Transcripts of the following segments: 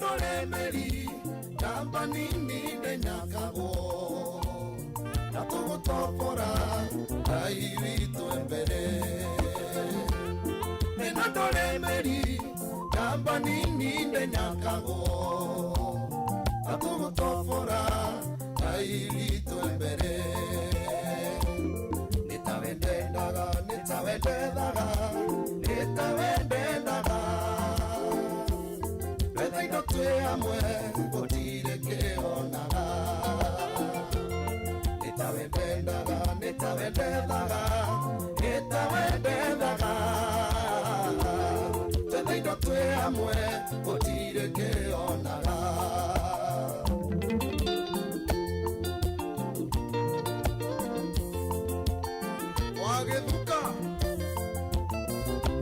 Ndũremeri njamba nini ndĩnyakagwo na tũgũtobora Ngai witũ e mbere. Nĩna ndũremeri njamba nini ndĩnyakagwo na tũgũtobora Ngai witũ e mbere. Nĩ tawe ndendaga, nĩ tawe ndethaga, nĩ tawe ndendaga. Twetha indo twĩ hamwe gũtirĩ kĩonaga. Nĩ tawe ndendaga, nĩ tawe ndethaga, nĩ tawe ndethaga. Twetha indo twĩ hamwe gũtirĩ kĩonaga. Wagĩthuka,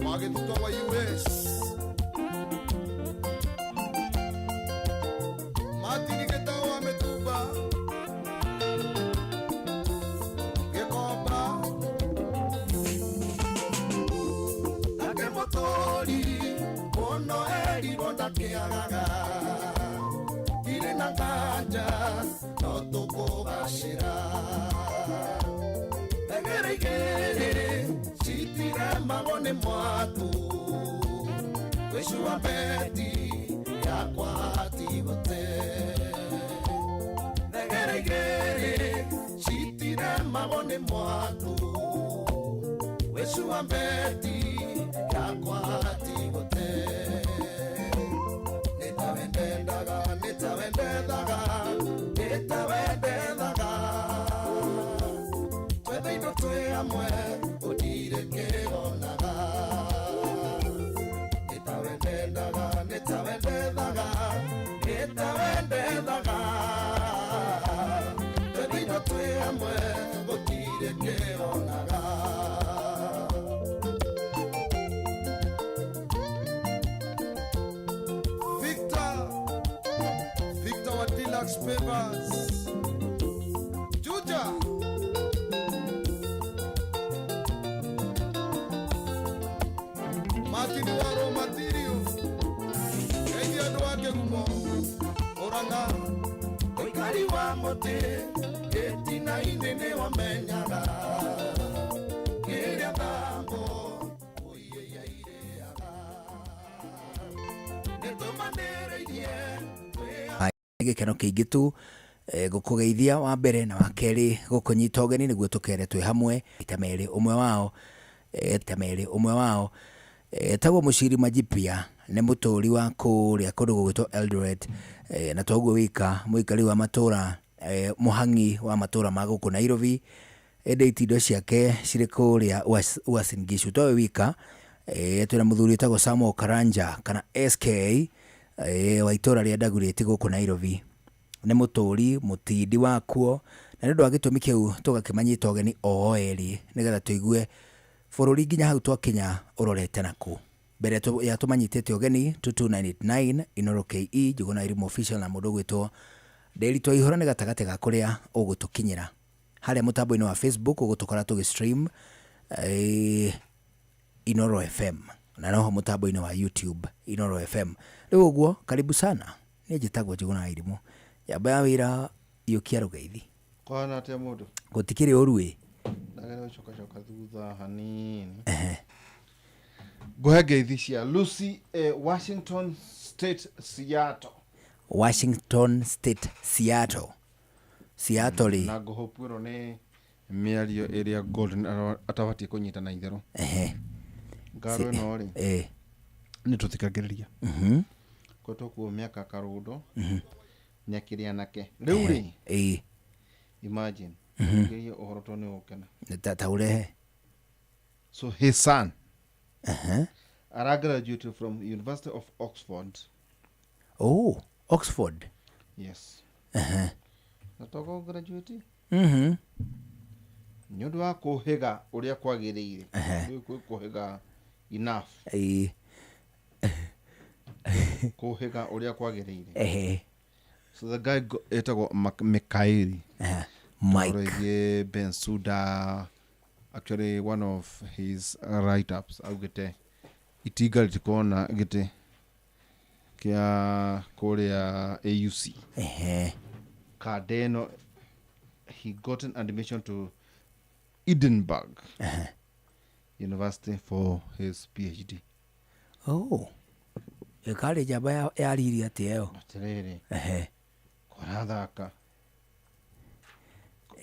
wagĩthuka wa US. Martin Gĩtaũ wa Mĩtumba. Gĩkomba. Nake mũtũri mũno erirwo ndakĩagaga. Ndirĩ na nganja no tũkũgacĩra. Thengere igĩrĩ citiremagwo nĩ mwatũ. Gwĩcua beti yakwa tigũte. Thengere igĩrĩ citiremagwo nĩ mwatũ. Gwĩcua beti yakwa tigũte. Nĩ tawe ndendaga, nĩ tawe ndethaga, nĩ tawe ndethaga. Twetha indo twĩ hamwe gũtirĩ kĩonaga. Nĩ tawe ndendaga, nĩ tawe ndethaga, nĩ tawe ndethaga. Twetha indo twĩ hamwe gũtirĩ kĩonaga. Victor, Victor wa Deluxe Papers. Juja. Martin wa Raw Material. Geithia andũ a Kĩgumo. Ũrang'a. Ũikari wa mũtĩ gĩtina-inĩ nĩ wamenyaga kĩrĩa thambo ũiĩia irĩaga. Nĩtũmanĩrĩirie twĩ Gĩkeno kĩingĩ tu gũkũgeithia wa mbere na wa kerĩ gũkũnyita ũgeni nĩguo tũkere twĩ hamwe ita merĩ. Ũmwe wao ta merĩ, ũmwe wao etagwo Mũciri Majipia, nĩ mũtũri wa kũrĩa kũndũ gũgwĩtwo Eldoret, na toguo wika mũikari wa matũra, mũhang'i wa matũra ma gũkũ Nairobi, ĩndĩ itindo ciake cirĩ kũrĩa Uasin Gishu. Towe wika, twĩna mũthuri wĩtagwo Samuel Karanja kana SK, wa itũra rĩa Dagoretti gũkũ Nairobi. Nĩ mũtũri mũtindi wakuo, na nĩ ũndũ wa gĩtũmi kĩu tũgakĩmanyita ũgeni o erĩ nĩgetha tũigue bũrũri nginya hau twakinya ũrorete nakũ. Mbere ya tũmanyitĩte ũgeni 22989 Inoro KE Njũgũna Irimũ Official na mũndũ ũgwĩtwo Ndĩritũ Aihũra nĩ gatagatĩ ga kũrĩa ũgũtũkinyĩra. Harĩa mũtambo-inĩ wa Facebook ũgũtũkora tũgĩ stream Inoro FM na noho mũtambo-inĩ wa YouTube Inoro FM. Rĩu ũguo karibu sana. Niĩ njĩtagwo Njũgũna Irimũ. Njamba ya wĩra Iyũkia Rũgeithi. Kũhana atĩa mũndũ? Gũtikĩrĩ ũru ĩ. Ndagera gũcokacoka thutha hanini. Ngũhe ngeithi cia Lucy, Washington State, Seattle. Washington State, Seattle. Seattle rĩ. Na ngũhopu ĩno nĩ mĩario ĩrĩa Golden atabatiĩ kũnyita na itherũ. Ngaro ĩno rĩ, nĩ tũthikagĩrĩria. Koretwo kuo mĩaka karũndo, nĩ akĩrĩ anake. Rĩu rĩ, imagine, ngerie ũhoro tondũ nĩ ũgũkena. Ta ũrehe. So his son ara graduated from University of Oxford. Oh, Oxford. Yes. Na togo graduate? Nĩ ũndũ wa kũhĩga ũrĩa kwagĩrĩire. Rĩu kwĩ kũhĩga enough. Kũhĩga ũrĩa kwagĩrĩire. So the guy etagwo Mikaeli. Mike. Rĩngĩ Bensuda, actually one of his write-ups augĩte itinga rĩtikona gĩtĩ. Kĩa kũrĩa AUC. Kanda ĩno, he got an admission to Edinburgh University for his PhD. Oh, ĩkarĩ njamba ya riri atĩa ĩyo? Atĩrĩrĩ, kũrathaka.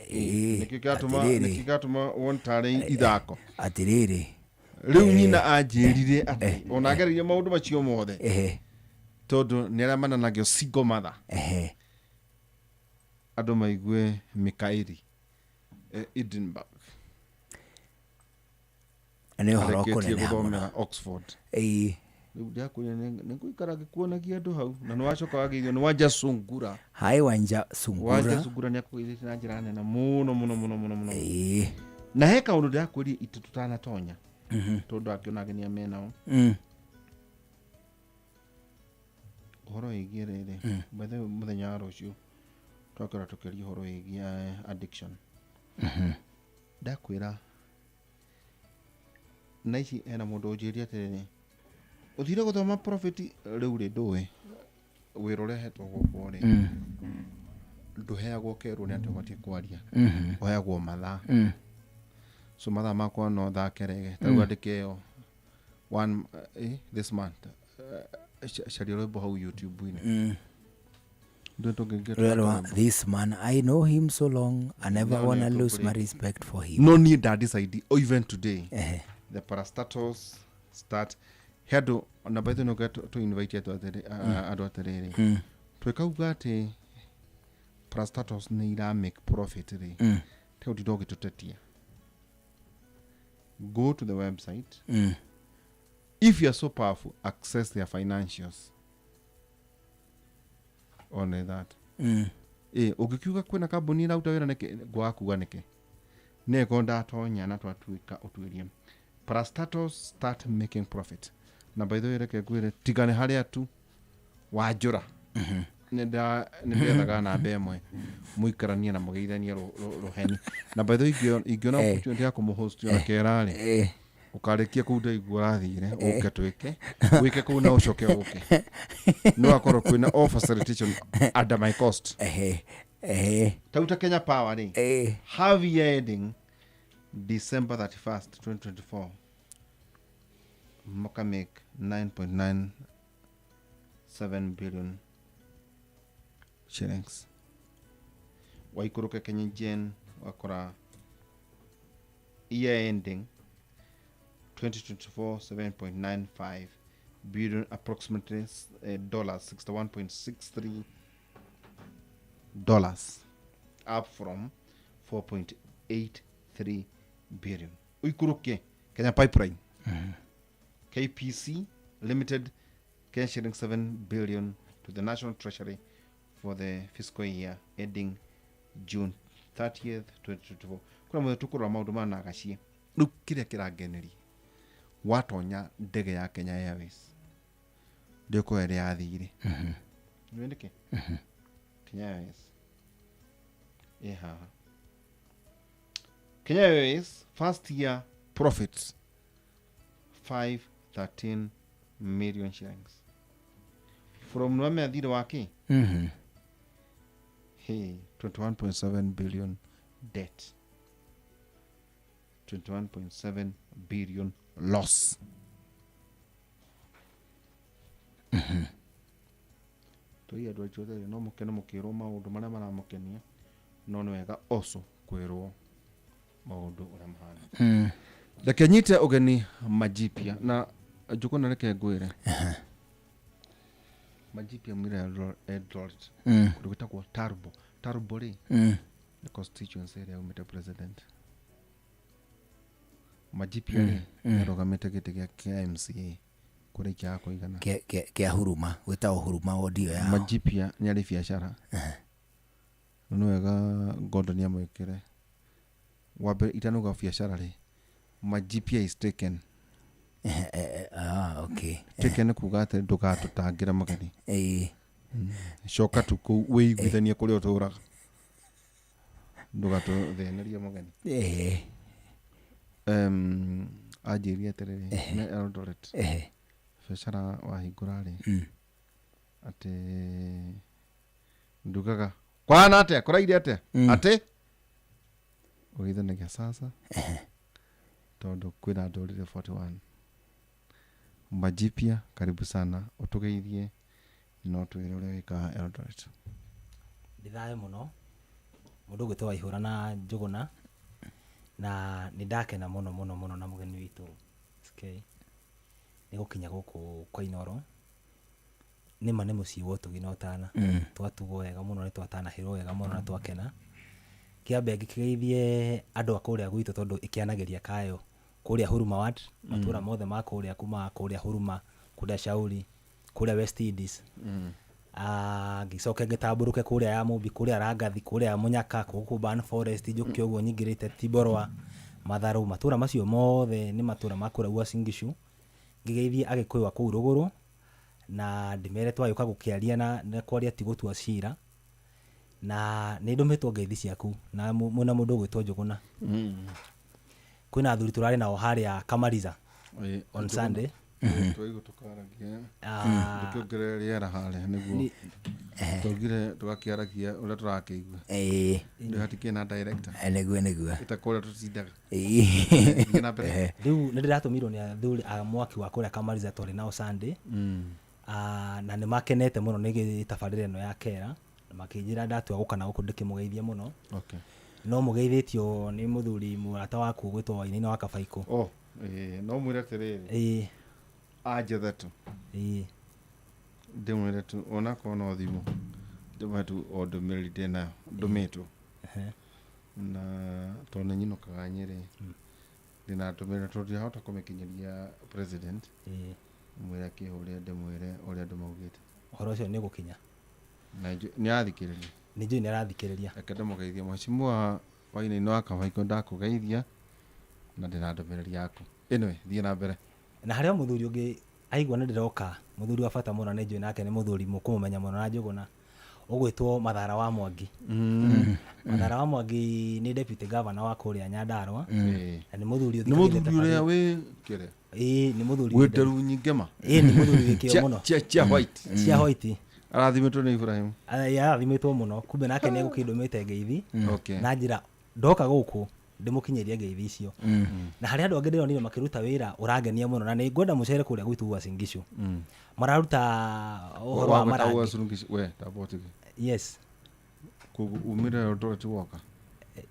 Nĩkĩo kĩratũma, Atĩrĩrĩ. nĩkĩo kĩratũma wone tarĩ ithako. Atĩrĩrĩ. Rĩu nyina anjĩrire atĩ ona agereirie maũndũ macio mothe, tondũ nĩ arĩa mananagio single mother, andũ maigue Mikaeli Edinburgh. Nĩ ũhoro arĩkĩtie kũneneha mũno. Gũthomera Oxford. Rĩu ndĩrakwĩra nĩ ngũikara ngĩkuonagia andũ hau, na nĩ wacoka wageithio nĩ Wanja Sungura. Haĩ, Wanja Wanja Sungura. Sungura nĩ akũgeithĩtie na njĩra nene mũno mũno mũno mũno mũno. Na he kaũndũ ndĩrakwĩrie itũ tũtanatonya, tondũ akĩona ageni menao ũhoro wĩgiĩ rĩrĩ. By the way, mũthenya wa rũciũ twakĩra tũkĩaria ũhoro wĩgiĩ addiction. Ndakwĩra na ici hena mũndũ ũnjĩrie atĩrĩrĩ, ũthire gũthoma profit rĩu rĩ, ndũĩ wĩra ũrĩa hetwo gũkũ rĩ, ndũheagwo kerwo nĩ atĩ ũbatiĩ kwaria, ũheagwo mathaa. So mathaa makwa no thake rege tarĩu andĩke ĩyo one this month, caria rwĩmbo hau YouTube-inĩ. Ndũĩ tũngĩingĩra. Rũrĩa rwa "This man, I know him so long, I never No, wanna nĩ lose my tũkũrĩ. respect for him." No niĩ nda decide, oh, even today the parastatals start he andũ na by the way no tũ invite andũ andũ atĩrĩrĩ, twĩkauga atĩ parastatals nĩ ira make profit rĩ, te ũtinda ũgĩtũtetia. Go to the website. If you are so powerful, access their financials, only that. Ĩ ũngĩkiuga kwĩna kambuni ĩraruta wĩra nĩkĩ, ngwaga kuga nĩkĩ nĩko ndatonya na twatuĩka ũtuĩria parastatals start making profit. Na by the way, reke ngwĩre, tigane harĩa tu wanjũra nĩ ndethaga namba ĩmwe mũikaranie na mũgeithanie rũheni. Na by the way, ingĩona opportunity ya kũmũhost ona kerarĩ, ũkarĩkia kũu ndaigua ũrathire, ũke twĩke wĩke kũu na ũcoke ũke, no akorwo kwĩna all facilitation under my cost. Ehe ehe Tau ta Kenya Power rĩ, half year ending December 31st 2024, maka make 9.97 billion shillings. Waikũrũke Kenya Gen, wakora year ending 2024, 7.95 billion approximately, dollars 61.63 dollars, up from 4.83 billion. Uikũrũke Kenya Pipeline, KPC Limited, Kenya shilling 7 billion to the National Treasury for the fiscal year ending June 30th 2024. Kuna mũthenya tũkũrora maũndũ maya na gacie. Rĩu kĩrĩa kĩrangeneria, watonya ndege ya Kenya Airways ndĩũkorwo ĩrĩa yathire nĩ nĩkĩ Kenya Airways ĩ haha. Kenya Airways first year profits 513 million shillings from nwame athire wake. Hey, 21.7 billion debt, 21.7 billion loss. Tũi andũ aitũ othe no mũkene mũkĩrwo maũndũ marĩa maramũkenia, no nĩ wega also kwĩrwo maũndũ ũrĩa mahana. Reke nyite ũgeni Majipia na Njũgũna. Reke ngwĩre, Majipia mwire Eldoret, kũndũ gwĩtagwo Tarbo. Tarbo rĩ, nĩ constituency ĩrĩa umĩte president. Majipia rĩ, nĩarũgamĩte gĩtĩ gĩa kĩa MCA kũrĩa ikĩaga kũigana. Kĩa Huruma, gwĩtagwo Huruma wodi ĩyo yao. Majipia nĩ arĩ biacara na nĩ wega Gordon amwĩkĩre wa mbere. Itanauga biacara rĩ, Majipia is taken. Ah, okay. Taken nĩ kuga atĩ ndũgatũtangĩre mũgeni. Coka tu kũu wĩiguithanie kũrĩa ũtũraga, ndũgatũthĩnĩrie mũgeni. Anjĩrie atĩrĩrĩ, nĩ Eldoret biacara wahingũra rĩ. Atĩ ndugaga kwana atĩa kũraire atĩa atĩ ũgeithanagia sasa tondũ kwĩna ndũrĩrĩ 41. Majipia, karibu sana, ũtũgeithie no twĩre ũrĩa wĩkaga Eldoret. Ndĩ thayũ mũno, mũndũ ũgwĩtwo Waihũra na Njũgũna, na nĩ ndakena mũno mũno mũno na mũgeni witũ SK nĩ gũkinya gũkũ kwa Inooro. Nĩma nĩ mũciĩ wa ũtugi na ũtana. Twatugwo wega mũno, nĩ twatanahĩrwo wega mũno na twakena. Kĩambe ngĩkĩgeithie andũ a kũrĩa gwitũ tondũ ĩkĩanagĩria kayo kũrĩa Huruma Ward, matũra mothe ma kũrĩa kuma kũrĩa Huruma, kũrĩa Shauri, kũrĩa West Indies. Ngĩcoke ngĩtambũrũke kũrĩa ya Mũmbi, kũrĩa Rangathi, kũrĩa Mũnyaka, gũkũ Ban Forest, njũke ũguo nyingĩrĩte Tiborwa, Matharũ, matũra macio mothe nĩ matũra ma kũrĩa Uasin Gishu. Ngĩgeithie Agĩkũyũ a kũu rũgũrũ na ndĩmere twagĩũka gũkĩaria na kwaria ti gũtua cira. Na nĩ ndũmĩtwo ngeithi ciaku na mwĩna mũndũ ũgwĩtwo Njũgũna. Kwĩna athuri tũrarĩ nao harĩa Kamariza on Sunday. Twaigua tũkaragia ndũkĩongerere rĩera harĩa nĩguo twaugire tũgakĩaragia ũrĩa tũrakĩigua. Rĩu hatikĩrĩ na director. Nĩguo nĩguo. Ĩta kũrĩa tũtindaga. Thiĩ na mbere. Rĩu nĩ ndĩratũmirwo nĩ athuri a mwaki wa kũrĩa Kamariza twarĩ nao Sunday. Na nĩ makenete mũno nĩ tabarĩra ĩno ya Kera, na makĩnjĩra ndatua gũka na gũkũ ndĩkĩmũgeithie mũno. No mũgeithĩtio nĩ mũthuri mũrata waku ũgwĩtwo Wainaina wa Kabaikũ. Oh, no mwĩre atĩrĩrĩ. Anjethe tu. Ndĩmwĩre tu onakorwo no thimũ ndĩmwĩre tu o ndũmĩrĩri ndĩnayo ndũmĩtwo. Na tondũ nĩ nyinũkaga Nyĩrĩ, ndĩna ndũmĩrĩri tondũ ndirahota kũmĩkinyĩria president. Mwĩre akĩhũre ndĩmwĩre ũrĩa andũ maugĩte. Ũhoro ũcio nĩ ũgũkinya. Na nĩ arathikĩrĩria. Nĩ njũĩ nĩ arathikĩrĩria. Reke ndĩmũgeithie mheshimiwa Wainaina wa Kabaikũ, ndakũgeithia na ndĩna ndũmĩrĩri yaku. Anyway, thiĩ na mbere. Na harĩ o mũthuri ũngĩ aigua nĩ ndĩroka, mũthuri wa bata mũno, nĩ njũĩ nake nĩ mũthuri mũkũmũmenya mũno na Njũgũna, ũgwĩtwo Mathara wa Mwangi. Mathara wa Mwangi nĩ deputy governor wa kũrĩa Nyandarua. Na nĩ mũthuri Nĩ mũthuri ũrĩa wĩ kĩrĩa? Ĩĩ, nĩ mũthuri wĩ nderu nyingĩ ma. Ĩĩ, nĩ mũthuri wĩ kĩo mũno. Cia white. Cia white. Arathimĩtwo nĩ Ibrahim. Arathimĩtwo mũno. Kumbe nake nĩ egũkĩndũmĩte ngeithi. Na njĩra ndoka gũkũ ndĩmũkinyĩrie ngeithi icio. Na harĩ andũ angĩ ndĩronire makĩruta wĩra ũrangenia mũno, na nĩ ngwenda mũcere kũrĩa gwitũ Uasin Gishu. Mararuta ũhoro wa marangi. Uasin Gishu, we, ndambotire. Yes. Koguo umire Eldoret woka?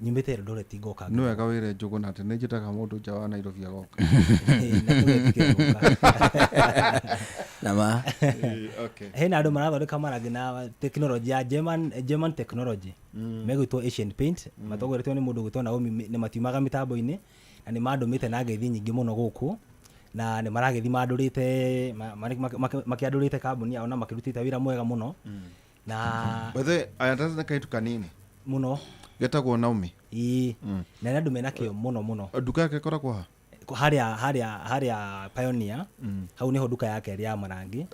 Nyumĩte Eldoret ngoka. Nĩ wega wĩre Njũgũna atĩ nĩ njĩtaga mũndũ nja wa Nairobi agoka. Na tũgetĩkĩra gũka. Na ma. Okay. Hena andũ marathondeka marangi na tekinoronjĩ ya German technology. Megwĩtwo Asian Paint, matongoretio nĩ mũndũ ũgwĩtwo Naomi, nĩ matiumaga mĩtambo-inĩ, na nĩ mandũmĩte na ngeithi nyingĩ mũno gũkũ, na nĩ maragĩthiĩ mandũrĩte, makĩandũrĩte kambuni yao na makĩrutĩte wĩra mwega mũno. Na By the way, aya tata nĩ kairĩtu kanini. Mũno. Getagwo Naomi. Ĩĩ. Na nĩ andũ mena kĩo mũno mũno. Nduka yake ĩkoragwo ha? Harĩa Pioneer, hau nĩho nduka yake ĩrĩa ya marangi.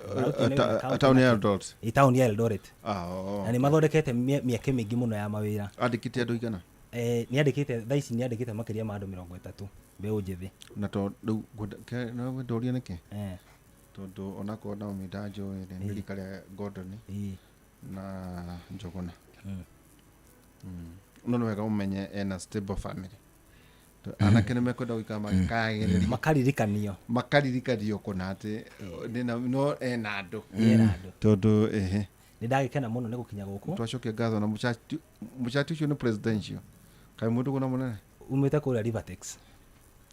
Taũni ya Eldoret. Ĩ, taũni ya Eldoret. Oh. Na nĩ mathondekete mĩeke mĩingĩ mũno ya mawĩra. Andĩkĩte andũ aigana? Nĩ andĩkĩte, thaa ici nĩ andĩkĩte makĩria ma andũ mĩrongo ĩtatũ mbeũ njĩthĩ. Na tondũ rĩu no ngwenda ũrie nĩkĩ? Tondũ onakorwo Naomi ndanjũĩ rĩ, nĩ rika rĩa Gordon na Njũgũna. No nĩ wega ũmenye ena stable family. Anake nĩ mekwenda gũikara magĩkayagĩrĩria. Makaririkanio. Makaririkanio kũna atĩ no ena andũ. Ena andũ. Tondũ, ehe. Nĩ ndagĩkena mũno nĩ gũkinya gũkũ. Twacokia ngatho na mũcati ũcio nĩ presidential. Kaĩ mũndũ kũna mũnene? Umĩte kũrĩa Rivertex.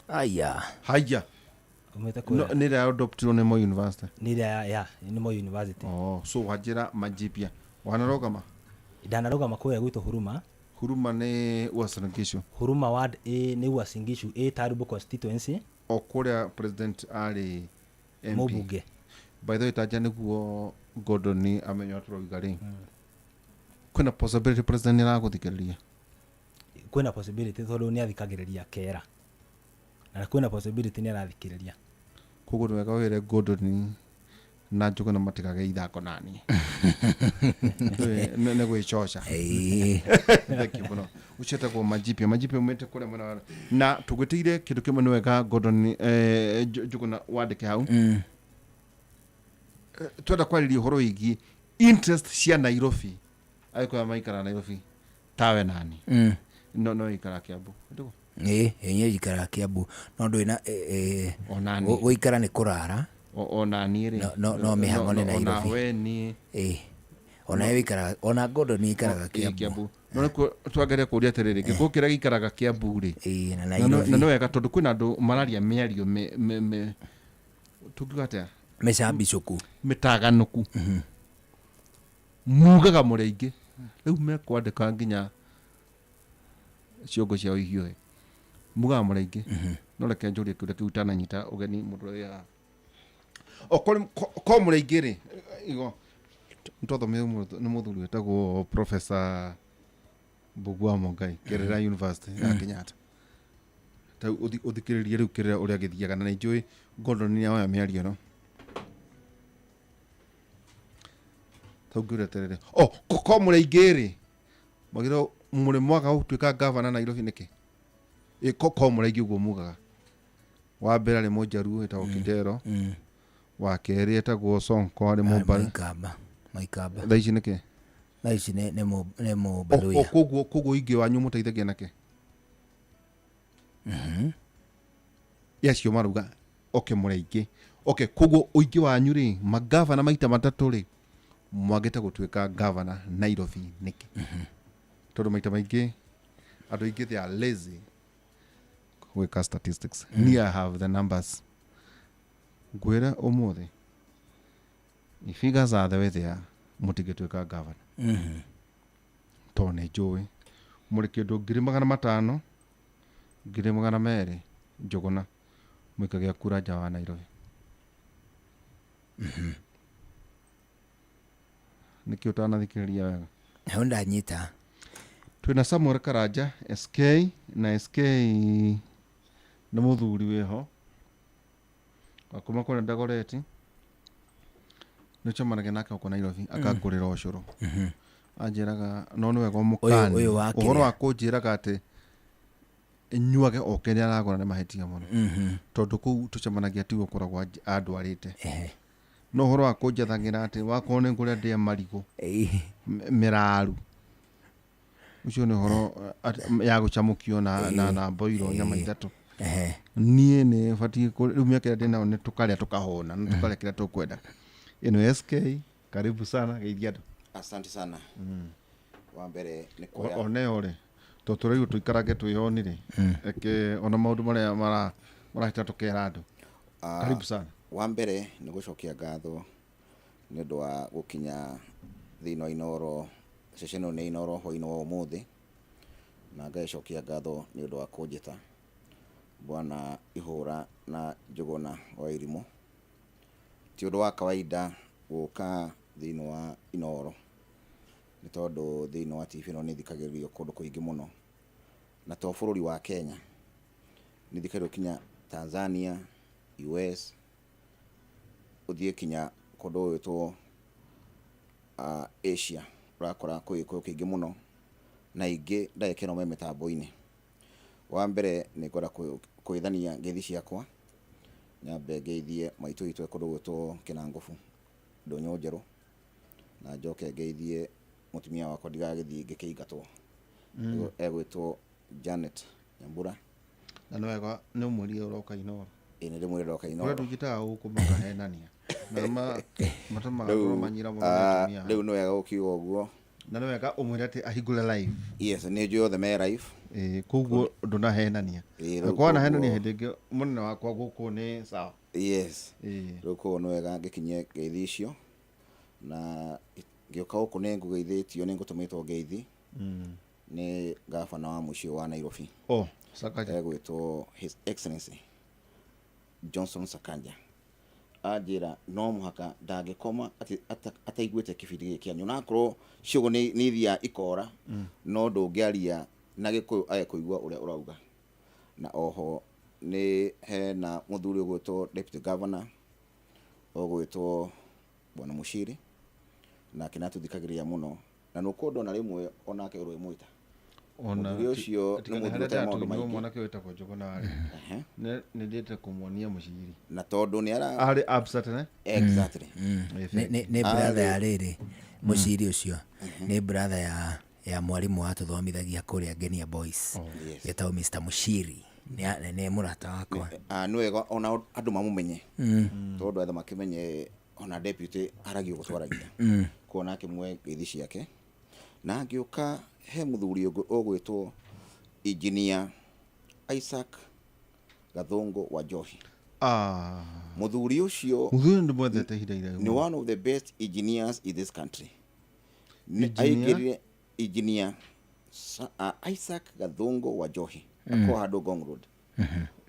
Aya. Haya. Umĩte No, kũrĩa. nĩ ĩrĩa adoptirwo nĩ Moi University. Nĩ ĩrĩa ya, nĩ Moi University. Oh, so wanjĩra Majipia. Wanarũgama? Ndanarũgama kũrĩa gwitũ Huruma. Huruma nĩ Uasin Gishu. Huruma Ward A nĩ Uasin Gishu A Turbo constituency. O kũrĩa president arĩ MP. Mũmbunge. By the way, tanja nĩguo Gordon amenye tũroiga rĩ. Kwĩna possibility president nĩ aragũthikĩrĩria? Kwĩna possibility tondũ nĩ athikagĩrĩria Kera. Na kwĩna possibility nĩ arathikĩrĩria. Koguo nĩ wega wĩre Gordon na Njũgũna matikage ithako nani. Nĩ gwĩcoca. Thank you mũno. Ũcio etagwo Majipia. Majipia umĩte kũrĩa mwena wa na tũgwĩtĩire kĩndũ kĩmwe nĩ wega Gordon, Njũgũna wandĩke hau. Twenda kwarĩria ũhoro wĩgiĩ Interest cia Nairobi, agĩkũyũ maikara Nairobi tawe nani. No no ikara Kiambu. Ndiguo? Ĩĩ, inyuĩ njikaraga Kiambu no ndũrĩ na Ona niĩ. Gũikara nĩ kũrara. Ona niĩ rĩ. No mĩhang'o nĩ Nairobi. Ona we niĩ. Ĩĩ. Ona we wĩikaraga, ona Gordon nĩ aikaraga Ĩĩ, Kiambu. Kiambu. No nĩkuo twangeria kũria atĩrĩrĩ, gĩkũyũ kĩrĩa gĩikaraga Kiambu rĩ. Ĩĩ, na Na no- Nairobi. Na nĩ wega tondũ kwĩna andũ mararia mĩario me tũngiuga atĩa? Mĩcambicũku. Mĩtaganũku. Mugaga mũrĩ aingĩ. Rĩu mekwandĩka nginya ciongo ciao ihiũhe. Mugaga mũrĩ aingĩ. No reke njũrie kĩũria kĩu itananyita ũgeni mũndũ ũrĩa wĩ haha. O ko mũrĩ aingĩ rĩ, igo nĩtwathomeirwo nĩ mũthuri wĩtagwo Professor Mbugua Mungai, Kĩrĩra University ya Kenyatta. Ta rĩu ũthikĩrĩrie rĩu kĩrĩra ũrĩa gĩthiaga, na nĩnjũĩ Gordon nĩaoya mĩario ĩno. Ta rĩu ngĩũria atĩrĩrĩ, o ko mũrĩ aingĩ rĩ, mwagĩrĩirwo mũrĩ mwaga gũtuĩka gavana Nairobi nĩkĩ? Ĩ ko mũrĩ aingĩ ũguo mugaga. Wa mbere arĩ Mũjaruo wĩtagwo Kidero, wa kerĩ etagwo Sonko arĩ Mũmbarĩ. Mũikamba. Mũikamba. Thaa ici nĩkĩ? Thaa ici nĩ Mũmbaluya. O koguo ingĩ wanyu mũteithagia nake? Ĩ acio marauga oke mũrĩ aingĩ. Okay, koguo ũingĩ wanyu rĩ, magavana maita matatũ rĩ, mwagĩte gũtuĩka gavana Nairobi nĩkĩ? Tondũ maita maingĩ andũ aingĩ they are lazy gwĩka statistics. Niĩ I have the numbers. Ngwĩre ũmũthĩ, the figures are the way they are, mũtingĩtuĩka gavana. Tondũ nĩ njũĩ mũrĩ kĩndũ 500,000, 200,000 Njũgũna mũikagia kura nja wa Nairobi. Nĩkĩ ũtanathikĩrĩria wega? Hau ndanyita. Twĩna Samuel Karanja SK, na SK nĩ mũthuri wĩho wa kuma kũrĩa Dagoretti, nĩtũcemanagia nake gũkũ Nairobi akangũrĩra ũcũrũ, anjĩraga no nĩ wega ũmũkanie Ũyũ wa ũhoro kĩrĩa? wa kũnjĩraga atĩ nyuage o kĩrĩa aragũra nĩ mahĩtia mũno, tondũ kũu tũcemanagia tiguo ũkoragwo andwarĩte, no ũhoro wa kũnjathagĩra atĩ wakorwo nĩ ngũrĩa ndĩe marigũ mĩraru, ũcio nĩ ũhoro ya gũcamũkio na mboiro nyama ithatũ. Niĩ nĩ batiĩ rĩu mĩaka ĩrĩa ndĩnayo nĩ tũkarĩa tũkahũna na tũkarĩa kĩrĩa tũkwenda. Ĩno SK, karibu sana, geithia andũ. Asante sana. Wa mbere nĩ kuoya Oneyo rĩ, tondũ tũraigua tũikarange twĩyoni rĩ, reke ona maũndũ marĩa marahĩta tũkera andũ. Karibu sana. Wa mbere nĩ gũcokia ngatho nĩ ũndũ wa gũkinya thĩinĩ wa Inooro, ceceni ĩno nĩ Inooro hwaĩ-inĩ wa ũmũthĩ, na ngagĩcokia ngatho nĩ ũndũ wa kũnjĩta Bwana Ihũra na Njũgũna wa Irimũ. Ti ũndũ wa kawaida gũka thĩinĩ wa Inooro, nĩ tondũ thĩinĩ wa TV ĩno nĩ ĩthikagĩrĩrio kũndũ kũingĩ mũno, na to bũrũri wa Kenya, nĩ ĩthikagĩrĩrio kinya Tanzania, US, ũthiĩ kinya kũndũ gũgwĩtwo Asia, ũrakora kwĩ gĩkũyũ kĩingĩ mũno, na aingĩ ndagĩka ĩno me mĩtambo-inĩ. Wa mbere nĩ ngwenda kwĩthania ngeithi ciakwa, nyambe ngeithie maitũ witũ e kũndũ gũgwĩtwo Kĩnangobu, Ndũnyũ Njerũ, na njoke ngeithie mũtumia wakwa ndigagĩthiĩ ngĩkĩingatwo. Egwĩtwo Janet Nyambura. Na nĩ wega nĩ ũmwĩrire ũroka Inooro. Ĩĩ, nĩ ndĩmwĩrire ndoka Inooro. Kũrĩa tũnjĩtaga gũkũ makahenania. Na matũmaga Rĩu, ngorwo manyira mũno nĩ atumia. Rĩu nĩ wega gũkiuga ũguo. Na nĩ wega ũmwĩre atĩ ahingũre live. Yes, nĩ njũĩ othe me live. Ĩĩ, koguo ndũnahenania. Ĩĩ, rĩu Kwa wanahenania koguo hĩndĩ ĩngĩ mũnene wakwa gũkũ nĩ sawa. Yes. Ĩĩ. Rĩu koguo nĩ wega ngĩkinyie ngeithi icio, na ngĩũka gũkũ nĩ ngũgeithĩtio, nĩ ngũtũmĩtwo ngeithi nĩ gavana wa mũciĩ wa Nairobi. Oh, Sakaja. Egwĩtwo His Excellency Johnson Sakaja. Anjĩra no mũhaka ndangĩkoma ataiguĩte kĩbindi gĩkĩ kĩanyu, onakorwo ciũgũ nĩ ithiaga ikora, no ndũngĩaria na Gĩkũyũ age kũigua ũrĩa ũrauga. Na oho nĩ hena mũthuri ũgwĩtwo Deputy Governor ũgwĩtwo Bwana Mushiri, nake nĩatũthikagĩrĩria mũno, na nĩ ũkũndona rĩmwe onake ũrĩmwĩta. Ona Mũthuri ũcio nĩ mũthuri harĩa ũtarĩ maũndũ ndatunywo maingĩ. Mwanake wĩtagwo Njũgũna rĩ, nĩ ndĩte kũmuonia Mũciri. Na tondũ nĩ ara Arĩ absent, ne? Exactly. Nĩ brother ya rĩrĩ. Mũciri ũcio nĩ brother ya ya mwarimũ watũthomithagia kũrĩa Ngenia Boys. Yes. Etagwo Mr. Mũciri. Nĩ nĩ mũrata wakwa. Ah, nĩ wega ona andũ mamũmenye, tondũ etha makĩmenye ona deputy aragia ũguo twaragia, koguo nake muoe ngeithi ciake. Na ngĩũka he mũthuri ũngĩ ũgwĩtwo Engineer Isaac Gathũngũ wa Njohi. Ah. Mũthuri ũcio Mũthuri ndĩmwendete ihinda iraihu. Nĩ one of the best engineers in this country. Nĩ Engineer? aingĩrire Engineer Isaac Gathũngũ wa Njohi, akorwo handũ Ngong Road.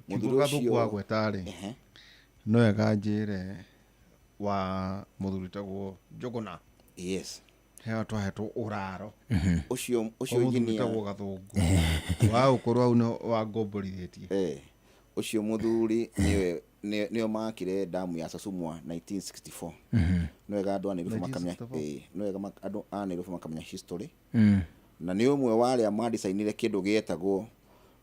Kiugo Gathũngũ wagweta rĩ, no wega njĩre wa mũthuri tagwo Njũgũna. Yes. Heo twahetwo ũraro. Ũcio Wa mũthuri engineer wĩtagwo Gathũngũ wa ũkũrũ hau nĩ wangomborithĩtie. Ũcio mũthuri nĩwe nĩo makire damu ya Sasumwa 1964. Nĩ wega andũ a Nairobi makamenya. 1964. Nĩ wega andũ a Nairobi makamenya history. Na nĩ ũmwe wa arĩa mandicainire kĩndũ gĩetagwo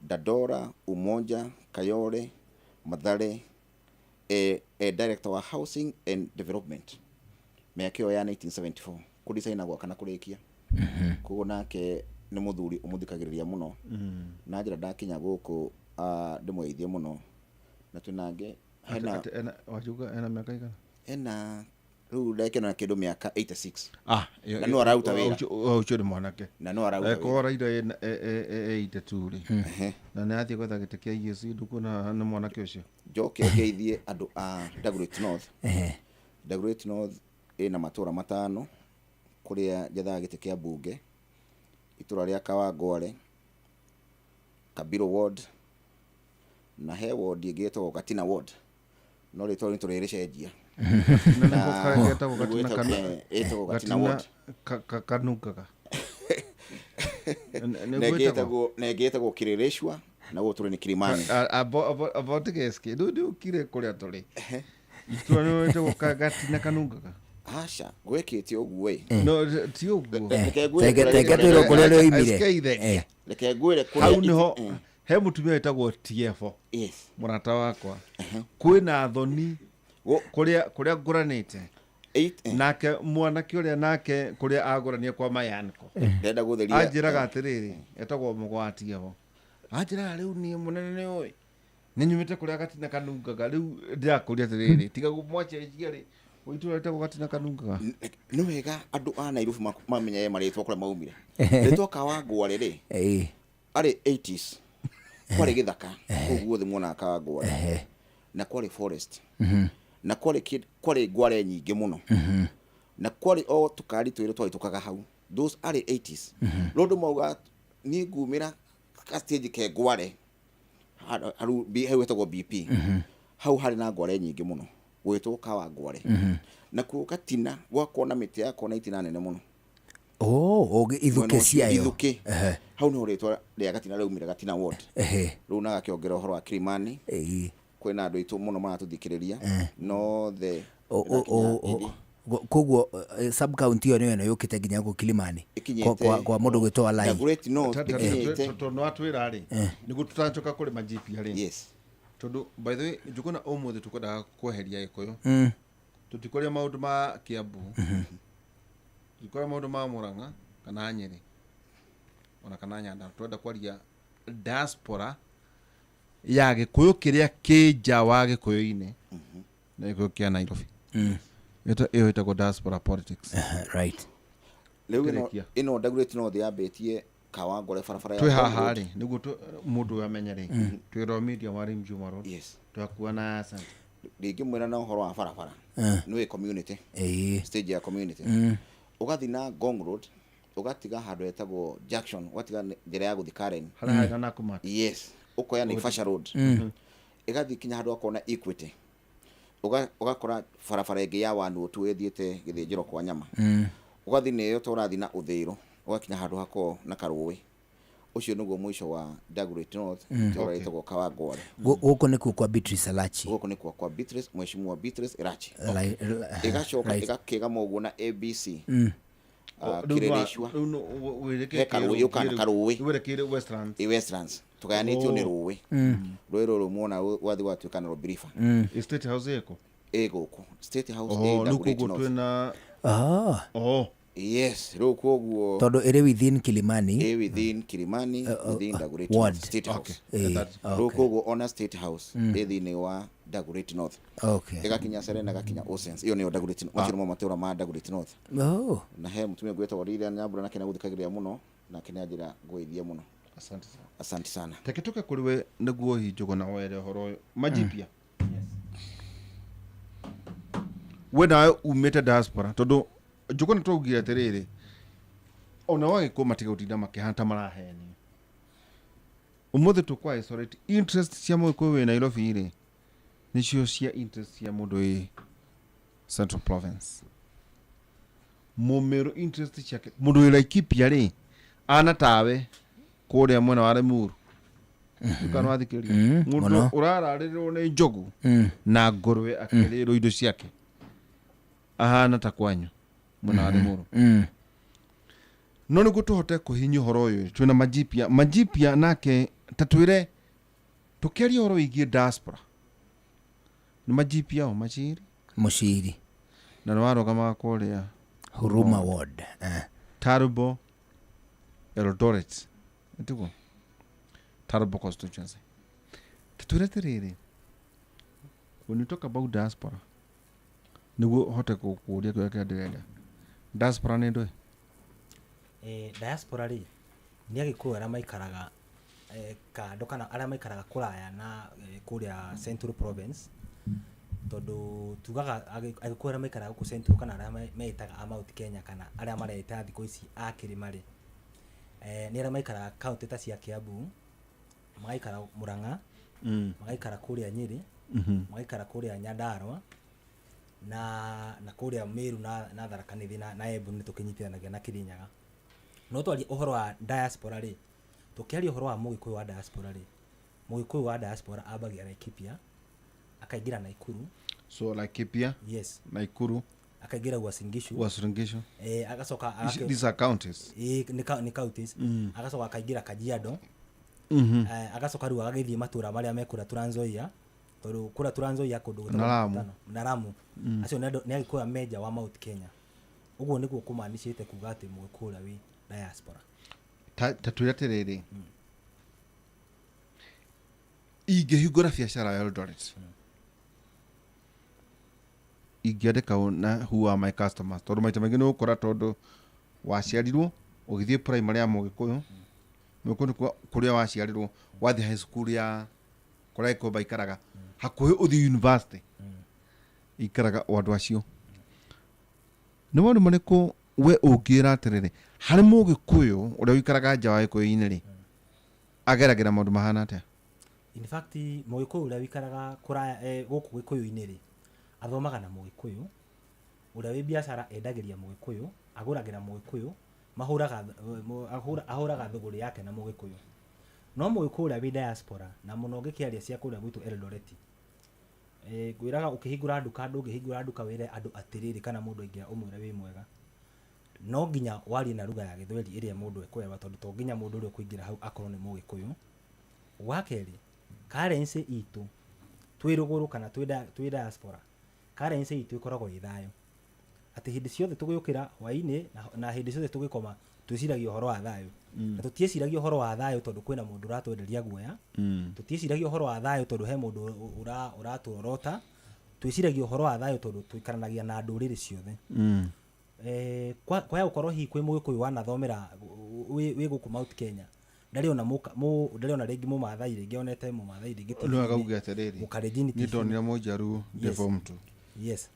Dandora, Umoja, Kayole, Mathare, director wa housing and development mĩaka ĩyo ya 1974 kũdesigna gwaka na kũrĩkia. Koguo nake nĩ mũthuri ũmũthikagĩrĩria mũno na njĩra ndakinya gũkũ, ndĩmũgeithie mũno. Na twĩna angĩ hena Atĩ wajuga ena mĩaka igana? Ena rĩu ndekena kĩndũ mĩaka 86. Ah. Na no araruta wĩra. Ũcio nĩ mwanake. Na no araruta wĩra. Korwo Raila ena 82 rĩ, na nĩ athiĩ gwetha gĩtĩ kĩa IEC, ndũkuona nĩ mwanake ũcio. Njoke ngeithie andũ a Dagoretti North. Dagoretti North ĩna matũra matano kũrĩa njethaga gĩtĩ kĩa mbunge: itũra rĩa Kawangware, Kabiro ward, na he ward ĩngĩ ĩtagwo Gatina ward, no rĩtwa rĩu tũrĩrĩcenjia. Na nĩko getagwo Gatina kana Ĩtagwo Gatina Gatina ward. Kanungaga. Na Nĩguo ĩngĩ ĩtagwo. Na ĩngĩ ĩtagwo Kileleshwa, na gũkũ tũrĩ nĩ Kilimani. Amba ũtige rĩu ndĩũkire kũrĩa tũrĩ itua nĩ wĩtagwo Gatina kanungaga. Aca, gwĩkĩte ũguo ĩ. No ti ũguo. Reke ngwĩre Tenge twĩrwo kũrĩa rĩoimire. SK thengia. Reke ngwĩre kũrĩa Hau nĩho he mũtumia wĩtagwo Tiefo, mũrata wakwa, kwĩna thoni kũrĩa ngũranĩte nake mwanake ũrĩa nake kũrĩa agũrania kwa mayanko. Ndĩrenda gũtheria. Anjĩraga atĩrĩrĩ, etagwo mũgwa Tiefo, anjĩraga rĩu niĩ mũnene nĩ ũĩ nĩ nyumĩte kũrĩa Gatina kanungaga. Rĩu ndĩrakũria atĩrĩrĩ, tiga mwacenjia rĩ, itũra rĩtagwo Gatina kanungaga. Nĩ wega andũ a Nairobi mamenye marĩtwa kũrĩa maumire. Rĩtwa Kawangware rĩ, arĩ 80s kwarĩ gĩthaka kũu guothe muonaga Kawangware, na kwarĩ forest, na kwarĩ ngware nyingĩ mũno, na kwarĩ o tũkari twĩrĩ twahĩtũkaga hau. Those arĩ 80s. Rĩu andũ mauga niĩ ngumĩra ka stage ke ngware hau hetagwo BP, hau harĩ na ngware nyingĩ mũno gwĩtwo Kawangware, nakuo Gatina gwakorwo na mĩtĩ yakwa na itina nene mũno. Oh, ithukĩ Mwena ũcio, ciayo. Ithukĩ hau nĩho rĩtwa rĩa Gatina rĩaumire, Gatina ward. Rĩu nagakĩongera ũhoro wa Kilimani, kwĩna andũ aitũ mũno maratũthikĩrĩria no the Koguo sub county ĩyo nĩyo ĩno yũkĩte nginya gũkũ Kilimani Ĩkinyĩte kwa mũndũ gwĩtwo Walai. Dagoretti North ĩkinyĩte. Tondũ watwĩra rĩ, nĩguo tũtancoka kũrĩ majipia rĩ, tondũ by the way Njũgũna, ũmũthĩ tũkwendaga kweheria Gĩkũyũ, tũtikwaria maũndũ ma Kiambu, tũtikwaria maũndũ ma Murang'a kana Nyĩrĩ ona kana Nyandarua. Twenda kwaria diaspora ya Gĩkũyũ kĩrĩa kĩ nja wa Gĩkũyũ-inĩ na Gĩkũyũ kĩa Nairobi. Ĩyo ĩtagwo diaspora politics. Rĩu ĩno Kĩrĩkia. Ĩno Dagoretti North yambĩtie Kawangware, barabara ya Twĩ Ngong haha Road. rĩ, nĩguo mũndũ ũyũ amenye rĩ, twĩ Royal Media, Mwalimu Juma Road. Twakuwa na asante. Ndingĩmwĩra na ũhoro wa barabara nĩwĩ community, stage ya community, ũgathiĩ na Ngong Road, ũgatiga handũ hetagwo Junction, ũgatiga njĩra ya gũthiĩ Karen. Harĩa harĩ na Nakumatt. Yes, ũkoya Naivasha Road, ĩgathiĩ kinya handũ hakona Equity, ũgakora barabara ĩngĩ ya Wanuotu ĩthiĩte gĩthĩnjĩro kwa nyama, ũgathiĩ nĩyo ta ũrathiĩ na ũthĩro, ũgakinya handũ hakoragwo na karũĩ. Ũcio nĩguo mũico wa Dagoretti North, itũũra rĩtagwo Kawangware. Gũkũ nĩkuo kwa Beatrice Elachi. Gũkũ nĩkuo kwa Beatrice, mheshimiwa Beatrice Elachi. Ĩgacoka ĩgakĩgama ũguo na ABC, Kileleshwa. Rĩu no He karũĩ ũkana karũĩ. Werekeire Westlands. Ĩ Westlands tũgayanĩtio nĩ rũĩ, rũĩ rũrũ muona rwathi gwatuĩka Nairobi River. Ĩ State House ĩkũ? Ĩ gũkũ State House, Oh, ĩ rĩu Dagoretti koguo North. twĩna Ah. oh. Yes, rĩu koguo Tondũ ĩrĩ within Kilimani. Ĩ within Kilimani, within Dagoretti ward. North, State House. Okay. Rĩu koguo ona State House ĩ thĩinĩ wa Dagoretti North. Ĩgakinya Serena, ĩgakinya Oceans. Ĩyo nĩyo Dagoretti, macio nĩmo matũra ma Dagoretti North. Na he mũtumia ũngĩ wĩtagwo Lilian Nyambura, nake nĩagũthikagĩrĩria mũno, nake nĩanjĩra ngũgeithie mũno. Asante sana. Asante sana. Reke tũke kũrĩ we nĩguo hihi Njũgũna were ũhoro ũyũ. Majipia. We nawe umĩte diaspora, tondũ Njũgũna twaugire atĩrĩrĩ, ona wagĩkũyũ matige gũtinda makĩhana ta marahenio. Ũmũthĩ tũkwa isolate interest cia mũgĩkũyũ wĩ Nairobi rĩ, nĩcio cia interest cia mũndũ wĩ Central Province. Mũmĩrũ interest ciake, mũndũ wĩ Laikipia rĩ, ana tawe kũrĩa mwena wa Limuru. Kana wathikĩrĩria mũndũ Mũno. ũrararĩrĩrwo nĩ njogu na ngũrwe akĩrĩrwo indo ciake, ahana ta kwanyu mwena wa Limuru. No nĩguo tũhote kũhinyia ũhoro ũyũ, twĩna Majipia. Majipia nake ta twĩre, tũkĩaria ũhoro wĩgiĩ diaspora, nĩ Majipia o Machiri? Mũciri. Na nĩ warũgamaga kũrĩa Huruma Ward. Turbo Eldoret, ĩtiguo Turbo constituency. Ta twĩre atĩrĩrĩ, when you talk about diaspora, nĩguo hote gũkũria kĩũria kĩrĩa ndĩrenda, diaspora nĩ ndũĩ? Diaspora rĩ, nĩ agĩkũyũ arĩa maikaraga kando kana arĩa maikaraga kũraya na kũrĩa Central Province, tondũ tugaga agĩkũyũ arĩa maikaraga gũkũ Central kana arĩa meĩtaga a Mount Kenya kana arĩa mareĩta thikũ ici a kĩrĩma rĩ, nĩ arĩa maikaraga kaũntĩ ta cia Kiambu, magaikara Murang'a, magaikara kũrĩa Nyĩrĩ, magaikara kũrĩa Nyandarua na kũrĩa Meru na Tharaka Nithi na Embu nĩ tũkĩnyitithanagia na Kirinyaga. No twarie ũhoro wa diaspora rĩ, tũkĩaria ũhoro wa mũgĩkũyũ wa diaspora rĩ, mũgĩkũyũ wa diaspora ambagia Laikipia, akaingĩra Naikuru. So Laikipia, Yes. Naikuru, Akaingĩra Uasin Gishu. Uasin Gishu. Agacoka These are counties. Nĩ counties. Agacoka akaingĩra Kajiado. Agacoka rĩu agagĩthiĩ matũra marĩa me kũrĩa Trans Nzoia, tondũ kũrĩa Trans Nzoia kũndũ gwĩtagwo Na Lamu. Mkutano, na Lamu. Acio nĩ andũ, nĩ agĩkũyũ a menja wa Mount Kenya. Ũguo nĩguo kũmanicĩte kuga atĩ mũgĩkũyũ ũrĩa wĩ diaspora. Ta twĩre atĩrĩrĩ, ingĩhingũra biacara ya Eldoret, ingĩandĩka ũ na who are my customers, tondũ maita maingĩ nĩ ũgũkora tondũ waciarirwo ũgĩthiĩ primary ya mũgĩkũyũ, mũgĩkũyũ nĩ kũrĩa waciarirwo, wathiĩ high school ya kũrĩa Gĩkũyũ maikaraga hakuhĩ, ũthiĩ university ikaraga o andũ acio. Nĩ maũndũ marĩkũ we ũngĩra atĩrĩrĩ harĩ mũgĩkũyũ ũrĩa ũikaraga nja wa gĩkũyũ-inĩ rĩ, ageragĩra maũndũ mahana atĩa? In fact, mũgĩkũyũ ũrĩa ũikaraga kũraya, gũkũ gĩkũyũ-inĩ rĩ, athomaga na mũgĩkũyũ, ũrĩa wĩ biacara endagĩria mũgĩkũyũ, agũragĩra mũgĩkũyũ, ahũraga thũgũrĩ yake na mũgĩkũyũ. No mũgĩkũyũ ũrĩa wĩ diaspora, na mũno ngĩkĩaria cia kũrĩa gwitũ Eldoret, ngwĩraga ũkĩhingũra nduka, ndũngĩhingũra nduka wĩre andũ atĩrĩrĩ kana mũndũ aingĩra ũmwĩre wĩ mwega. No nginya warie na lugha ya gĩthweri ĩrĩa mũndũ ekũerewa, tondũ to nginya mũndũ ũrĩa ũkũingĩra hau akorwo nĩ mũgĩkũyũ. Wa kerĩ, currency itũ twĩ rũgũrũ kana twĩ diaspora, currency itũ ĩkoragwo ĩ thayũ. Atĩ hĩndĩ ciothe tũgĩũkĩra hwaĩ-inĩ na hĩndĩ ciothe tũgĩkoma twĩciragia ũhoro wa thayũ. Na tũtiĩciragia ũhoro wa thayũ tondũ kwĩna mũndũ ũratwenderia guoya. Tũtiĩciragia ũhoro wa thayũ tondũ he mũndũ ũratũrorota. Twĩciragia ũhoro wa thayũ tondũ tũikaranagia na ndũrĩrĩ ciothe. Kwaya gũkorwo hihi kwĩ mũgĩkũyũ wanathomera wĩ gũkũ Mount Kenya, ndarĩ ona mũka-, ndarĩ ona rĩngĩ mũmathai rĩngĩ onete mũmathai rĩngĩ Nĩ TV-inĩ, akauga atĩrĩrĩ, mũkalenjini niĩ TV-inĩ. ndonire mũnjaruo ndĩ Yes. form 2. Yes.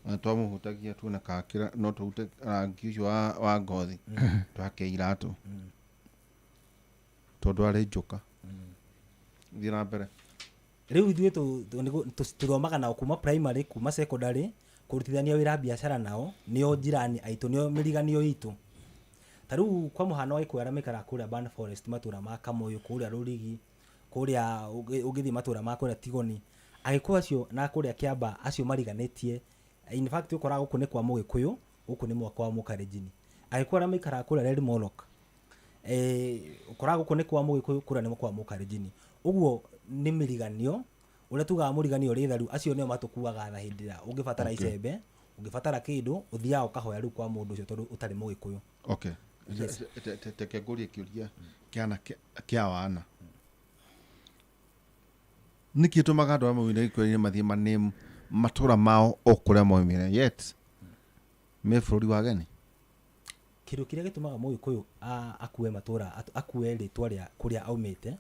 Na twamũhutagia tuona kakĩra no tũrute rangi ũcio wa ngothi twake iratũ. Tondũ arĩ njoka. Thiĩ na mbere. Rĩu ithuĩ tũthomaga nao kuma primary, kuma secondary, kũrutithania wĩra biacara nao, nĩo jirani aitũ, nĩo mĩriganio itũ. Ta rĩu kwa mũhano Agĩkũyũ arĩa maikaraga kũrĩa Burnt Forest, matũra ma Kamũyũ, kũrĩa Rũrigi, kũrĩa ũngĩthiĩ matũra ma kũrĩa Tigoni, Agĩkũyũ acio na kũrĩa Kĩamba acio mariganĩtie. In fact, ũkoraga gũkũ nĩ kwa Mũgĩkũyũ, gũkũ nĩ kwa Mũkalenjini. Agĩkũyũ arĩa maikaraga kũrĩa Red Morlock, ũkoraga gũkũ nĩ kwa Mũgĩkũyũ, kũrĩa nĩ kwa Mũkalenjini. Ũguo nĩ mĩriganio, ũrĩa tugaga mũriganio ũrĩ tharu, acio nĩo matũkuaga tha hĩndĩ ĩrĩa ũngĩbatara icembe, Ũngĩbatara kĩndũ ũthiaga ũkahoya rĩu kwa mũndũ ũcio tondũ ũtarĩ Mũgĩkũyũ. Okay. Yes. Teke ngũrie kĩũria kĩana kĩa wana. Nĩkĩ gĩtũmaga andũ arĩa maumire gĩkũyũ-inĩ mathiĩ maname matũra mao o kũrĩa maumire yet me bũrũri wa ageni? Kĩndũ kĩrĩa gĩtũmaga Mũgĩkũyũ akue matũra, akue rĩtwa rĩa kũrĩa aumĩte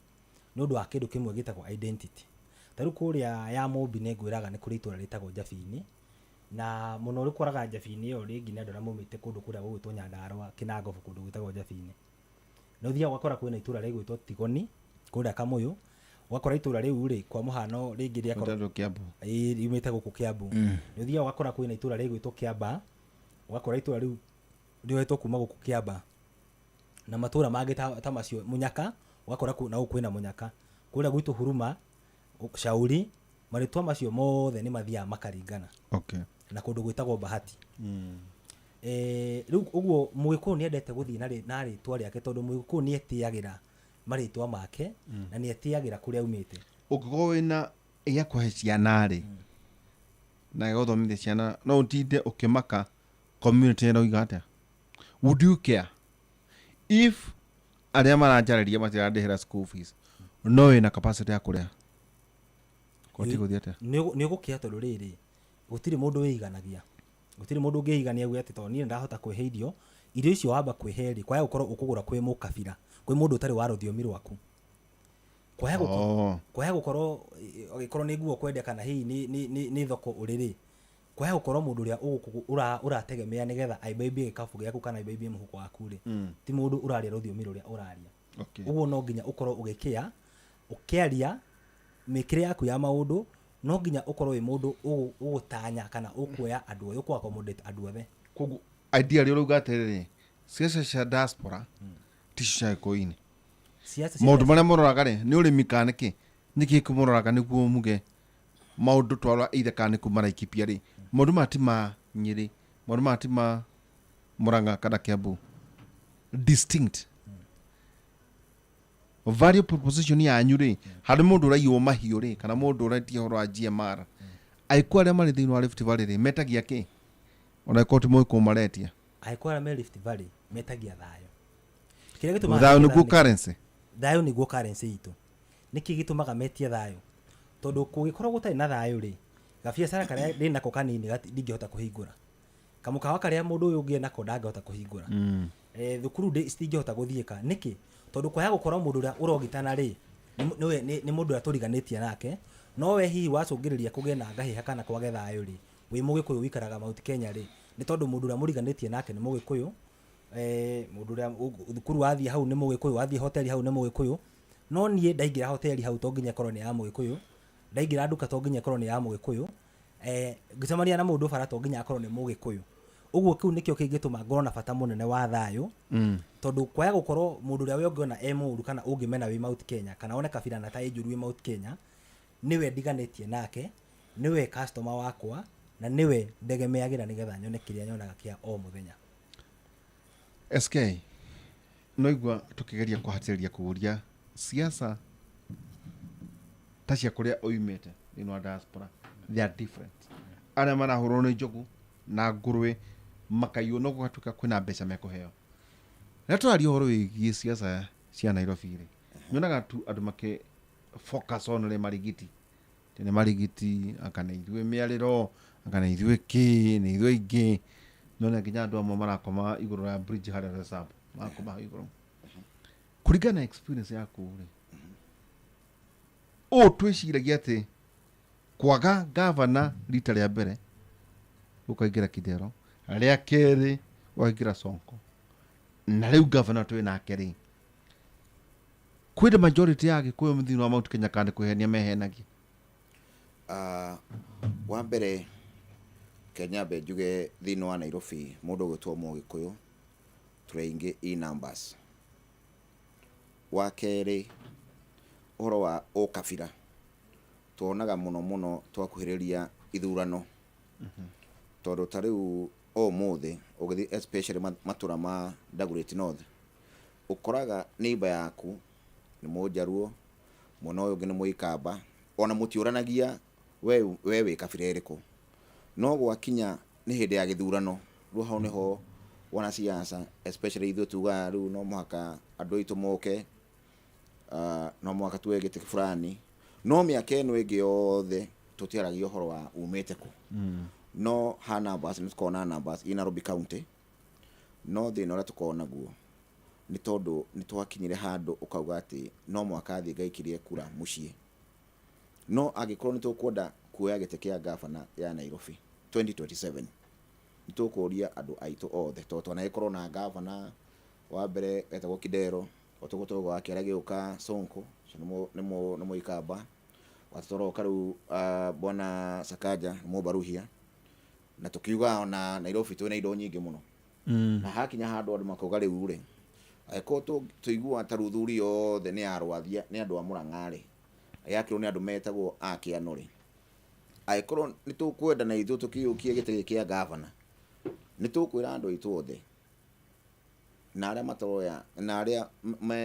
nĩ ũndũ wa kĩndũ kĩmwe gĩtagwo identity. Ta rĩu kũrĩa ya Mũmbi nĩ ngwĩraga nĩ kũrĩ itũra rĩtagwo Njabini, na mũno ũkoraga Njabini ĩyo rĩngĩ nĩ andũ arĩa maumĩte kũndũ kũrĩa gũgwĩtwo Nyandarũa, Kĩnangobu, kũndũ gwĩtagwo Njabini. Nĩ ũthiaga ũgakora kwĩna itũra rĩgwĩtwo Tigoni kũrĩa Kamũyũ, ũgakora itũra rĩu rĩ, kwa mũhano rĩngĩ rĩakorwo Rĩtagwo Kiambu. Ĩĩ, riumĩte gũkũ Kiambu. Nĩ ũthiaga ũgakora kwĩna itũra rĩgwĩtwo Kĩamba, ũgakora itũra rĩu rĩoetwo kuma gũkũ Kĩamba. Na matũra mangĩ ta macio, Mũnyaka, ũgakora na gũkũ kwĩna Mũnyaka. Kũrĩa gwitũ Huruma, Shauri, marĩtwa macio mothe nĩ mathiaga makaringana. Na kũndũ gwĩtagwo Bahati. Rĩu ũguo Mũgĩkũyũ nĩ endete gũthiĩ na rĩtwa rĩake tondũ Mũgĩkũyũ nĩ etĩagĩra marĩtwa make na nĩ etĩagĩra kũrĩa aumĩte. Ũngĩkorwo wĩna gĩa kũhe ciana rĩ, na gĩa gũthomithia ciana, no ũtinde ũkĩmaka community ĩroiga atĩa? Would you care if arĩa maranjarĩria matirandĩhĩra school fees, no wĩna capacity ya kũrĩa? Koti gũthiĩ atĩa? Nĩ ũgũkĩa tondũ rĩrĩ, gũtirĩ mũndũ wĩiganagia. Gũtirĩ mũndũ ũngĩigania auge atĩ tondũ niĩ nĩndahota kwĩhe irio, irio icio wamba kwĩhe rĩ, kwaya gũkorwo ũkũgũra kwĩ mũkabira, kwĩ mũndũ ũtarĩ wa rũthiomi rwaku. Kwaya gũkorwo, angĩkorwo nĩ nguo ũkwendia kana hihi nĩ thoko ũrĩ rĩ, kwaya gũkorwo mũndũ ũrĩa ũrategemea nĩgetha aimbaimbie gĩkabu gĩaku kana aimbaimbie mũhuko waku rĩ, ti mũndũ ũraria rũthiomi rũrĩa ũraria. Ũguo no nginya ũkorwo ũgĩkĩa, ũkĩaria mĩkĩre yaku ya maũndũ, no nginya ũkorwo wĩ mũndũ ũgũtanya kana ũkuoya andũ othe, ũkũ accommodate andũ othe. Koguo idea rĩ ũrauga atĩrĩrĩ, ciaca cia diaspora ti cia Gĩkũyũ-inĩ. Ciaca cia Maũndũ marĩa mũroraga rĩ, nĩ ũrĩmi kana nĩkĩ? Nĩkĩ kĩmũroraga nĩguo muge maũndũ twarora either kana nĩ kuma Laikipia rĩ, maũndũ maya ti ma Nyĩrĩ, maũndũ maya ti ma Murang'a kana Kiambu. Distinct. Value proposition yanyu rĩ, harĩ mũndũ ũraiywo mahiũ rĩ, kana mũndũ ũretia ũhoro wa GMR, Agĩkũyũ arĩa marĩ thĩinĩ wa Rift Valley rĩ, metagia kĩ? Ona angĩkorwo ti Mũgĩkũyũ maretia. Agĩkũyũ arĩa me Rift Valley metagia thayũ. Kĩrĩa gĩtũmaga Thayũ metie nĩguo thayũ nĩ currency? Thayũ nĩguo currency itũ. Nĩkĩ gĩtũmaga metie thayũ? Tondũ kũngĩkorwo gũtarĩ na thayũ rĩ, gabiacara karĩa ndĩnako kanini ndingĩhota kũhingũra. Kamũkawa karĩa mũndũ ũyũ ũngĩ enako ndangĩhota kũhingũra. Thukuru citingĩhota gũthiĩka. Nĩkĩ? Tondũ kwaya gũkorwo mũndũ ũrĩa ũrogitana rĩ, nĩ mũndũ ũrĩa tũriganĩtie nake, no we hihi wacũngĩrĩria kũgĩe na ngahĩha kana kwage thayũ rĩ, wĩ Mũgĩkũyũ ũikaraga Mount Kenya rĩ, nĩ tondũ mũndũ ũrĩa mũriganĩtie nake nĩ Mũgĩkũyũ, mũndũ ũrĩa thukuru wathiĩ hau nĩ Mũgĩkũyũ, wathiĩ hoteli hau nĩ Mũgĩkũyũ, no niĩ ndaingĩra hoteli hau to nginya ĩkorwo nĩ ya Mũgĩkũyũ, ndaingĩra nduka to nginya ĩkorwo nĩ ya Mũgĩkũyũ, ngĩcemania na mũndũ bara to nginya akorwo nĩ Mũgĩkũyũ. Ũguo kĩu nĩkĩo kĩngĩtũma ngorwo na bata mũnene wa thayũ, tondũ kwaya gũkorwo mũndũ ũrĩa we ũngĩona e mũũru kana ũngĩmena wĩ Mount Kenya, kana one kabira na ta ĩ njũru wĩ Mount Kenya, nĩwe ndiganĩtie nake, nĩwe customer wakwa, na nĩwe ndegemeagĩra nĩgetha nyone kĩrĩa nyonaga kĩa o mũthenya. SK, no igua tũkĩgeria kũhatĩrĩria kũũria siasa ta cia kũrĩa ũimĩte thĩinĩ wa diaspora, they are different. Arĩa marahũrwo nĩ njogu na ngũrwe makaiywo no gũgatuĩka kwĩna mbeca mekũheo. Rĩrĩa tũraria ũhoro wĩgiĩ siasa cia Nairobi rĩ, nyonaga tu andũ makĩ focus on rĩ marigiti. Nĩ marigiti, anga nĩ ithuĩ mĩarĩro, anga nĩ ithuĩ kĩ, nĩ ithuĩ aingĩ. None nginya andũ amwe marakoma igũrũ rĩa bridge harĩa Reserve, marakoma hau igũrũ. Kũringana na experience yaku rĩ, ũũ twĩciragia atĩ kwaga gavana rita rĩa mbere ũkaingĩra Kidero, rĩa kerĩ ũkaingĩra Sonko, na rĩu gavana twĩ nake rĩ, kwĩna majority ya Agĩkũyũ thĩinĩ wa Mount Kenya kana nĩ kwĩhenia mehenagia? Wa mbere Kenya nyambe njuge thĩinĩ wa Nairobi mũndũ ũgwĩtwo Mũgĩkũyũ tũrĩ aingĩ in numbers. Wa kerĩ ũhoro wa ũkabira tuonaga mũno mũno twakuhĩrĩria ithurano, tondũ ta rĩu ũmũthĩ ũgĩthiĩ especially matũra ma Dagoretti North, ũkoraga neighbor yaku nĩ Mũnjaruo, mwena ũyũ ũngĩ nĩ Mũikamba, ona mũtiũranagia we wĩ kabira ĩrĩkũ, no gwakinya Nĩ hĩndĩ ya gĩthurano rĩu hau nĩho wanasiasa especially ithuĩ tugaga rĩu no mũhaka andũ aitũ moke, no mũhaka tuoe gĩtĩ fulani. No mĩaka ĩno ĩngĩ yothe tũtiaragia ũhoro wa umĩte kũ. No ha numbers nĩ tũkoragwo na numbers i Nairobi County, no thĩna ũrĩa tũkoragwo naguo nĩ tondũ nĩ twakinyire handũ ũkauga atĩ no mũhaka thiĩ ngaikirie kura mũciĩ. No angĩkorwo nĩ tũkwenda kuoya gĩtĩ kĩa ngabana ya Nairobi 2027, nĩ tũkũria andũ aitũ othe, tondũ twanagĩkorwo na ngabana wa mbere etagwo Kidero, ũtũgũtũgwo wa kerĩ agĩũka Sonko, ũcio nĩ Mũikamba, watatũ aroka rĩu bwana Sakaja nĩ Mũbaruhia, na tũkiuga ona Nairobi twĩna indo nyingĩ mũno. Na hakinya handũ andũ makauga rĩu rĩ, angĩkorwo tũiguaga ta Ruthuri yothe nĩ ya Rwathia, nĩ andũ a Mũrang'a rĩ, yakĩrwo nĩ andũ metagwo a Kĩano rĩ, angĩkorwo nĩ tũkwenda na ithuĩ tũkĩyũkie gĩtĩ gĩkĩ kĩa ngavana, nĩ tũkwĩra andũ aitũ othe na arĩa mataroya na arĩa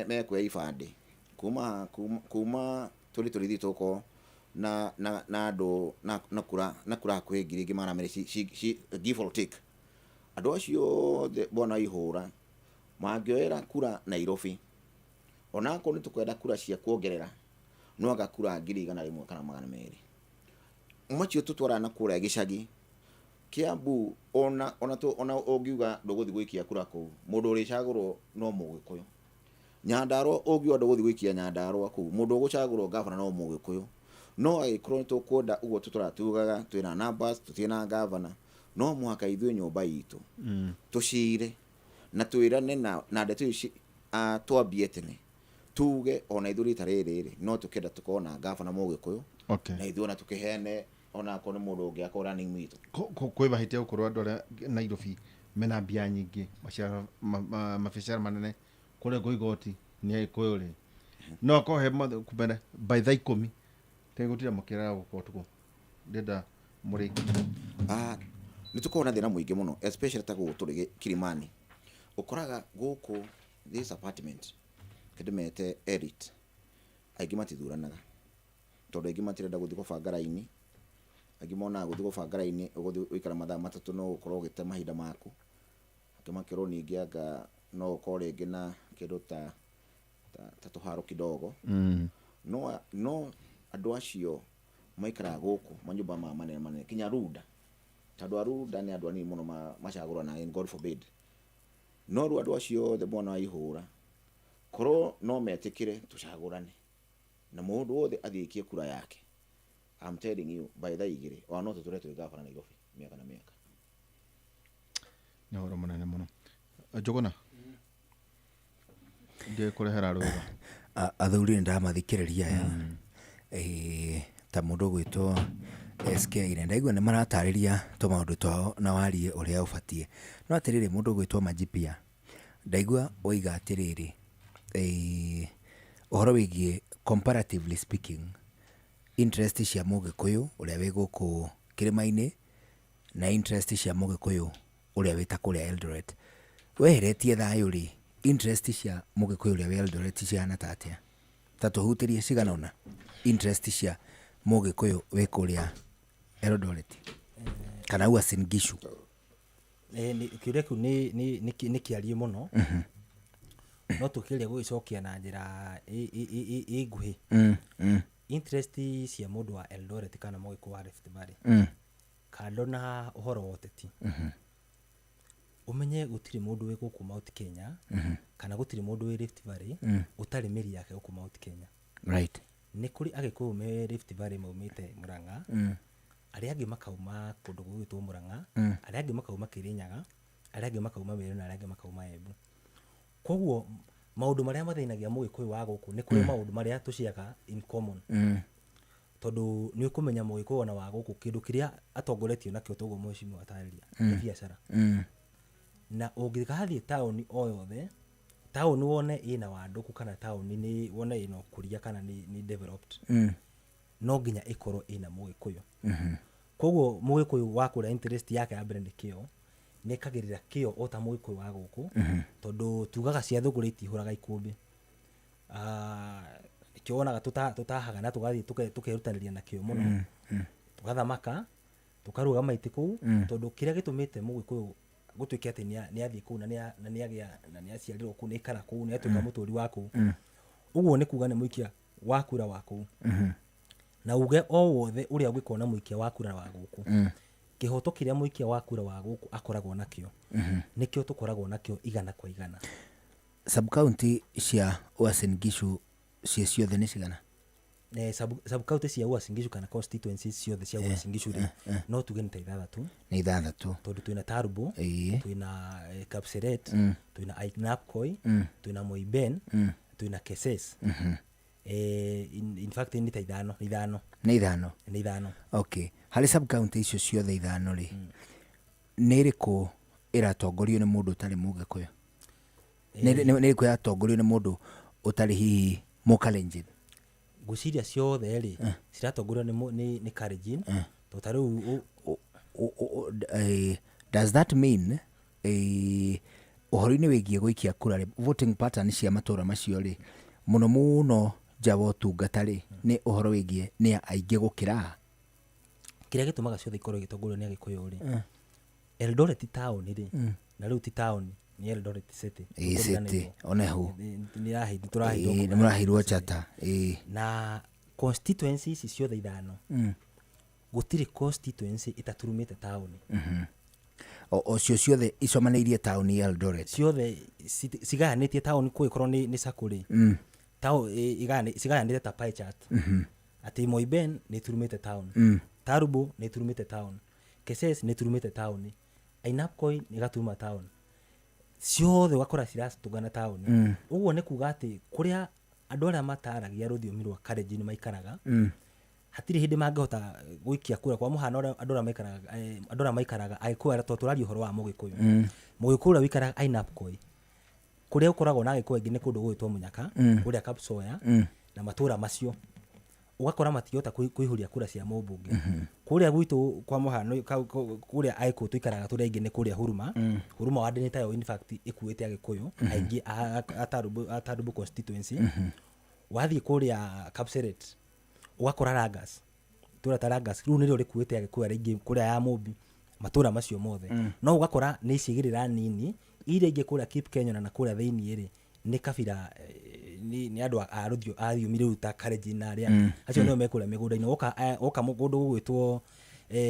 mekuoya ibandĩ kuma 2023 tũgũkorwo na andũ na kura hakuhĩ 200,200 give or take. Andũ acio othe bwana Ihũra mangĩoera kura Nairobi, onakorwo nĩ tũkwenda kura cia kuongerera, no anga kura 100,000 kana 200, macio tũtwaraga na kũrĩa gĩcagi Kiambu. Ona ũngiuga ndũgũthiĩ gũikia kura kũu, mũndũ ũrĩcagũrwo no Mũgĩkũyũ. Nyandarua ũngiuga ndũgũthiĩ gũikia Nyandarua kũu, mũndũ ũgũcagũrwo ngavana no Mũgĩkũyũ. No angĩkorwo nĩ tũkwenda ũguo tũtũraga tugaga twĩna numbers, tũtirĩ na ngavana, no mũhaka ithuĩ nyũmba itũ tũcire na twĩrane na ndeto ici, twambie tene tuge ona ithuĩ rita rĩrĩ rĩ no tũkĩenda tũkorwo na ngavana Mũgĩkũyũ, na ithuĩ ona tũkĩheane onakorwo nĩ mũndũ ũngĩ akorwo running mate. Kwĩ mahĩtia gũkorwo andũ arĩa Nairobi mena mbia nyingĩ, mabiacara manene, kũrengwo igoti nĩ Agĩkũyũ rĩ, no akorwo he mbere by thaa 10 tegũtira mũkĩraga gũkũ ũtukũ ndĩrenda mũrĩki. Nĩ tũkoragwo na thĩna mũingĩ mũno, especially ta gũkũ tũrĩ Kilimani. Ũkoraga gũkũ this apartment kĩndĩmete elite, aingĩ matithuranaga tondũ aingĩ matirenda gũthiĩ gũbanga raini. Aingĩ monaga gũthiĩ gũbanga raini ũgũthiĩ gũikara mathaa 3, no ũkorwo ũgĩte mahinda maku. Angĩ makerwo ningĩ anga no ũkorwo rĩngĩ na kĩndũ ta tũharo kidogo. No andũ acio maikaraga gũkũ manyũmba maya manene manene kinya Runda, tondũ a Runda nĩ andũ anini mũno macagũranaga, and God forbid. No rĩu andũ acio othe mwana wa Ihũra korwo no metĩkĩre tũcagũrane na mũndũ wothe athiĩ aikie kura yake, I'm telling you, by thaa 2 ona no tũtũre twĩ gavana Nairobi mĩaka na mĩaka. Nĩ ũhoro mũnene mũno. Njũgũna ndĩkũrehera rũga. Athuri nĩ ndamathikĩrĩria aya. Ta mũndũ ũgwĩtwo SK nĩ ndaigua nĩ maratarĩria tũmaũndũ twao na warie ũrĩa ũbatiĩ. No atĩrĩrĩ, mũndũ ũgwĩtwo Majipia, ndaigua oiga atĩrĩrĩ, ũhoro wĩgiĩ comparatively speaking interest cia Mũgĩkũyũ ũrĩa wĩ gũkũ kĩrĩma-inĩ na interest cia Mũgĩkũyũ ũrĩa wĩ ta kũrĩa Eldoret. Weheretie thayũ rĩ, interest cia Mũgĩkũyũ ũrĩa wĩ Eldoret cihana ta atĩa? Ta tũhutĩrie cigana ũna interest cia Mũgĩkũyũ wĩ kũrĩa Eldoret kana Uasin Gishu. Kĩũria kĩu nĩ kĩariĩ mũno, no tũkĩgeria gũgĩcokia na njĩra ĩ nguhĩ. Interest cia mũndũ wa Eldoret kana Mũgĩkũyũ wa Rift Valley, kando na ũhoro wa ũteti, ũmenye gũtirĩ mũndũ wĩ gũkũ Mount Kenya kana gũtirĩ mũndũ wĩ Rift Valley ũtarĩ mĩri yake gũkũ Mount Kenya. Nĩ kũrĩ Agĩkũyũ me Rift Valley maumĩte Murang'a, arĩa angĩ makauma kũndũ gũgwĩtwo Murang'a, arĩa angĩ makauma Kĩrĩnyaga, arĩa angĩ makauma Meru na arĩa angĩ makauma Embu. Koguo maũndũ marĩa mathĩnagia Mũgĩkũyũ wa gũkũ, nĩ kũrĩ maũndũ marĩa tũciaga in common, tondũ nĩ ũkũmenya Mũgĩkũyũ ona wa gũkũ kĩndũ kĩrĩa atongoretio nakĩo, toguo mheshimiwa atarĩria, nĩ biacara. Na ũngĩgathiĩ taũni o yothe, taũni wone ĩna wandũku kana taũni nĩ wone ĩna ũkũria kana nĩ developed, no nginya ĩkorwo ĩna Mũgĩkũyũ. Koguo Mũgĩkũyũ wa kũrĩa interest yake ya mbere nĩ kĩo, nĩ ekagĩrĩra kĩo o ta Mũgĩkũyũ wa gũkũ, tondũ tugaga cia thũgũrĩ itihũraga ikũmbĩ. Nĩkĩo wonaga tũtahaga na tũgathiĩ tũkerutanĩria na kĩo mũno, tũgathamaka. Tũkarũgama itĩ kũu tondũ kĩrĩa gĩtũmĩte Mũgĩkũyũ gũtuĩke atĩ nĩ athiĩ kũu na nĩ agĩa na nĩ aciarĩrwo kũu, nĩ aikara kũu, nĩ atuĩka mũtũri wa kũu, ũguo nĩ kuga nĩ mũikia wa kura wa kũu. Na uge o wothe ũrĩa ũngĩkorwo na mũikia wa kura wa gũkũ, kĩhoto kĩrĩa mũikia wa kura wa gũkũ akoragwo nakĩo nĩkĩo tũkoragwo nakĩo igana kwa igana. Sub county cia Uasin Gishu cie ciothe nĩ cigana? Sub county cia Uasin Gishu kana constituencies ciothe cia Uasin Gishu rĩ, no tuge nĩ ta ithathatũ. Nĩ ithathatũ. Tondũ twĩna Turbo, twĩna Kapseret, twĩna Ainabkoi, twĩna Moiben, twĩna Keses. In fact nĩ ta ithano, nĩ ithano. Nĩ ithano. Nĩ ithano. Okay, harĩ sub county icio ciothe ithano rĩ, nĩ ĩrĩkũ ĩratongorio nĩ mũndũ ũtarĩ Mũgĩkũyũ? Nĩ ĩrĩkũ ĩratongorio nĩ mũndũ ũtarĩ hihi Mũkalenjin? Ngwĩciria ciothe rĩ ciratongorio nĩ Kalenjin, tondũ ta rĩu Does that mean ũhoro-inĩ wĩgiĩ gũikia kura rĩ, voting pattern cia matũra macio rĩ, mũno mũno nja wa ũtungata rĩ, nĩ ũhoro wĩgiĩ nĩ aingĩ gũkĩra? Kĩrĩa gĩtũmaga ciothe ikorwo igĩtongorio nĩ Agĩkũyũ rĩ, Eldoret town rĩ, na rĩu ti town, nĩ Eldoret City. Ĩ, city onehu. Nĩ tũraheirwo. Nĩ mũraheirwo chata, ĩ. Na constituency ici ciothe ithano, gũtirĩ constituency ĩtaturumĩte taũni. O cio ciothe icomanĩirie taũni ya Eldoret? Ciothe cigayanĩtie taũni. Kũgĩkorwo nĩ sacco rĩ, cigayanĩte ta pie chart, atĩ Moiben nĩ ĩturumĩte town, Turbo nĩ ĩturumĩte town, Keses nĩ ĩturumĩte town, Ainabkoi nĩ ĩgaturuma town. Ciothe ũgakora ciratũngana taũni. Ũguo nĩ kuga atĩ kũrĩa andũ arĩa mataragia rũthiomi rwa Kalenjin maikaraga, hatirĩ hĩndĩ mangĩhota gũikia kura. Kwa mũhano, andũ arĩa maikaraga Agĩkũyũ arĩa, tondũ tũraria ũhoro wa Mũgĩkũyũ, Mũgĩkũyũ ũrĩa ũikaraga Ainabkoi, kũrĩa gũkoragwo na Agĩkũyũ aingĩ nĩ kũndũ gũgwĩtwo Mũnyaka, kũrĩa Kapsoya na matũra macio, ũgakora matingĩhota kũihũria kura cia mũmbunge. Kũrĩa gwitũ, kwa mũhano, kũrĩa Agĩkũyũ tũikaraga tũrĩ aingĩ nĩ kũrĩa Huruma. Huruma ward nĩ tayo in fact ĩkuĩte Agĩkũyũ aingĩ a Turbo constituency. Wathiĩ kũrĩa Kapseret, ũgakora Langas, itũra ta Langas rĩu nĩrĩo rĩkuĩte Agĩkũyũ arĩa aingĩ kũrĩa ya Mũmbi, matũra macio mothe. No ũgakora nĩ icigĩrĩra nini iria ingĩ kũrĩa Kipkenya na kũrĩa thĩiniĩ rĩ, nĩ kabira, nĩ andũ a rũthiomi rĩu ta Kalenjin na arĩa angĩ, acio nĩo me kũrĩa mĩgũnda-inĩ. Woka kũndũ gũgwĩtwo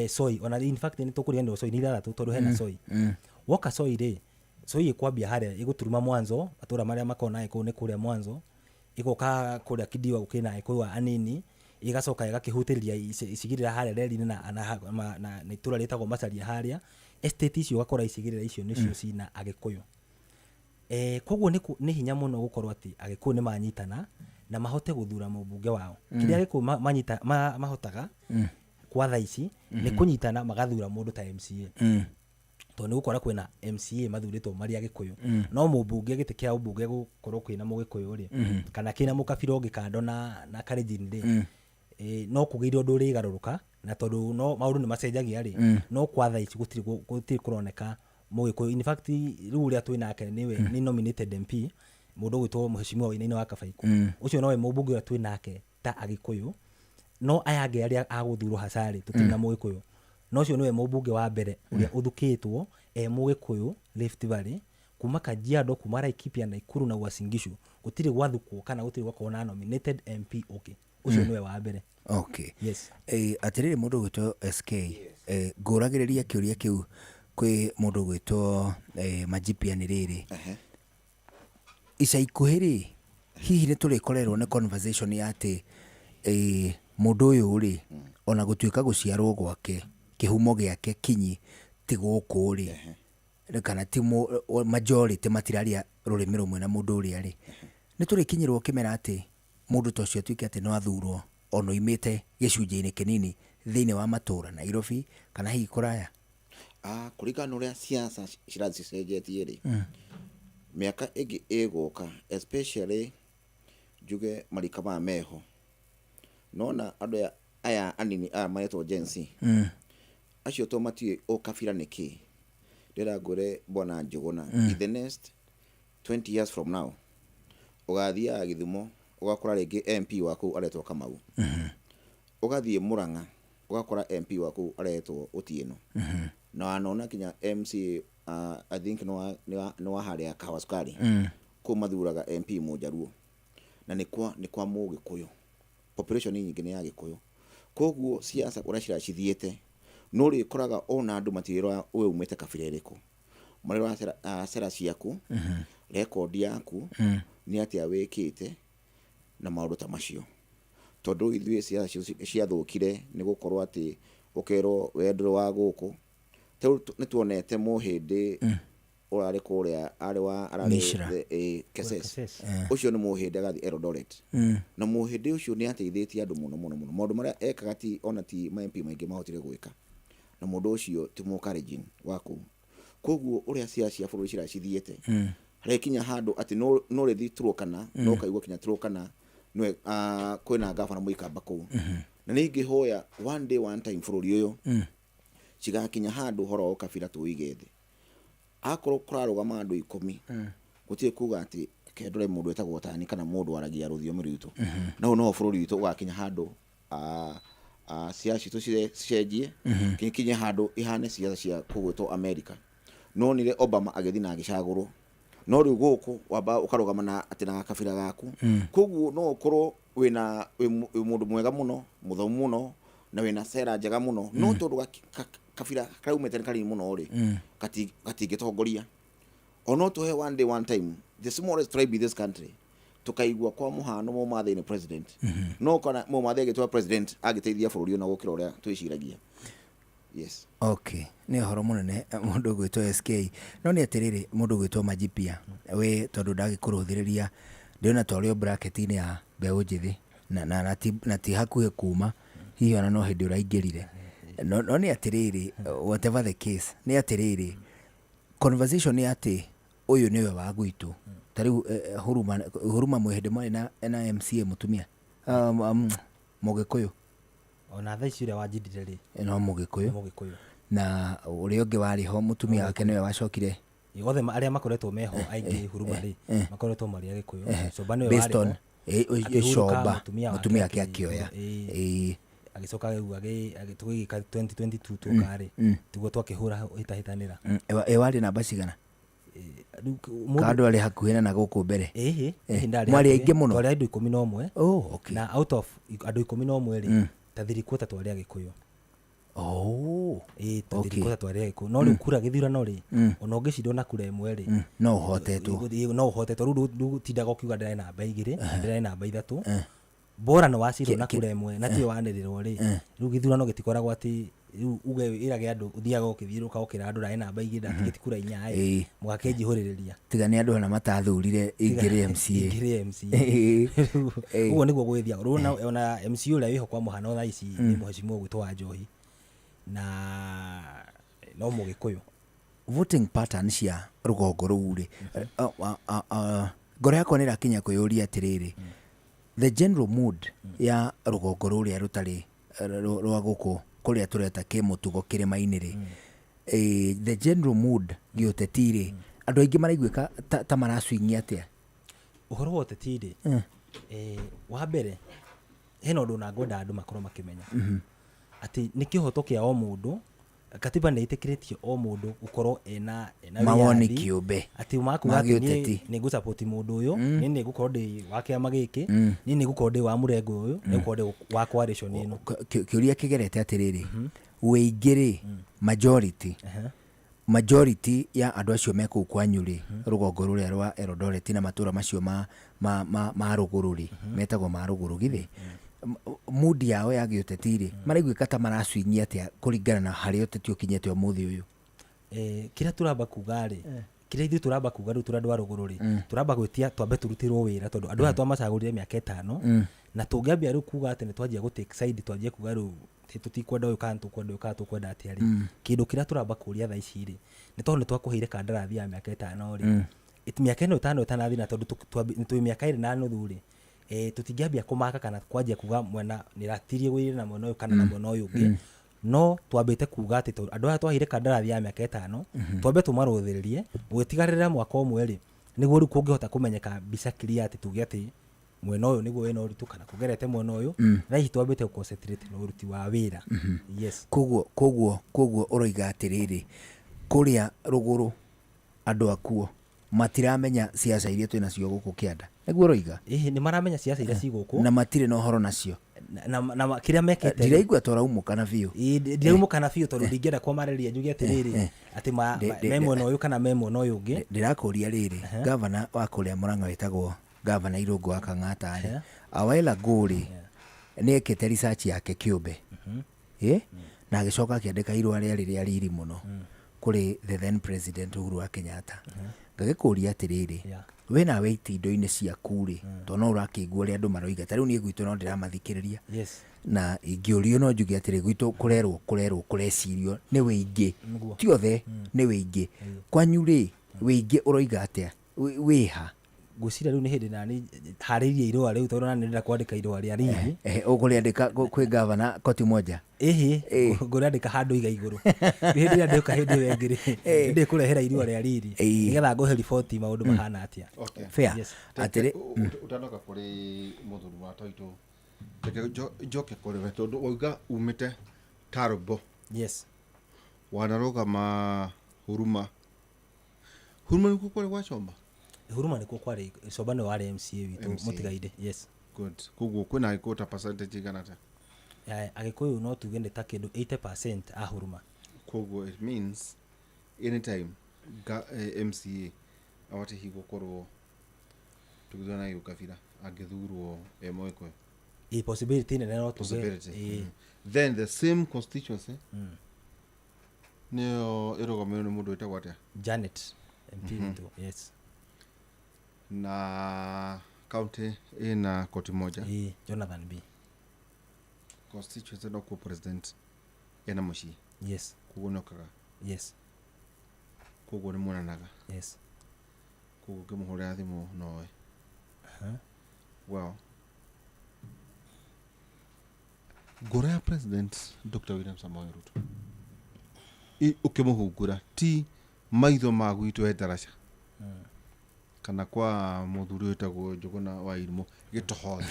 Soi, ona in fact nĩ tũkũriganĩrwo Soi nĩ ithathatũ, tondũ hena Soi. Woka Soi rĩ, Soi ĩkwambia harĩa ĩgũturuma mwanzo, matũra marĩa makoragwo na Agĩkũyũ nĩ kũrĩa mwanzo, ĩgoka kũrĩa Kidiwa gũkĩrĩ na Agĩkũyũ anini, ĩgacoka ĩgakĩhutĩrĩria icigĩrĩra harĩa reri-inĩ na itũra rĩtagwo Macharia harĩa estate icio, ũgakora icigĩrĩra icio nĩcio cina Agĩkũyũ. Koguo nĩ hinya mũno gũkorwo atĩ Agĩkũyũ nĩ manyitana na mahote gũthura mũmbunge wao. Kĩrĩa Agĩkũyũ mahotaga kwa thaa ici nĩ kũnyitana magathura mũndũ ta MCA, tondũ nĩ gũkora kwĩna MCA mathurĩtwo marĩ Agĩkũyũ, no mũmbunge, gĩtĩ kĩa ũmbunge gũkorwo kwĩna Mũgĩkũyũ rĩ, kana kĩna mũkabira ũngĩ kando na Kalenjin rĩ, no kũgĩire ũndũ ũrĩgarũrũka, na tondũ no maũndũ nĩ macenjagia rĩ, no kwa thaa ici gũtirĩ kũroneka Mũgĩkũyũ. In fact rĩu ũrĩa twĩ nake nĩwe nĩ nominated MP, mũndũ ũgwĩtwo Mheshimiwa Wainaina wa Kabaikũ. Ũcio nowe mũmbunge ũrĩa twĩ nake ta Agĩkũyũ, no aya angĩ arĩa agũthurwo hacarĩ tũtirĩ na Mũgĩkũyũ. No ũcio nĩwe mũmbunge wa mbere ũrĩa ũthukĩtwo e Mũgĩkũyũ Rift Valley, kuma Kajiado, kuma Laikipia, Nakuru na Uasin Gishu gũtirĩ gwathukwo kana gũtirĩ gwakorwo na nominated MP ũngĩ. Ũcio nĩwe wa mbere. Okay. Yes. Atĩrĩrĩ, mũndũ ũgwĩtwo SK, ngũragĩrĩria kĩũria kĩu kwĩ mũndũ ũgwĩtwo Majipia nĩ rĩrĩ, ica ikuhĩ rĩ, hihi nĩ tũrĩkorerwo nĩ conversation ya atĩ mũndũ ũyũ rĩ, ona gũtuĩka gũciarwo gwake, kĩhumo gĩake kinyi ti gũkũ rĩ, kana ti majority matiraria rũrĩmĩ rũmwe na mũndũ ũrĩa rĩ, nĩ tũrĩkinyĩrwo kĩmera atĩ mũndũ ta ũcio atuĩke atĩ no athurwo ona oimĩte gĩcunjĩ-inĩ kĩnini thĩinĩ wa matũra Nairobi kana hihi kũraya? Ah, kũringana na ũrĩa siasa cirathiĩ cicenjetie rĩ, mĩaka ĩngĩ ĩgũka, especially njuge marika maya meho, nona andũ aya anini aya maretwo Gen Z, acio to matiũĩ ũkabira nĩ kĩ. Ndĩrenda ngwĩre, bwana Njũgũna, in the next 20 years from now ũgathiaga Gĩthumo ũgakora rĩngĩ MP wa kũu aretwo Kamau, ũgathiĩ Mũrang'a. Ũgakora MP wa kũu aretwo Otieno. Na wanona kinya MCA, I think nĩ wa, nĩ wa, nĩ wa harĩa Kahawa Sukari. Kũu mathuraga MP Mũjaruo. Na nĩ kwa, nĩ kwa Mũgĩkũyũ. Population nyingĩ nĩ ya Gĩkũyũ. Koguo siasa ũrĩa ciracithiĩte, no ũrĩkoraga ona andũ matirĩrora we umĩte kabira ĩrĩkũ. Marĩroraga cera, cera ciaku, rekondi yaku, nĩ atĩa wĩkĩte, na maũndũ ta macio. Tondũ ithuĩ siasa citũ ciathũkire nĩ gũkorwo atĩ ũkerwo we ndũrĩ wa gũkũ. Ta rĩu nĩ tuonete mũhĩndĩ ũrarĩ kũrĩa, arĩ wa, ararĩ Mishra. Keses. Keses. Ũcio nĩ mũhĩndĩ agathiĩ Eldoret. Na mũhĩndĩ ũcio nĩ ateithĩtie andũ mũno mũno mũno. Maũndũ marĩa ekaga ti, ona ti ma MP maingĩ mahotire gwĩka. Na mũndũ ũcio ti mũkalenjin wa kũu. Koguo ũrĩa siasa cia bũrũri ciracithiĩte, harĩkinya handũ atĩ no rĩthiĩ Turkana, no ũkaigua kinya Turkana, nĩwe, kwĩna gavana Mũikamba kũu. Na nĩ ingĩhoya one day one time bũrũri ũyũ, cigakinya handũ ũhoro wa ũkabira tũwĩige thĩ. Akorwo kũrarũgama andũ 10, gũtirĩ kuga atĩ kendore mũndũ wĩtagwo Tani kana mũndũ waragia rũthiomi rwitũ. Na hau noho bũrũri witũ ũgakinya handũ, siasa citũ cicenjie, kinye handũ ihane siasa cia kũgwĩtwo America. Nonire Obama agĩthiĩ na agĩcagũrwo. No rĩu gũkũ wamba ũkarũgama na atĩ na gakabira gaku. Koguo no ũkorwo wĩna, wĩ mũndũ mwega mũno, mũthomu mũno, na wĩna cera njega mũno. No tondũ kabira karaumĩte nĩ kanini mũno rĩ, gatingĩtongoria. O no tũhe one day one time, the smallest tribe in this country, tukaigua kwa mũhano Mũmathai nĩ president. No kana Mũmathai agĩtua president angĩteithia bũrũri ona gũkĩra ũrĩa twĩciragia. Yes. Okay, nĩ ũhoro mũnene mũndũ ũgwĩtwo SK. No nĩ atĩrĩrĩ, mũndũ ũgwĩtwo Majipia, we tondũ ndagĩkũrũthĩrĩria, ndĩrona ta ũrĩ o bracket-inĩ ya mbeũ njĩthĩ, na ti hakuhĩ kuma, hihi ona no hĩndĩ ũraingĩrire. No, no nĩ atĩrĩrĩ, whatever the case, nĩ atĩrĩrĩ, conversation nĩ atĩ ũyũ nĩwe wa gwitũ. Ta rĩu, Huruma, Huruma mwĩ hĩndĩ mwarĩ na MCA mũtumia, Mũgĩkũyũ. Ona thaa ici ũrĩa wanjindire rĩ? No Mũgĩkũyũ. Mũgĩkũyũ. Na ũrĩa ũngĩ warĩ ho mũtumia wake nĩwe wacokire. Ĩ, othe arĩa makoretwo meho aingĩ Huruma rĩ, makoretwo marĩ Agĩkũyũ. Comba nĩwe Based warĩ on, ho. Akĩhurũka Comba, mũtumia wake mũtumia wake akĩ- akĩoya. Agĩcoka rĩu tũgĩgĩka 2022 tũka rĩ, tiguo twakĩhũra hĩtahĩtanĩra. Warĩ namba cigana? Rĩu mũndũ Ka andũ arĩ hakuhĩ na gũkũ mbere? Ndarĩ Mwarĩ hakuhĩ. aingĩ mũno? Twarĩ andũ 11. Oh, okay. Na out of andũ 11 rĩ, ta three quarter twarĩ Agĩkũyũ. Oh. Ta Okay. three quarter twarĩ Agĩkũyũ. No rĩu kura gĩthurano rĩ, ona ũngĩcindwo na kura ĩmwe rĩ, No ũhotetwo. No ũhotetwo. Rĩu ndũtindaga ũkiuga ndĩrarĩ namba igĩrĩ, ndĩrarĩ namba ithatũ. Bora nĩ wacindwo na kura ĩmwe, na tiwe wanĩrĩrwo rĩ, rĩu gĩthurano gĩtikoragwo atĩ rĩu uge ĩrage andũ, ũthiaga ũkĩthiũrũrũka ũkĩra andũ ndarĩ namba igĩrĩ, ndatigĩti kura inya ĩ, mũgakĩnjihũrĩrĩria. Tiga nĩ andũ ona matathurire ingĩrĩ MCA. Ingĩrĩ MCA. Ũguo nĩguo gwĩthiaga. Rĩu ona MCA ũrĩa wĩho kwa mũhano thaa ici nĩ mũhecimiwa ũgwĩtwo wa Njohi, na no Mũgĩkũyũ. Voting pattern cia rũgongo rũu rĩ, ngoro yakwa nĩ ĩrakinya kwĩyũria atĩrĩrĩ, the general mood ya rũgongo rũrĩa rũtarĩ rwa gũkũ kũrĩa tũreta kĩmũtugo kĩrĩma-inĩ rĩ, the general mood gĩũteti rĩ, andũ aingĩ maraiguĩka ta maracwingia atĩa? Ũhoro wa ũteti rĩ, wa mbere hena ũndũ na ngwenda andũ makorwo makĩmenya. Atĩ nĩ kĩhoto kĩa o mũndũ, katiba nĩ ĩtĩkĩrĩtie o mũndũ gũkorwo ena Mawoni wĩyathi. kĩũmbe. Atĩ makuga atĩ niĩ Magĩũteti. nĩ ngũsupport mũndũ ũyũ, niĩ nĩ ngũkorwo ndĩ wa kĩama gĩkĩ, niĩ nĩ ngũkorwo ndĩ wa mũrengo ũyũ, nĩ ngũkorwo ndĩ wa coalition ĩno. Kĩũria kĩgerete atĩrĩrĩ, wĩingĩ rĩ, majority. Majority ya andũ acio me kũu kwanyu rĩ, rũgongo rũrĩa rwa Eldoret na matũra macio ma rũgũrũ rĩ, metagwo ma rũgũrũ githĩ? Mood yao ya gĩũteti rĩ, maraiguĩka ta maracwingia atĩa kũringana na harĩa ũteti ũkinyĩte ũmũthĩ ũyũ? Kĩrĩa tũramba kuga rĩ, kĩrĩa ithuĩ tũramba kuga rĩu tũrĩ andũ a rũgũrũ rĩ, tũramba gwĩtia twambe tũrutĩrwo wĩra tondũ andũ aya twamacagũrire mĩaka ĩtano, na tũngĩambia rĩu kuga atĩ nĩ twanjia gũ take side, twanjie kuga rĩu atĩ tũtikwenda ũyũ kana tũkwenda ũyũ kana tũkwenda atĩa rĩ, kĩndũ kĩrĩa tũramba kũria thaa ici rĩ, nĩ tondũ nĩ twakũheire kandarathi ya mĩaka ĩtano rĩ, mĩaka ĩno ĩtano ĩtanathira tondũ twĩ mĩaka ĩrĩ na nuthu rĩ, tũtingĩambia kũmaka kana kwanjia kuga mwena nĩratirie wĩra na mwena ũyũ kana na mwena ũyũ ũngĩ. No twambĩte kuga atĩ tondũ andũ aya twaheire kandarathi ya mĩaka ĩtano, twambe tũmarũthĩrĩrie, gũgĩtigarĩra mwaka ũmwe rĩ, nĩguo rĩu kũngĩhota kũmenyeka mbica clear atĩ tuge atĩ Mwena ũyũ nĩguo wĩna ũritũ kana kũgerete mwena ũyũ. Thaa ici twambĩte gũ concentrate na ũruti wa wĩra. Yes. Koguo ũroiga atĩrĩrĩ, kũrĩa rũgũrũ andũ akuo matiramenya siasa iria twĩ nacio gũkũ kĩanda, nĩguo ũroiga? Ĩhĩ, nĩ maramenya siasa iria ci gũkũ. Na matirĩ na ũhoro nacio. Na kĩrĩa mekĩte rĩ- Ndiraigua ta ũraumũkana biũ. Ĩĩ, ndiraumũkana biũ tondũ ndingĩenda kwamarĩria njuge atĩrĩrĩ atĩ me mwena ũyũ kana me mwena ũyũ ũngĩ. Ndĩrakũria rĩrĩ, gavana wa kũrĩa Murang'a wĩtagwo gavana Irũngũ wa Kang'ata rĩ, a while ago rĩ, nĩ ekĩte research yake kĩũmbe. Ĩ? Na agĩcoka akĩandĩka irũa rĩarĩ rĩa riri mũno kũrĩ the then president Uhuru wa Kenyatta. Ngagĩkũria atĩrĩrĩ, we nawe itindo-inĩ ciaku rĩ, tondũ no ũrakĩigua ũrĩa andũ maroiga, ta rĩu niĩ gwitũ no ndĩramathikĩrĩria, na ingĩũrio no njuge atĩrĩ, gwitũ kũrerwo kũrerwo kũrecirio nĩ wĩingĩ, ti othe, nĩ wĩingĩ. Kwanyu rĩ, wĩingĩ ũroiga atĩa? Wĩha? Ngwĩciria rĩu nĩ hĩndĩ nani harĩirie irũa rĩu tondũ nani ndĩrenda kwandĩka irũa rĩa rigi. Ũkũrĩandĩka kwĩ gavana koti moja? Ĩhĩ, ngũrĩandĩka handũ iga igũrũ. Hĩndĩ ĩrĩa ndĩũka hĩndĩ ĩyo ĩngĩ rĩ, nĩndĩkũrehera irũa rĩa riri nĩgetha ngũhe riboti maũndũ mahana atĩa. Fair. Yes. Atĩrĩ, Ũtanoka kũrĩ mũthuri wa Toitũ, reke njoke kũrĩ we tondũ wauga umĩte Tarbo. Yes. Wanarũgama Huruma. Huruma nĩkuo kwarĩ gwa Chomba? Huruma nĩkuo kwarĩ, Chomba nĩwe warĩ MCA witũ MCA. mũtigaire. Yes. Good. Koguo kwĩna Agĩkũyũ ta percentage igana atĩa? Agĩkũyũ no tuge nĩ ta kĩndũ 80% a Huruma. Koguo it means anytime MCA abatiĩ hihi gũkorwo tũgĩthurana gĩũkabira angĩthurwo e Mũgĩkũyũ. Ĩ, possibility nene no tuge. Possibility. Ĩ. Then the same constituency nĩyo ĩrũgamĩrĩirwo nĩ mũndũ wĩtagwo atĩa? Janet MP witũ. Yes. Na county ĩna koti moja. Ĩ, Jonathan B. Constituency nokuo president ena mũciĩ. Yes. Koguo nĩokaga. Yes. Koguo nĩ muonanaga. Yes. Koguo ũngĩmũhũrĩra thimũ noe. Well, ngoro ya president Dr. William Samoei Ruto ũkĩmũhungura ti maitho ma gwitũ e ndaraca kana kwa mũthuri wĩtagwo Njũgũna wa Irimũ Gĩtohothi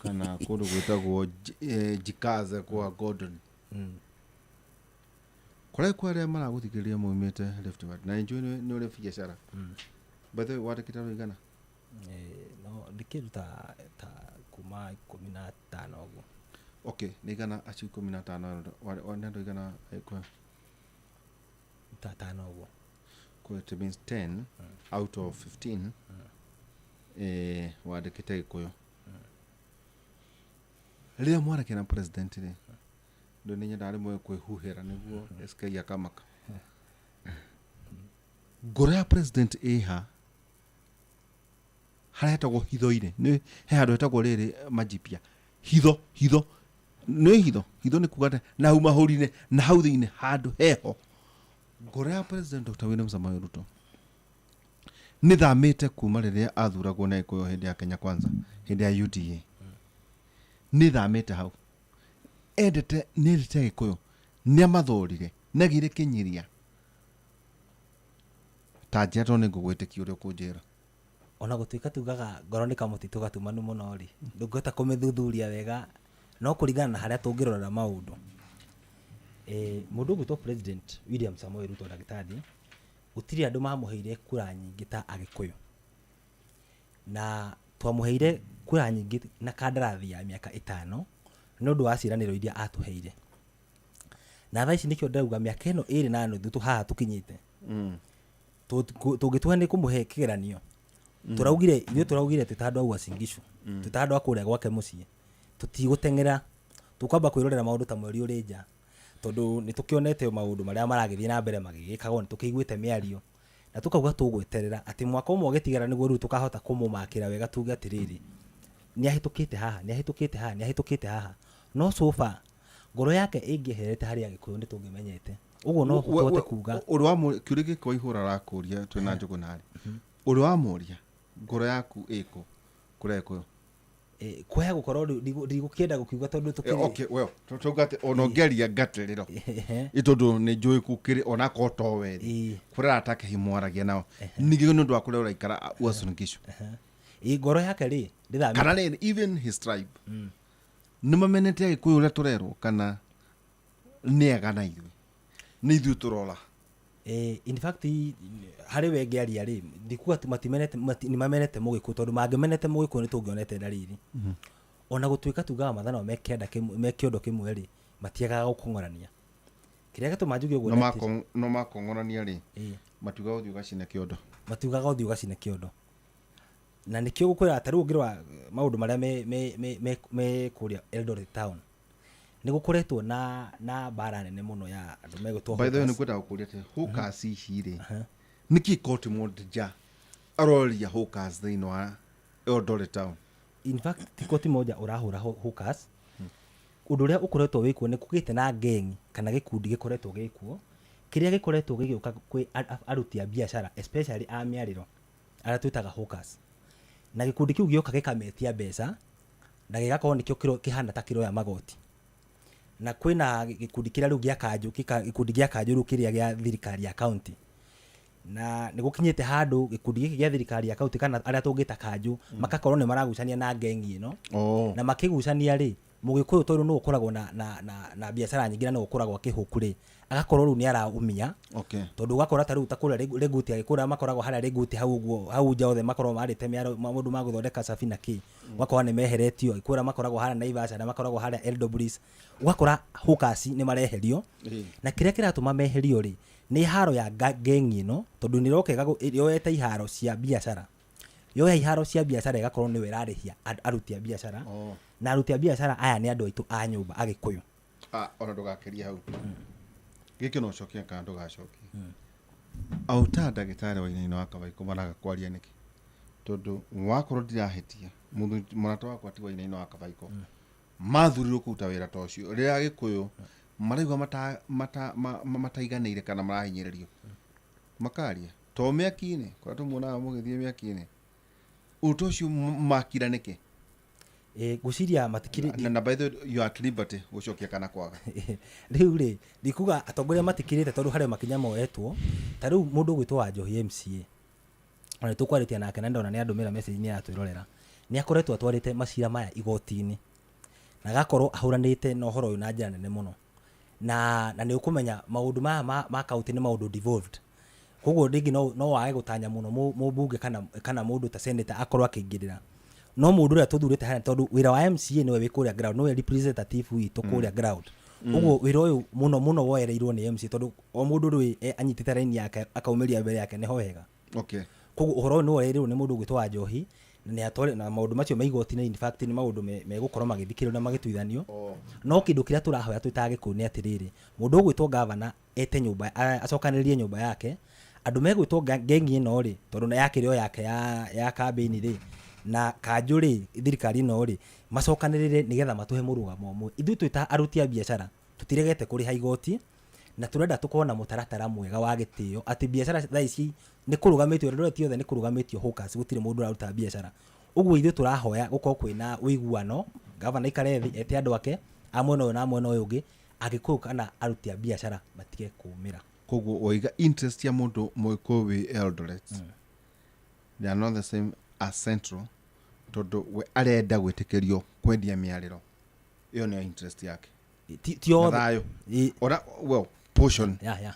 kana kũndũ gwĩtagwo Jikaze kwa Gordon. Kũrĩa kwa arĩa maragũthikĩrĩria maumĩte Rift Valley na nĩnjũĩ nĩ ũrĩ biacara. By the way, wandĩkĩte andũ aigana? No ndĩkĩndũ ta kuma 15 ũguo. Okay, nĩ igana acio 15 nĩ andũ aigana kwa? Ta tano ũguo. Kwa it means 10 out of 15 wandĩkĩte Gĩkũyũ. Rĩrĩa mwaragia na president rĩ, ndũ nĩ nyendaga rĩmwe kwĩhuhĩra nĩguo SK akamaka. Ngoro ya president ĩha harĩa hetagwo hitho-inĩ, nĩ he handũ hetagwo rĩrĩ majipia hitho, hitho nĩ hitho, hitho nĩ kuga atĩ na hau mahũri-inĩ na hau thĩinĩ handũ heho. Ngoro ya president Dr. William Samoei Ruto nĩ thamĩte kuma rĩrĩa athuragwo na Gĩkũyũ hĩndĩ ya Kenya Kwanza, hĩndĩ ya UDA, nĩ thamĩte hau. Endete, nĩ endete Gĩkũyũ, nĩ amathũrire, nĩ agĩire kĩnyiria. Ta njĩra tondũ nĩ ngũgwĩtĩkia ũrĩa ũkũnjĩra. Ona gũtuĩka tugaga ngoro nĩ kamũtitũ gatumanu mũno rĩ, ndũngĩhota kũmĩthuthuria wega, no kũringana na harĩa tũngĩrorera maũndũ. Mũndũ ũgwĩtwo President William Samoei Ruto ndagĩtarĩ, gũtirĩ andũ mamũheire kura nyingĩ ta Agĩkũyũ. Na twamũheire kura nyingĩ na kandarathi ya mĩaka 5 nĩ ũndũ wa ciĩranĩro iria atũheire. Na thaa ici nĩkĩo ndĩrauga mĩaka ĩno ĩrĩ na nuthu haha tũkinyĩte. Tũngĩtua nĩ kũmũhe kĩgeranio. Tũraugire, ithuĩ tũraugire twĩ ta andũ a Uasin Gishu, twĩ ta andũ a kũrĩa gwake mũciĩ, tũtigũteng'era, tũkwamba kwĩrorera maũndũ ta mweri ũrĩ nja, tondũ nĩ tũkĩonete maũndũ marĩa maragĩthiĩ na mbere magĩgĩkagwo, nĩ tũkĩiguĩte mĩario, na tũkauga tũgweterera atĩ mwaka ũmwe ũgĩtigara nĩguo rĩu tũkahota kũmũmakĩra wega tuge atĩrĩrĩ, nĩ ahĩtũkĩte haha, nĩ ahĩtũkĩte haha, nĩ ahĩtũkĩte haha. No so far, ngoro yake ĩngĩeherete harĩ Agĩkũyũ nĩ tũngĩmenyete. Ũguo no tũhote kuga. Ũrĩ wa kĩũria gĩkĩ Waihũra arakũria twĩ na Njũgũna rĩ, ũrĩ wa mũria ngoro yaku ĩkũ kũrĩa Gĩkũyũ? Kwaya gũkorwo rĩu ndigũkĩenda gũkiuga tondũ tũkĩrĩ Okay, well, tũngĩ atĩ ona ũngĩaria ngatĩrĩro. Ĩ tondũ nĩ njũĩ gũkĩrĩ ona akorwo to we rĩ, kũrĩa aratake hihi mwaragia nao. Ningĩ nĩ ũndũ wa kũrĩa ũraikara, Uasin Gishu. Ĩ, ngoro yake rĩ ndĩthamĩte. Kana rĩrĩ, even his tribe nĩ mamenete Agĩkũyũ ũrĩa tũrerwo, kana nĩ ega na ithuĩ, nĩ ithuĩ tũrora? In fact, harĩ we ngĩaria rĩ, ndikuga atĩ matimenete, nĩ mamenete Mũgĩkũyũ, tondũ mangĩmenete Mũgĩkũyũ nĩ tũngĩonete ndariri. Ona gũtuĩka tugaga mathanwa me kĩanda kĩmwe, me kĩondo kĩmwe rĩ, matiagaga gũkong'orania. Kĩrĩa gĩtũma njuge ũguo No nĩ atĩ- no makong'orania rĩ, matiugaga ũthiĩ ũgacine kĩondo. Matiugaga ũthiĩ ũgacine kĩondo. Na nĩkĩo gũkwĩra ta rĩu ũngĩrora maũndũ marĩa me kũrĩa Eldoret town, nĩ gũkoretwo na mbara nene mũno ya andũ megwĩtwo By the way, hawkers. nĩ kwenda gũkũria atĩ hawkers ici rĩ, nĩkĩ koti Moja aroria hawkers thĩinĩ wa Eldoret town? In fact, ti koti moja ũrahũra hawkers. Ũndũ ũrĩa ũkoretwo wĩkuo nĩ kũgĩte na gang kana gĩkundi gĩkoretwo gĩkuo, kĩrĩa gĩkoretwo gĩgĩũka kwĩ aruti a biacara, especially a mĩarĩro, arĩa twĩtaga hawkers. Na gĩkundi kĩu gĩoka gĩkametia mbeca na gĩgakorwo nĩkĩo kĩhana ta kĩroya magoti. Na kwĩna gĩkundi kĩrĩa rĩu gĩa kanjũ, gĩkundi gĩa kanjũ rĩu kĩrĩa gĩa thirikari ya county. Na nĩ gũkinyĩte handũ gĩkundi gĩkĩ gĩa thirikari ya county kana arĩa tũngĩta kanjũ makakorwo nĩ maragucania na ngengi ĩno. Na makĩgucania rĩ, Mũgĩkũyũ tondũ nĩwe ũkoragwo na biacara nyingĩ na nĩwe ũkoragwo akĩhũku rĩ, agakorwo rĩu nĩ araumia. Tondũ ũgakora ta rĩu ta kũrĩa Rĩguti, agĩkũrĩa makoragwo harĩa Rĩguti hau ũguo, hau nja othe makoragwo marĩte mĩaro, maũndũ ma gũthondeka cabi na kĩ. Ũgakora nĩ meheretio, agĩkũrĩa makoragwo harĩa Naivasha, arĩa makoragwo harĩa Eldoret. Ũgakora hawkers nĩ mareherio. Na kĩrĩa kĩratũma meherio rĩ, nĩ haro ya gengi ĩno, tondũ nĩ ĩroka yoete iharo cia biacara. Yoya iharo cia biacara ĩgakorwo nĩyo ĩrarĩhia aruti a biacara. Na aruti a biacara aya nĩ andũ aitũ a nyũmba Agĩkũyũ. Ona ndũgakĩrie hau. Gĩkĩ no ũcokie kana ndũgacokie. Auta ndagĩtarĩ wa Wainaina wa Kabaikũ maraga kwaria nĩkĩ? Tondũ wakorwo ndirahĩtia, mũrata wakwa ti Wainaina wa Kabaikũ. Mathurirwo kũruta wĩra ta ũcio. Rĩrĩa Agĩkũyũ maraigua mataiganĩire kana marahinyĩrĩrio, makaria. To mĩaki-inĩ, kũrĩa tũmuonaga mũgĩthiĩ mĩaki-inĩ. Ũndũ ũcio makira nĩkĩ? Ngwĩciria matikirĩ- Na by the way, you are at liberty gũcokia kana kwaga. Rĩu rĩ, ndikuga atongoria matikirĩte tondũ harĩ makinya moetwo. Ta rĩu mũndũ ũgwĩtwo Wanjohi MCA, ona nĩ tũkwarĩtie nake na ndona nĩ andũmĩra message nĩ aratwĩrorera. Nĩ akoretwo atwarĩte macira maya igoti-inĩ na agakorwo ahũranĩte na ũhoro ũyũ na njĩra nene mũno. Na nĩ ũkũmenya maũndũ maya ma county nĩ maũndũ devolved. Koguo rĩngĩ no wage gũtanya mũno mũmbunge kana mũndũ ta senator akorwo akĩingĩrĩra. No mũndũ ũrĩa tũthurĩte harĩa, tondũ wĩra wa MCA nĩwe wĩ kũrĩa ground, nĩwe representative witũ kũrĩa ground. Ũguo wĩra ũyũ mũno mũno woereirwo nĩ MCA, tondũ o mũndũ rĩu anyitĩte raini yake akaumĩria mbere yake nĩho wega. Koguo ũhoro ũyũ nĩ woereirwo nĩ mũndũ ũgwĩtwo Wanjohi, na nĩ atware, na maũndũ macio me igoti-inĩ, in fact nĩ maũndũ megũkorwo magĩthikĩrĩrio na magĩtuithanio. No kĩndũ kĩrĩa tũrahoya twĩ ta Agĩkũyũ nĩ atĩrĩrĩ, mũndũ ũgwĩtwo gavana ete nyũmba, acokanĩrĩrie nyũmba yake, andũ megwĩtwo ngengi ĩno rĩ, tondũ na yakĩrĩ o yake ya kambĩini rĩ, na kanjũ rĩ, thirikari ĩno rĩ, macokanĩrĩre nĩgetha matũhe mũrũgamo ũmwe. Ithuĩ twĩ ta aruti a biacara tũtiregete kũrĩha igoti, na tũrenda tũkorwo na mũtaratara mwega wa gĩtĩo atĩ biacara thaa ici nĩ kũrũgamĩtio, Eldoret yothe nĩ kũrũgamĩtio hawkers, gũtirĩ mũndũ ũraruta biacara. Ũguo ithuĩ tũrahoya gũkorwo kwĩna ũiguano, gavana aikare thĩ ete andũ ake a mwena ũyũ na mwena ũyũ ũngĩ, Agĩkũyũ kana aruti a biacara matige kũmĩra. Koguo waiga interest ya mũndũ Mũgĩkũyũ wĩ Eldoret, they are not the same as Central, tondũ we arenda gwĩtĩkĩrio kwendia mĩarĩro, ĩyo nĩyo interest yake. Ti othe. Na thayũ. Ĩ. Ora, well, portion. Ya.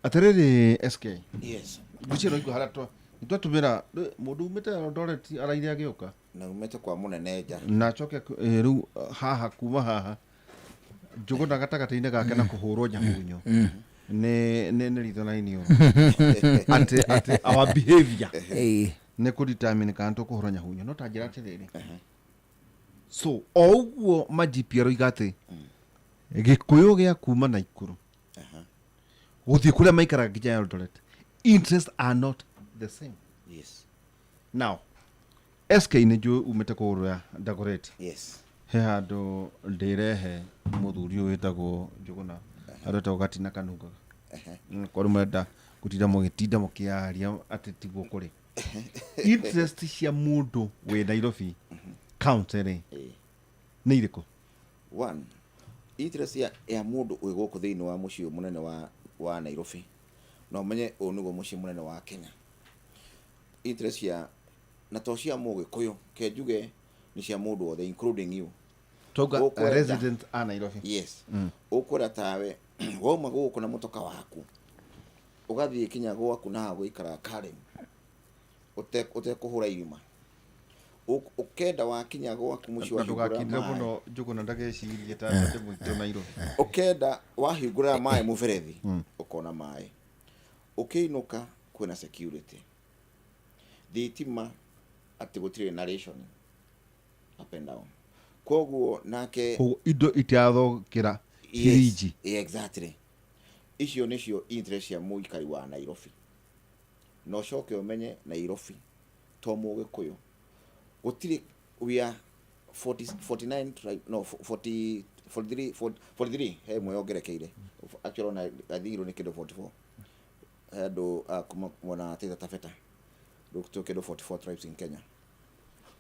Atĩrĩrĩ SK. Yes. Ngwĩciria no igua harĩa twatũmĩra, mũndũ umĩte Eldoret araire agĩũka. Na umĩte kwa mũnene nja. Na acoke rĩu haha kuma haha Njũgũna gatagatĩ-inĩ gake na kũhũrwo nyahunyo. Nĩ ritho na iniũrũ. Atĩ our behavior nĩ kũ determine kana tũkũhũrwo nyahunyo. No ta njĩra atĩrĩrĩ. So o ũguo majipi aroiga atĩ Gĩkũyũ gĩa kuma Naikuru gũthiĩ kũrĩa maikaraga nginya Eldoret, interests are not the same. Now SK nĩ njũĩ umĩte kũgũrũ ya Dagoretti. He handũ ndĩrehe mũthuri ũyũ wĩtagwo Njũgũna, handũ etagwo Gatina Kanungaga. Korwo marenda gũtinda mũgĩtinda mũkĩaria atĩ tiguo kũrĩ. Interest cia mũndũ wĩ Nairobi county rĩ, nĩ irĩkũ? One, interest ya mũndũ wĩ gũkũ thĩinĩ wa mũciĩ mũnene wa Nairobi, na ũmenye ũyũ nĩguo mũciĩ mũnene wa Kenya. Interest ya Na to cia Mũgĩkũyũ, ke njuge nĩ cia mũndũ wothe including you. Twauga Ũkwenda. Resident a Nairobi. Yes. Ũkwenda tawe wauma gũkũ na mũtoka waku ũgathiĩ kinya gwaku na gũikara Karen ũtekũhũra irima. Ũkenda wakinya gwaku mũciĩ Na wahingũra ndũgakindĩre maĩ. Mũno Njũgũna ndagecirie ta ndĩ mũitũ Nairobi. Ũkenda wahingũra maĩ mũberethi ũkona maĩ, ũkĩinũka kwĩna security, thitima, atĩ gũtirĩ na rationing up and down, koguo nake Koguo indo itirathũkĩra Yes, firiji. Yeah, exactly. Icio nĩcio interest cia mũikari wa Nairobi. Na ũcoke ũmenye Nairobi to Mũgĩkũyũ, gũtirĩ, we are 40, 49 tribe, no, 40, 43, 40, 43. He ĩmwe yongerekeire actually, ona athirwo nĩ kĩndũ 44. He andũ a kuma mwena wa Taita Taveta. Rĩu twĩ kĩndũ 44 tribes in Kenya.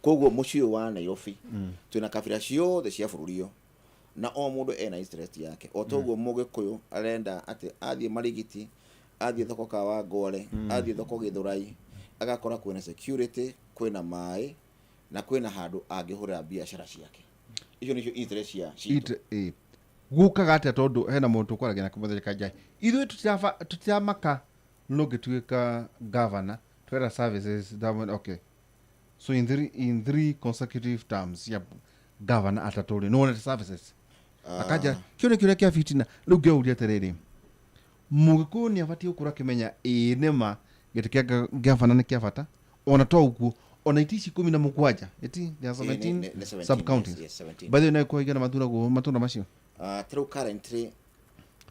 Koguo mũciĩ ũyũ wa Nairobi twĩna kabira ciothe cia bũrũri ũyũ, na o mũndũ ena interest yake. O toguo Mũgĩkũyũ arenda atĩ athiĩ Marigiti, athiĩ thoko Kawangware, athiĩ thoko Gĩthũrai, agakora kwĩna security, kwĩna maĩ na kwĩna handũ angĩhũrĩra biacara ciake. Icio nĩcio interest cia citũ. Gũkaga atĩa tondũ hena mũndũ tũkwaragia nake mũthenya kanjai ithuĩ tũtiramaka no ngĩtuĩka governor twera services that, okay, so in three consecutive terms ya governor atatũ rĩ, nĩwonete services? Akanja kĩo nĩ kĩũria kĩa fitina. Rĩu ngĩũria atĩrĩrĩ, Mũgĩkũyũ nĩ abatiĩ gũkorwo akĩmenya ĩĩ nĩma gĩtĩ kĩa gavana nĩ kĩa bata, ona to ũguo, ona iti ici 17 iti there are 17 Nĩ 17. Sub counties. Yes, 17. By the way, no ĩkũigana mathuragwo matũra macio. Ta rĩu currently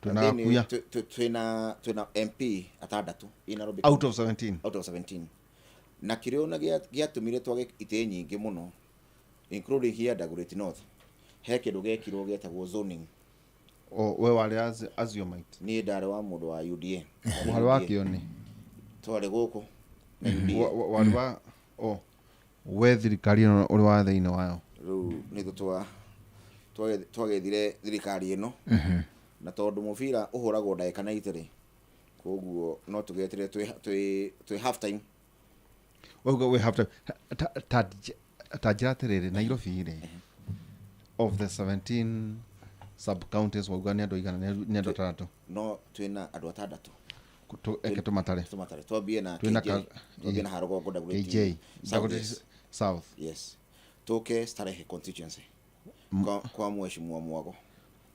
Twĩna thĩinĩ- Gakuya. Twĩna MP atandatũ in Nairobi. Out of 17. Out of 17. Na kĩrĩa ona gĩatũmire twage itĩ nyingĩ mũno, including here Dagoretti North, he kĩndũ gekirwo gĩetagwo zoning. O we warĩ Aziomite? Niĩ ndarĩ wa mũndũ wa UDA. Warĩ wa kĩoni? Twarĩ gũkũ na UDA. Warĩ wa o we thirikari ĩno ũrĩ wa thĩinĩ wayo? Rĩu nĩtũ twagethire thirikari ĩno, na tondũ mũbira ũhũragwo ndagĩka 90 rĩ, koguo no tũgetere twĩ half time. Wauga we have to ta njĩra atĩrĩrĩ, Nairobi rĩ, of the 17 sub counties wauga nĩ andũ igana? Nĩ andũ atandatũ? No twĩna andũ atandatũ. Eke tũmatare. Tũmatare, twambie na Twĩna KJ. Twambie na Harũgongo Dagoretti KJ. South. Dagoretti Yes. South. Yes, tũke Starehe constituency kwa mheshimiwa Mwago.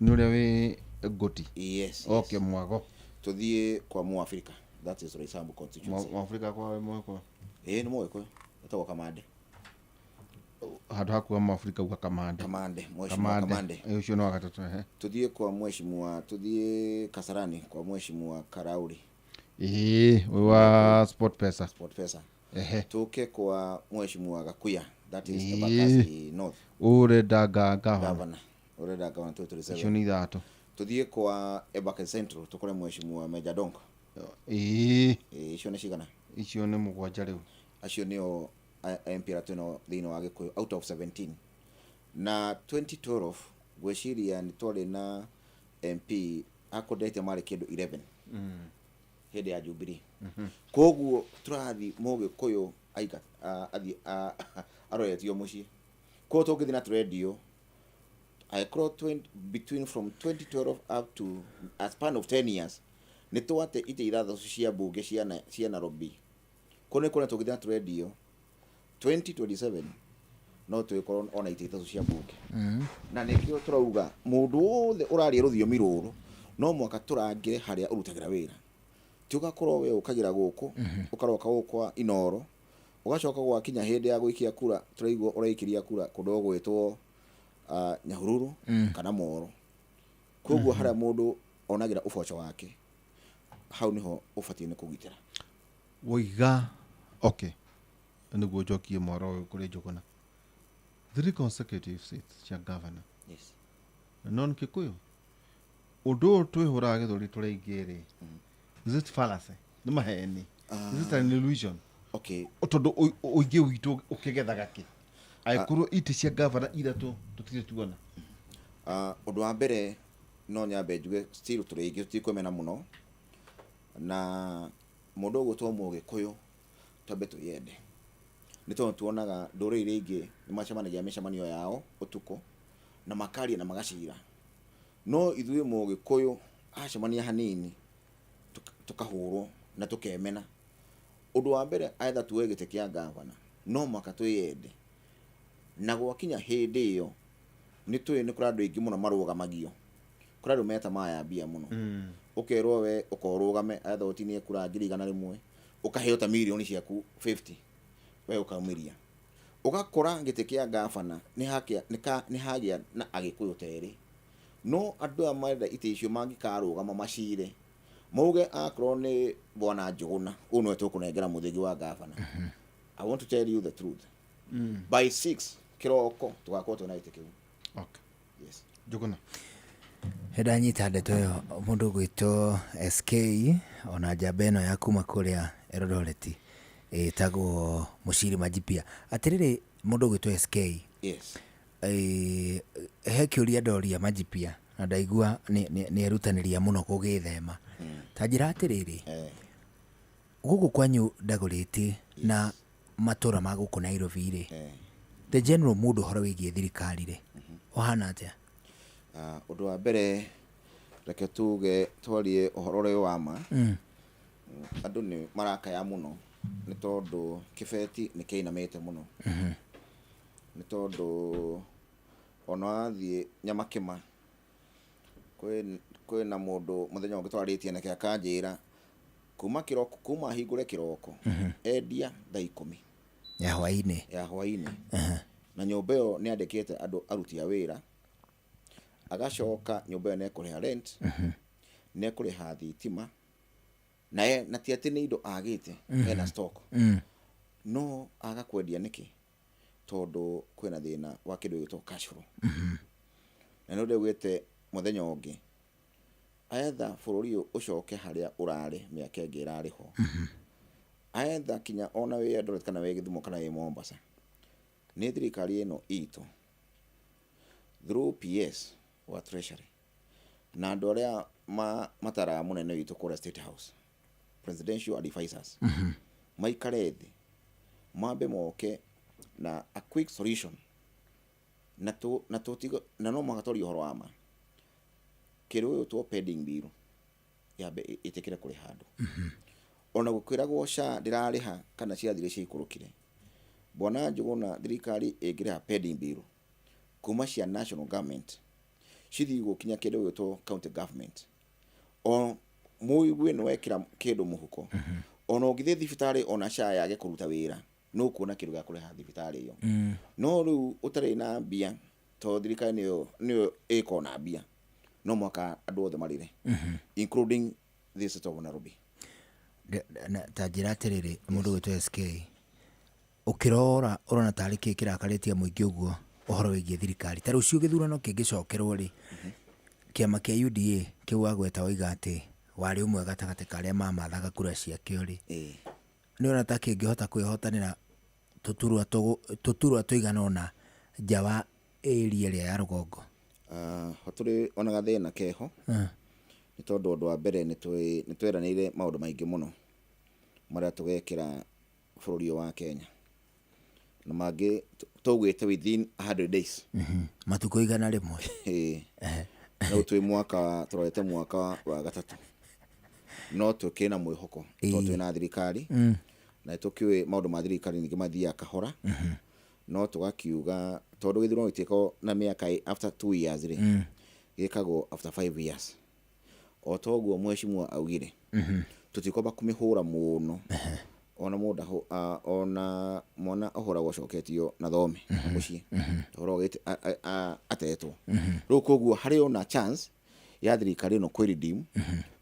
Nĩ ũrĩa wĩ ngũti? Yes. Okay, Mwago. Tuthiĩ kwa Muafrika, that is Roysambu constituency. Mwafrika kwa mwekwa? Ĩĩ, nĩ Mũgĩkũyũ etagwo Kamande. Handũ ha kuga Mwafrika uga Kamande. Kamande, mheshimiwa Kamande. Eh, ũcio nĩ wa gatatũ, ehe. Tuthiĩ kwa mheshimiwa, tuthiĩ Kasarani kwa mheshimiwa Karauri. Ĩĩ, ũyũ wa Sport Pesa. Sport Pesa. Ehe. Tuke kwa mheshimiwa Gakuya, that is Ĩĩ. Embakasi North. Ũrenda gavana. Governor urenda governor Icio 2027. nĩ ithatũ. Tuthiĩ kwa Embakasi Central tukore mheshimiwa Meja Donk. Ĩĩ. Ĩĩ, icio nĩ cigana? Icio nĩ mũgwanja rĩu. Acio nĩo MP arĩa twĩnao thĩinĩ wa Gĩkũyũ out of 17. Na 2012 ngwĩciria nĩ twarĩ na MP akondete marĩ kĩndũ 11 hĩndĩ ya Jubilee. Koguo tũrathiĩ Mũgĩkũyũ aika athiĩ aroretio mũciĩ. Koguo tũngĩthiĩ na tũrendio angĩkorwo between from 2012 up to a span of 10 years nĩ twate itĩ ithathatũ cia mbunge cia Nairobi, koguo nĩ kuona tũngĩthiĩ na tũrendio 2027 no twĩkorwo ona itĩ ithatũ cia mbunge. Na nĩkĩo tũrauga mũndũ wothe ũraria rũthiomi rũrũ no mũhaka tũrangĩre harĩa ũrutagĩra wĩra. Ti ũgakorwo we ũkagĩra gũkũ, ũkaroka gũkũ kwa Inoro, ũgacoka gwakinya hĩndĩ ya gũikia kura tũraigua ũraikĩria kura kũndũ gũgwĩtwo Nyahururu kana Moro. Koguo harĩa mũndũ onagĩra ũboco wake, hau nĩho ũbatiĩ nĩ kũgitĩra. Woiga okay, nĩguo njokie mwaro ũyũ kũrĩ Njũgũna, three consecutive seats cia governor non Kikuyu, ũndũ ũyũ twĩhũraga gĩthũri tũrĩ aingĩ rĩ, is it fallacy? Nĩ maheni? Is it an illusion? Okay. Tondũ ũingĩ witũ ũkĩgethaga kĩ angĩkorwo itĩ cia gavana ithatũ tũtirĩ tuona? Ũndũ wa mbere no nyambe njuge still tũrĩ aingĩ, tũtikwĩmena mũno, na mũndũ ũgwĩtwo Mũgĩkũyũ twambe twĩyende. Nĩ tondũ tuonaga ndũrĩrĩ iria ingĩ nĩ macemanagia mĩcemanio yao ũtukũ na makaria na magacira. No ithuĩ Mũgĩkũyũ acemania hanini tũkahũrwo na tũkemena. Ũndũ wa mbere either tuoe gĩtĩ kĩa ngavana no mũhaka twĩyende. Na gwakinya hĩndĩ ĩyo nĩ tũĩ nĩ kũrĩ andũ aingĩ mũno marũgamagio. Kũrĩ andũ me tamaa ya mbia mũno. Ũkerwo we ũka ũrũgame either ũtinie kura 100,000 ũkaheo ta mirioni ciaku 50 we ũkaumĩria. Ũgakora gĩtĩ kĩa ngavana nĩ hagĩa na Agĩkũyũ ta erĩ. No andũ aya marenda itĩ icio mangĩkarũgama macire mauge akorwo nĩ Bwana Njũgũna ũyũ nĩwe tũkũnengera mũthĩgi wa ngavana. I want to tell you the truth. By 6 kĩroko tũgakorwo twĩna gĩtĩ kĩu. Okay. Yes. Njũgũna. Ndanyita ndeto ĩyo mũndũ ũgwĩtwo SK ona njamba ĩno ya kuma kũrĩa Eldoret ĩtagwo Mũciri Majipia. Atĩrĩrĩ mũndũ ũgwĩtwo SK. Yes. He kĩũria ndoria Majipia na ndaigua nĩ erutanĩria mũno gũgĩthema. Ta njĩra atĩrĩrĩ, gũkũ kwanyu Dagoretti na matũra ma gũkũ Nairobi rĩ, the general mood ũhoro wĩgiĩ thirikari rĩ, ũhana atĩa? Ũndũ wa mbere reke tuge twarie ũhoro ũrĩa wa ma. Andũ nĩ marakaya mũno nĩ tondũ kĩbeti nĩ kĩinamĩte mũno. Nĩ tondũ ona wathiĩ Nyamakĩma kwĩna mũndũ mũthenya ũngĩ twarĩtie nake akanjĩra kuma kĩroko, kuma ahingũre kĩroko endia thaa 10 ya hwainĩ. Ya hwainĩ. Na nyũmba ĩyo nĩ andĩkĩte andũ aruti a wĩra, agacoka nyũmba ĩyo nĩ ekũrĩha rent, nĩ ekũrĩha thitima, na ti atĩ nĩ indo agĩte, ena stock. No aga kwendia nĩkĩ? Tondũ kwĩna thĩna wa kĩndũ gĩgwĩtwo cash flow. Na nĩ ndaugĩte mũthenya ũngĩ, either bũrũri ũyũ ũcoke harĩa ũrarĩ mĩaka ĩngĩ ĩrarĩ ho. Either kinya ona wĩ Eldoret kana wĩ Gĩthumo kana wĩ Mombasa, nĩ thirikari ĩno itũ through PS wa Treasury na andũ arĩa mataraga mũnene witũ kũrĩa State House, presidential advisors, maikare thĩ mambe moke na a quick solution, na tu, na tutigo, na no mũhaka twarie ũhoro wa ma. Kĩndũ gĩgwĩtwo pending bill yambe ĩtĩkĩre kũrĩha andũ. Ona gũkwĩragwo SHA ndĩrarĩha kana ciathire ciaikũrũkire, Bwana Njũgũna, thirikari ĩngĩrĩha pending bill kuma cia national government cithiĩ gũkinya kĩndũ gĩgwĩtwo county government, o mũigue nĩ wekĩra kĩndũ mũhuko, ona ũngĩthiĩ thibitarĩ ona SHA yage kũruta wĩra no kuona kĩndũ gĩa kũrĩha thibitarĩ ĩyo. No rĩu ũtarĩ na mbia, tondũ thirikari nĩyo ĩkoragwo na mbia, no mũhaka andũ othe marĩre, including this state of Nairobi. Ta njĩra atĩrĩrĩ, mũndũ ũgwĩtwo SK, ũkĩrora ũrona tarĩ kĩĩ kĩrakarĩtie mũingĩ ũguo ũhoro wĩgiĩ thirikari? Ta rũciũ gĩthurano kĩngĩcokerwo rĩ, kĩama kĩa UDA kĩu wagweta waiga atĩ warĩ ũmwe gatagatĩ ka arĩa mamathaga kura ciakĩo rĩ, nĩ ũrona ta kĩngĩhota kwĩhotanĩra tũturwa tũigana ũna nja wa area ĩrĩa ya rũgongo? Hatũrĩ ona gathĩna keho. Nĩ tondũ ũndũ wa mbere nĩ tweranĩire maũndũ maingĩ mũno marĩa tũgekĩra bũrũri ũyũ wa Kenya, na mangĩ twaugĩte within 100 days. Matukũ 100. Ĩĩ. Rĩu twĩ mwaka, tũrorete mwaka wa gatatũ, no tũkĩrĩ na mwĩhoko tondũ twĩna thirikari na nĩtũkĩũĩ maũndũ ma thirikari ningĩ mathiaga kahora, no tũgakiuga tondũ gĩthurano gĩtiĩkagwo na mĩaka after 2 years rĩ, gĩkagwo after 5 years. O toguo mheshimiwa augire, tũtikwamba kũmĩhũra mũno, ona mũndũ ona mwana ahũragwo acoketio na thome mũciĩ, ahũragwo atetwo. Rĩu koguo harĩ ona chance ya thirikari ĩno kwĩ redeem,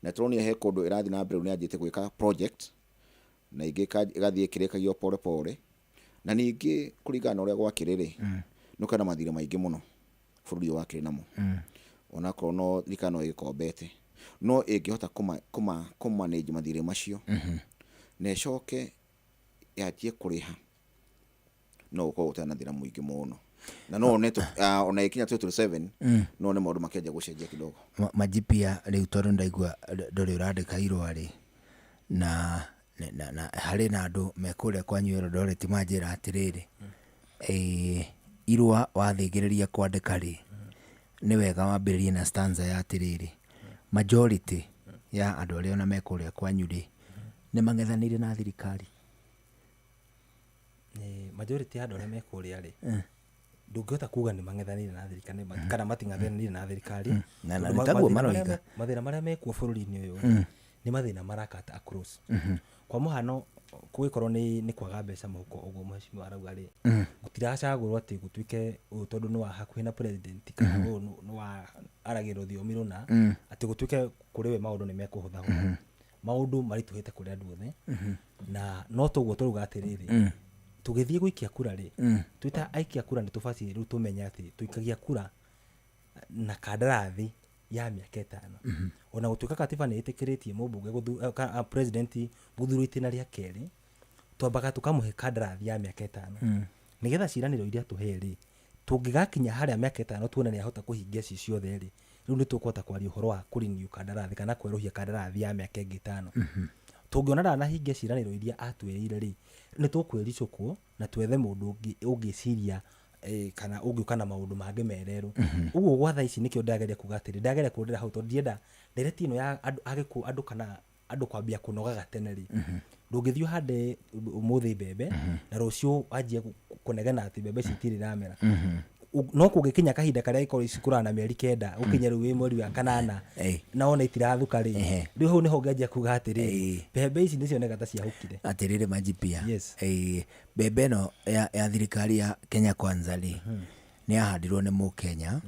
na tũronire he kũndũ ĩrathiĩ na mbere, rĩu nĩyanjĩtie gwĩka project na ingĩ ĩgathiĩ ĩkĩrĩkagio pole pole, na ningĩ kũringana na ũrĩa gwakĩrĩ rĩ, nĩ kwĩna mathirĩ maingĩ mũno bũrũri ũyũ wakĩrĩ namo, onakorwo no thirikari no ĩgĩkombete, no ĩngĩhota kũmanage mathirĩ macio na ĩcoke yanjie kũrĩha, no gũkorwo gũtarĩ na thĩna mũingĩ mũno, na no one ona ĩkinya 2027 no one maũndũ makĩanjia gũcenjia kidogo. Majipia rĩu tondũ ndaigua ndũrĩ ũrandĩka irũa rĩ, na Na, na harĩ na andũ me kũrĩa kwanyu Eldoret manjĩra atĩrĩrĩ, irũa wathĩgĩrĩria kwandĩka rĩ, nĩ wega wambĩrĩrie na stanza ya atĩrĩrĩ, majority ya andũ arĩa ona me kũrĩa kwanyu rĩ, nĩ mang'ethanĩire na thirikari. Majority ya andũ arĩa me kũrĩa rĩ, ndũngĩhota kuga nĩ mang'ethanĩire na thirikari kana mating'ethanĩire na thirikari. Na Tondũ nĩ taguo mathĩna marĩa maroiga. Mathĩna marĩa mekuo bũrũri-inĩ ũyũ rĩ, nĩ mathĩna marakata across. Kwa mũhano, kũgĩkorwo nĩ kwaga mbeca mũhuko ũguo mheshimiwa arauga rĩ, gũtiracagũrwo atĩ gũtuĩke ũyũ tondũ nĩ wa hakuhĩ na president kana ũyũ nĩ wa aragia rũthiomi rũna, atĩ gũtuĩke kũrĩ we maũndũ nĩ mekũhũthahũtha. Maũndũ maritũhĩte kũrĩ andũ othe, na no toguo tũrauga atĩrĩrĩ, tũgĩthiĩ gũikia kura rĩ, twĩ ta aikia kura nĩ tũbatiĩ rĩu tũmenye atĩ tũikagia kura na kandarathi ya mĩaka 5. Ona gũtuĩka katiba nĩ ĩtĩkĩrĩtie mũmbunge president gũthurwo itĩna rĩa kerĩ, twambaga tũkamũhe kandarathi ya mĩaka 5, nĩgetha ciĩranĩro iria tũhe rĩ, tũngĩgakinya harĩa mĩaka 5 tuone nĩ ahota kũhingia ci ciothe rĩ, rĩu nĩ tũkũhota kwaria ũhoro wa kũrenew kandarathi kana kwerũhia kandarathi ya mĩaka ĩngĩ 5. Tũngĩona ndanahingia ciĩranĩro iria atwĩrĩire rĩ, nĩ tũkwĩricũkwo na twethe mũndũ ũngĩ ũngĩciria, kana ũngĩũka na maũndũ mangĩ mererũ. Ũguo gwa thaa ici nĩkĩo ndĩrageria kuga atĩrĩ, ndĩrageria kũrĩra hau tondũ ndienda ndereti ĩno ya andũ a Gĩkũyũ, andũ kana andũ kwambia kũnogaga tene rĩ. Ndũngĩthiĩ ũhande ũmũthĩ mbembe na rũciũ wanjie kũnegena atĩ mbembe ici itirĩ iramera. No kũngĩkinya kahinda karĩa ikorwo cikũraga na mĩeri 9, ũkinye rĩu wĩ mweri wa 8, na wona itirathuka rĩ, rĩu hau nĩho ũngĩanjia kuga atĩrĩrĩ, mbembe ici nĩcioneka ta ciahukire. Atĩrĩrĩ Majipia, Yes. Mbembe ĩno ya thirikari ya Kenya Kwanza rĩ, nĩ yahandirwo nĩ Mũkenya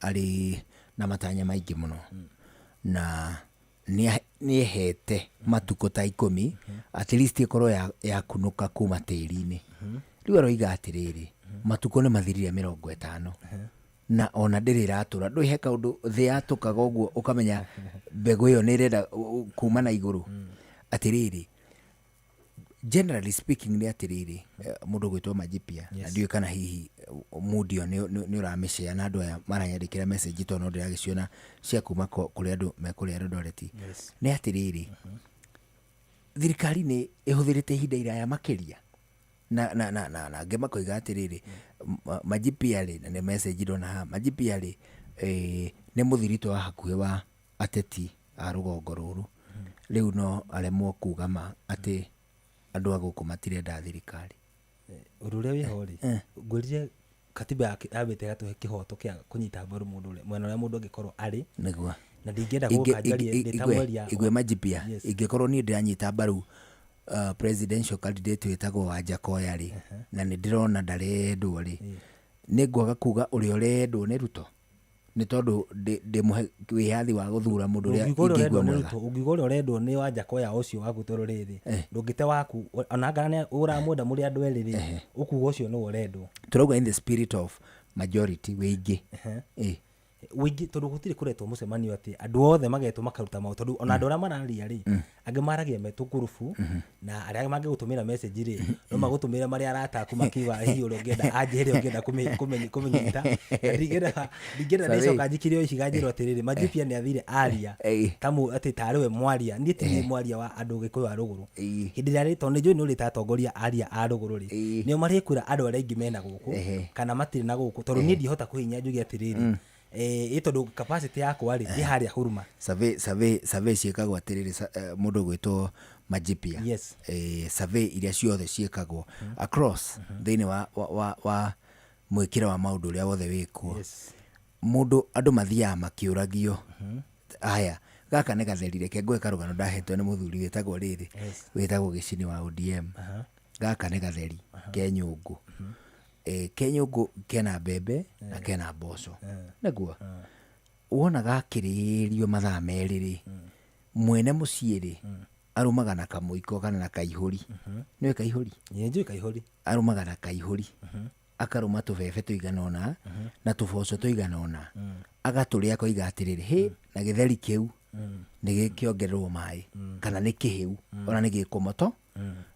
arĩ na matanya maingĩ mũno, na nĩehete matukũ ta 10 at least ĩkorwo yakunũka kuma tĩri-inĩ. Rĩu aroiga atĩrĩrĩ, matukũ nĩ mathirire 50, na ona ndĩrĩ ĩratũra. Ndũĩ he kaũndũ thĩ yatũkaga ũguo ũkamenya mbegũ ĩyo nĩ ĩrenda kuma na igũrũ. Atĩrĩrĩ, generally speaking nĩ atĩrĩrĩ, mũndũ ũgwĩtwo Majipia, na ndiũĩ kana hihi mood ĩyo nĩ ũramĩshare na andũ aya maranyandĩkĩra message, tondũ no ndĩragĩciona cia kuma kũrĩ andũ me kũrĩa Eldoret. Nĩ atĩrĩrĩ, thirikari nĩ ĩhũthĩrĩte ihinda iraya makĩria, na angĩ makoiga atĩrĩrĩ, Majipia rĩ, na nĩ message ndona haha, Majipia rĩ, nĩ mũthiritũ wa hakuhĩ wa ateti a rũgongo rũrũ, rĩu no aremwo kuga ma atĩ andũ a gũkũ matirenda thirikari. Ũndũ ũrĩa wĩho rĩ, ngwĩrire katiba yambĩte ĩgatũhe kĩhoto kĩa kũnyita mbaru mũndũ ũrĩa mwena ũrĩa mũndũ angĩkorwo arĩ. Nĩguo. Na ndingĩenda gũka njarie ndĩ ta mwaria Igwe Majipia, Yes. ingĩkorwo niĩ ndĩranyita mbaru presidential candidate wĩtagwo Wajackoyah rĩ, na nĩ ndĩrona ndarendwo rĩ, nĩ ngwaga kuga ũrĩa ũrendwo nĩ Ruto, nĩ tondũ ndĩmũhe wĩyathi wa gũthura mũndũ ũrĩa Ũngiuga ũrĩa ingĩigua ũrendwo nĩ mwega. Ruto, ũngiuga ũrĩa ũrendwo nĩ Wajackoyah ũcio waku, tondũ rĩrĩ, ndũngĩte waku, ona kana nĩ ũramwenda mũrĩ andũ erĩ rĩ, ũkuga ũcio nĩwe ũrendwo. Tũrauga in the spirit of majority, wĩingĩ. Wĩingĩ, tondũ gũtirĩ kũretwo mũcemanio atĩ andũ othe magetwo makaruta maũndũ, tondũ ona andũ arĩa mararia rĩ, angĩ maragia me tũkurubu, na arĩa mangĩgũtũmĩra message rĩ, no magũtũmĩre marĩa arata aku makiuga hihi ũrĩa ũngĩenda anjĩre ũrĩa ũngĩenda kũmĩnyita. Na ndingĩenda ndĩcoka njikire o ici nganjĩrwo atĩrĩrĩ, Majipia nĩ athire aria ta atĩ tarĩ we mwaria, niĩ ti niĩ mwaria wa andũ Gĩkũyũ a rũgũrũ. Hĩndĩ ĩrĩa rĩ, tondũ nĩ njũĩ nĩ ũrĩta atongoria aria a rũgũrũ rĩ, nĩo marĩkwĩra andũ arĩa aingĩ mena gũkũ, kana matirĩ na gũkũ, tondũ niĩ ndihota kũhihinya njuge atĩrĩrĩ, ĩ tondũ capacity yakwa rĩ, ĩ harĩa huruma. Survey ciĩkagwo atĩrĩrĩ, mũndũ ũgwĩtwo Majipia. Yes. Survey iria ciothe ciĩkagwo across thĩinĩ wa mwĩkĩre wa maũndũ ũrĩa wothe wĩkuo. Yes. Mũndũ, andũ mathiaga makĩũragio. Aya, gaka nĩ gatheri, reke ngũhe karũgano ndahetwo nĩ mũthuri wĩtagwo rĩrĩ, Yes. wĩtagwo Gĩcini wa ODM. Gaka nĩ gatheri ke nyũngũ. Ke nyũngũ kena mbembe na kena mboco. Nĩguo? Wona gakĩrĩrio mathaa merĩ rĩ, mwene mũciĩ rĩ, arũmaga na kamũiko kana na kaihũri. Nĩũĩ kaihũri? Ĩĩ, njũĩ kaihũri. Arũmaga na kaihũri. Akarũma tũbebe tũigana ũna na tũboco tũigana ũna. Agatũrĩa akoiga atĩrĩrĩ, hĩ, na gĩtheri kĩu nĩ gĩkĩongererwo maĩ, kana nĩ kĩhĩu, ona nĩ gĩkũmoto,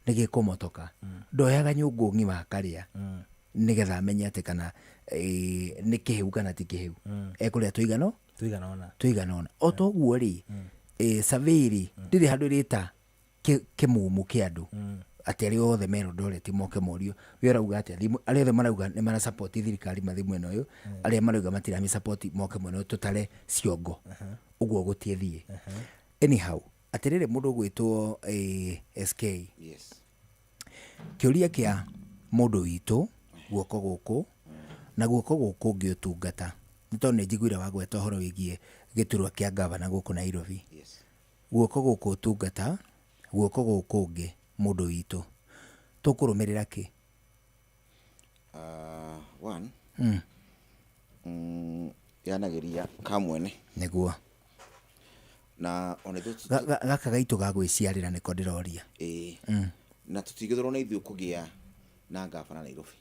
nĩ gĩkũmotoka. Ndoyaga nyũngũ ng'ima akarĩa, nĩgetha amenye atĩ kana, nĩ kĩhĩu kana ti kĩhĩu. Ekũrĩa tũigana? Tũigana ũna. Tũigana ũna. O toguo rĩ, survey rĩ, ndĩrĩ handũ ĩrĩta Kĩmumu kĩa andũ atĩ arĩa othe me Eldoret moke morio we ũrauga atĩa. Arĩa othe marauga nĩ mara support thirikari mathiĩ mwena ũyũ, arĩa marauga matiramĩ support moke mwena ũyũ, tũtare ciongo ũguo gũtiĩthiĩ. Anyhow, atĩrĩrĩ, mũndũ ũgwĩtwo SK. Yes. Kĩũria kĩa mũndũ witũ, guoko gũkũ na guoko gũkũ ũngĩ ũtungata, nĩ tondũ nĩ njiguire wagweta ũhoro wĩgiĩ gĩturwa kĩa ngavana gũkũ Nairobi. Yes. Guoko gũkũ ũtungata, guoko gũkũ ũngĩ mũndũ witũ, tũkũrũmĩrĩra kĩ? One, yanagĩria kamwene. Nĩguo. Na ona ithuĩ Gaka gaitũ ga gwĩciarĩra nĩko ndĩroria. Ĩĩ. Na tũtingĩthũrwo na ithuĩ kũgĩa na ngavana Nairobi.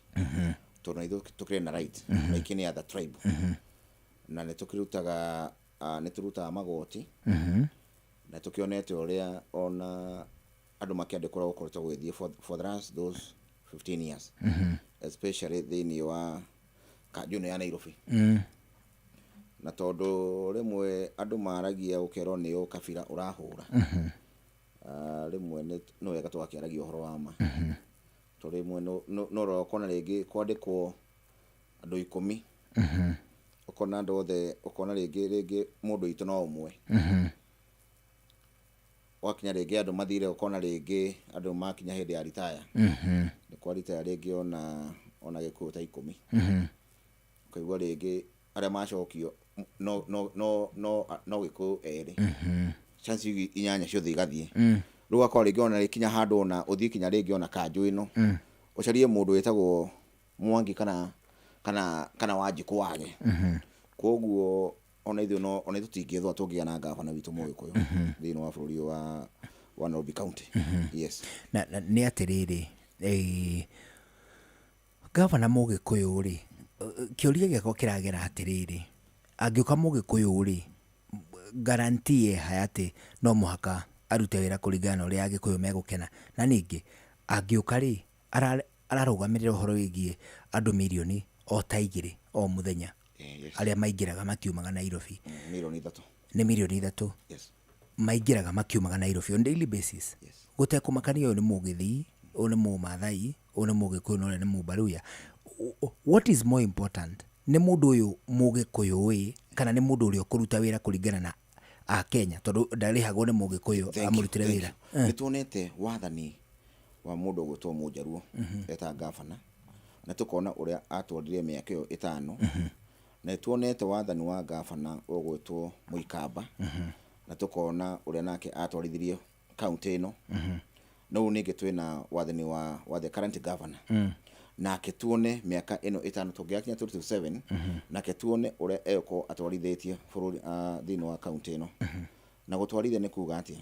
Tondũ na ithuĩ tũkĩrĩ na right like any other tribe. Na nĩ tũkĩrutaga nĩ tũrutaga magoti. Na tũkĩonete ũrĩa ona andũ makĩandĩkwo ũrĩa gũkoretwo gũgĩthiĩ for the last those 15 years. Especially thĩinĩ wa kanjũ ĩno ya Nairobi. Na tondũ rĩmwe andũ maragia ũkerwo nĩ ũkabira ũrahũra. Rĩmwe nĩ wega tũgakĩaragia ũhoro wa ma. Tondũ rĩmwe no ũrora ũkona rĩngĩ kwandĩkwo andũ 10. Ũkona andũ othe, ũkona rĩngĩ mũndũ witũ no ũmwe. Wakinya rĩngĩ andũ mathire, ũkona rĩngĩ andũ makinya hĩndĩ ya retire. Nĩ kwa retire rĩngĩ ona gĩkuũ ta 10. Ũkaigua rĩngĩ arĩa macokio no gĩkũyũ erĩ. Chance inyanya ciothe igathiĩ. Rĩu ũgakora rĩngĩ ona rĩkinya handũ ona ũthiĩ kinya rĩngĩ ona kanjũ ĩno. Ũcarie mũndũ wĩtagwo Mwangi kana Wanjikũ wage. Koguo ona ithuĩ no, ona ithuĩ tũtingĩthũa tũngĩgĩa na ngavana witũ Mũgĩkũyũ thĩinĩ wa bũrũri ũyũ wa Nairobi County. Yes. Na nĩ atĩrĩrĩ, ngavana Mũgĩkũyũ rĩ, kĩũria gĩakwa kĩragera atĩrĩrĩ, angĩũka Mũgĩkũyũ rĩ, guarantee ĩha atĩ no mũhaka arute wĩra kũringana na ũrĩa Agĩkũyũ megũkena? Na ningĩ angĩũka rĩ, ararũgamĩrĩra ũhoro wĩgiĩ andũ mirioni o ta 2 o mũthenya. Yes. Arĩa maingĩraga makiumaga Nairobi. Mirioni 3. Nĩ mirioni 3. Yes. Maingĩraga makiumaga Nairobi on daily basis. Yes. Gũtekũmakania ũyũ nĩ Mũgĩthii, ũyũ nĩ Mũmathai, ũyũ nĩ Mũgĩkũyũ na ũrĩa nĩ Mũmbaruya. What is more important? Nĩ mũndũ ũyũ Mũgĩkũyũ ĩ, kana nĩ mũndũ ũrĩa ũkũruta wĩra kũringana na Akenya, tondũ ndarĩhagwo nĩ Mũgĩkũyũ Thank you, amũrutĩre thank wĩra. you. Nĩ tuonete wathani wa mũndũ ũgwĩtwo Mũnjaruo eta ngavana, na tũkona ũrĩa atwarire mĩaka ĩyo 5. Na nĩ tuonete wathani wa ngavana ũgwĩtwo Mũikamba, na tũkona ũrĩa nake atwarithirie kaunti ĩno. No rĩu ningĩ twĩna wathani wa the current governor. Nake tuone mĩaka ĩno 5 tũngĩgakinya 2027, nake tuone ũrĩa egũkorwo atwarithĩtie bũrũri, thĩinĩ wa kaunti ĩno. Na gũtwarithia nĩ kuga atĩa?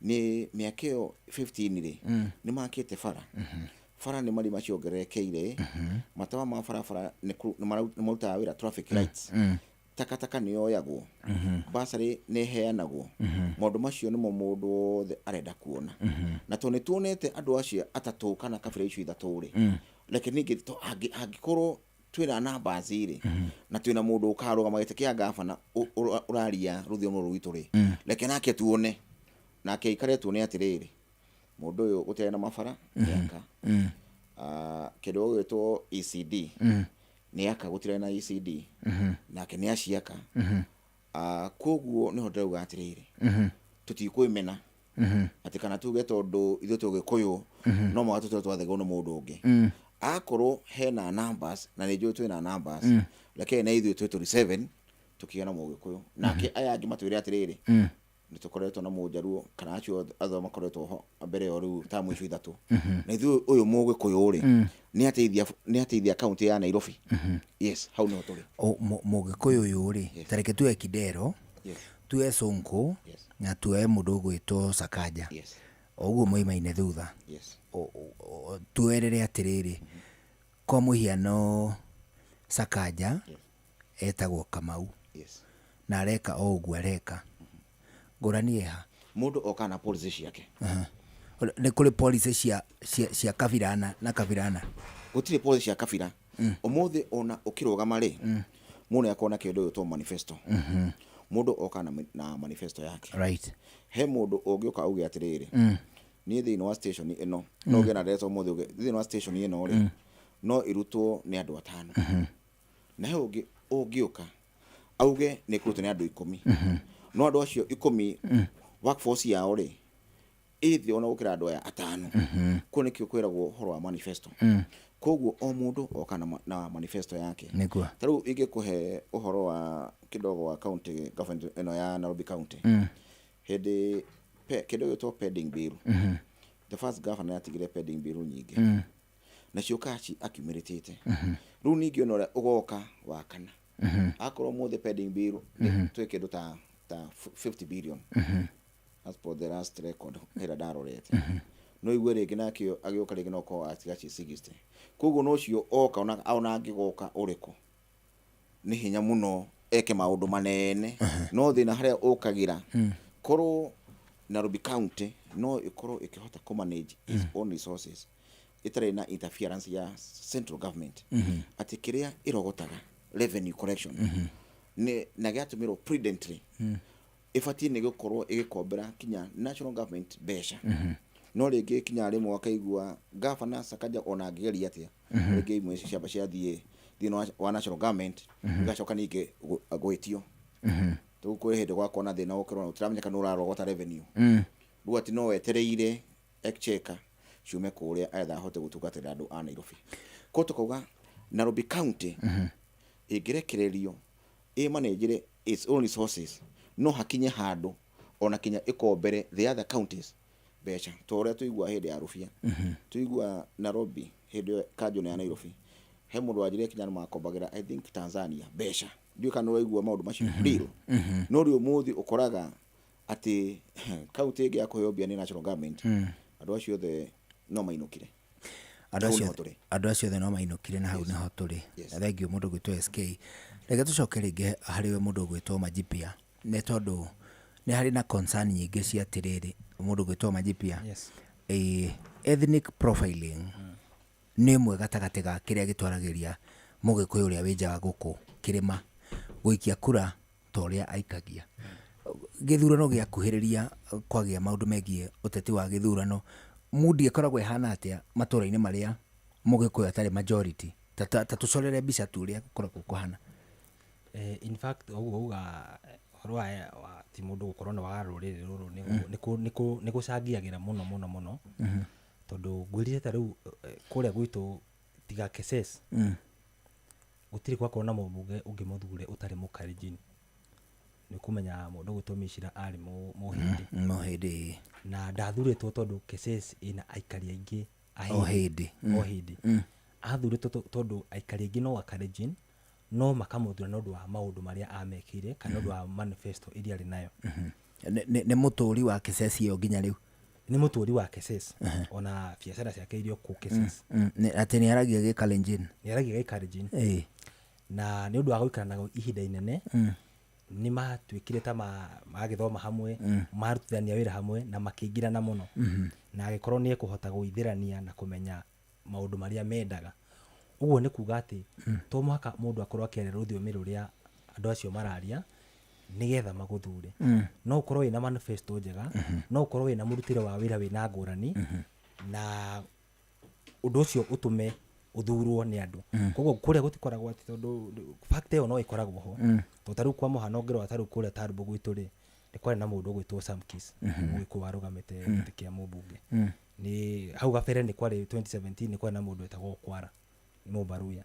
Nĩ mĩaka ĩyo 15 rĩ, nĩ makĩte bara. Bara nĩ marima ciongererekeire, matawa ma barabara nĩ marutaga wĩra traffic lights. Takataka nĩ yoyagwo, bursary nĩ ĩheanagwo. Maũndũ macio nĩmo mũndũ wothe arenda kuona. Na tondũ nĩ tuonete andũ acio atatũ kana kabira icio ithatũ rĩ, reke ningĩ angĩkorwo twĩna numbers rĩ, na twĩna mũndũ ũkarũgama gĩtĩ kĩa ngavana ũraria rũthiomi rũrũ rwitũ rĩ, reke nake tuone, nake aikare tuone atĩrĩrĩ, mũndũ ũyũ gũtirĩ na mabara nĩaka. Kĩndũ gĩgwĩtwo ECD nĩaka, gũtirĩ na ECD nake nĩaciaka. Koguo nĩho ndĩrauga atĩrĩrĩ, tũtikwĩmena atĩ kana tuge tondũ ithuĩ twĩ Gĩkũyũ no mũhaka tũtue twathegwo nĩ mũndũ ũngĩ. Akorwo hena numbers, na nĩ njũĩ twĩna numbers, reke na ithuĩ 2027 tũkĩgĩa na Mũgĩkũyũ, nake aya angĩ matwĩre atĩrĩrĩ, nĩ tũkoretwo na Mũnjaruo kana acio othe makoretwo ho mbere ya rĩu ta mũico 3, na ithuĩ ũyũ Mũgĩkũyũ rĩ, nĩ ateithia kaunti ya Nairobi. Yes, hau nĩho tũrĩ. Mũgĩkũyũ ũyũ rĩ, ta reke tuoe Kidero, tuoe Sonko, na tuoe mũndũ ũgwĩtwo Sakaja. O ũguo moimaine thutha. Tuoerere atĩrĩrĩ, kwa mũhiano Sakaja etagwo Kamau. Na areka o ũguo areka. Ngũrani ĩha? Mũndũ okaga na policy ciake. Nĩ kũrĩ policy cia kabira na kabira na? Gũtirĩ policy cia kabira. Ũmũthĩ ona ũkĩrũgama rĩ, mũndũ nĩ akoragwo na kĩndũ gĩgwĩtwo manifesto. Mũndũ okaga na manifesto yake. He mũndũ ũngĩũka auge atĩrĩrĩ, Niĩ thĩinĩ wa station ĩno no ũgĩe na ndeto ũmũthĩ uge thĩinĩ wa station ĩno rĩ, no ĩrutwo nĩ andũ atano, na he ũngĩ ũngĩũka auge nĩ ĩkũrutwo nĩ andũ 10, no andũ acio 10 workforce yao rĩ ĩ thĩ ona gũkĩra andũ aya atano. Kũu nĩkĩo kwĩragwo ũhoro wa manifesto. Koguo o mũndũ oka na manifesto yake. Ta rĩu ingĩkũhe ũhoro wa kidogo wa county government ĩno ya Nairobi County, hĩndĩ kĩndũ gĩtwo pending bill, the first governor atigire pending bill nyingĩ, nacio cash accumulated. Rĩu ningĩ ona ũrĩa ũgoka wa kana, akorwo mũthĩ pending bill nĩ twĩ kĩndũ ta 50 billion as per the last record ĩrĩa ndarorete, no igue rĩngĩ nakĩo agĩũka rĩngĩ no korwo atiga ci 60. Koguo no ũcio oka ona angĩgoka ũrĩkũ, nĩ hinya mũno eke maũndũ manene. No thĩna harĩa ũkagĩra, korwo Nairobi County no ĩkorwo ĩkĩhota kũ manage its own resources ĩtarĩ na interference ya central government, atĩ kĩrĩa ĩrogotaga revenue collection nĩ na gĩatũmĩrwo prudently, ĩbatiĩ nĩ gũkorwo ĩgĩkombera kinya national government mbeca. No rĩngĩ kinya rĩmwe akaigua governor Sakaja ona angĩgeria atĩa, rĩngĩ imwe ciamba ciathiĩ thĩinĩ wa national government, igacoka ningĩ gwĩtio. Rĩu kwĩ hĩndĩ gwakorwo na thĩna ũkĩrona ũtiramenyeka nĩ ũrarogota revenue. Rĩu atĩ no wetereire exchequer ciume kũrĩa etha ahote gũtungatĩra andũ a Nairobi. Koguo tũkauga Nairobi County ĩngĩrekererio ĩ manage its own resources, no hakinye handũ ona kinya ĩkombere the other counties mbeca, ta ũrĩa tũigua hĩndĩ ya Rũbia, tũigua Nairobi hĩndĩ ĩyo kanjũ ya Nairobi, he mũndũ wanjĩrire kinya nĩ makombagĩra, I think, Tanzania mbeca. Ndiũĩ kana nĩ ũraigua maũndũ macio real. No rĩu ũmũthĩ ũkoraga atĩ county ĩngĩ ya kũheo mbia nĩ national government, andũ acio othe no mainũkire. Andũ Hau acio nĩho tũrĩ. Andũ acio othe no mainũkire na hau nĩho tũrĩ. Yes. Na thank you mũndũ ũgwĩtwo SK. Reke tũcoke rĩngĩ harĩ we mũndũ ũgwĩtwo Majipia, nĩ tondũ nĩ harĩ na concern nyingĩ cia atĩrĩrĩ, mũndũ ũgwĩtwo Majipia, ethnic profiling nĩ ĩmwe gatagatĩ ga kĩrĩa gĩtwaragĩria mũgĩkũyũ ũrĩa wĩ nja wa gũkũ kĩrĩma gũikia kura ta ũrĩa aikagia. Gĩthurano gĩakuhĩrĩria, kwagĩa maũndũ megiĩ ũteti wa gĩthurano, mundi ĩkoragwo ĩhana atĩa matũra-inĩ marĩa mũgĩkũyũ atarĩ majority? Ta tũcorere mbica tu ũrĩa gũkoragwo kũhana. In fact, ũguo uga ũhoro wa ti mũndũ gũkorwo nĩ wa rũrĩrĩ rũrũ nĩ gũcangĩagĩra mũno mũno mũno, tondũ ngwĩrire ta rĩu kũrĩa gwitũ tiga Keses, gũtirĩ gwakorwo na mũmbunge ũngĩ mũthure ũtarĩ Mũkalenjin. Nĩ ũkũmenya mũndũ ũgwĩtwo Mĩcira arĩ Mũhĩndĩ. Mũhĩndĩ. Na ndathurĩtwo tondũ Keses ĩna aikari aingĩ o Ahĩndĩ. Hĩndĩ. O hĩndĩ athurĩtwo tondũ aikari aingĩ no Akalenjin, no makamũthura nĩ ũndũ wa maũndũ marĩa amekĩire kana nĩ ũndũ wa manifesto iria arĩ nayo. Nĩ mũtũri wa Kesesi ĩyo nginya rĩu? Nĩ mũtũri wa Keses, ona biacara ciake iria kũ Keses. Atĩ nĩ aragia Gĩkalenjin? Nĩ aragia Gĩkalenjin. Na nĩ ũndũ wa gũikara nago ihinda inene, nĩ matuĩkire ta magĩthoma hamwe, marutithania wĩra hamwe na makĩingĩrana mũno, na agĩkorwo nĩ ekũhota gũithĩrania na kũmenya maũndũ marĩa mendaga. Ũguo nĩ kuga atĩ to mũhaka mũndũ akorwo akĩaria rũthiomi rũrĩa andũ acio mararia nĩgetha magũthure. No ũkorwo wĩna manifesto njega, no ũkorwo wĩna mũrutĩre wa wĩra wĩna ngũrani, na ũndũ ũcio ũtũme ũthurwo nĩ andũ. Koguo kũrĩa gũtikoragwo atĩ, tondũ fact ĩyo no ĩkoragwo ho, tondũ ta rĩu kwa mũhano ngĩrora ta rĩu kũrĩa Tarbo gwitũ rĩ, nĩ kwarĩ na mũndũ ũgwĩtwo Samkis, Mũgĩkũyũ warũgamĩte gĩtĩ kĩa mũmbunge. Nĩ hau gabere nĩ kwarĩ 2017 nĩ kwarĩ na mũndũ wetagwo Kwara, nĩ Mũmbaruya,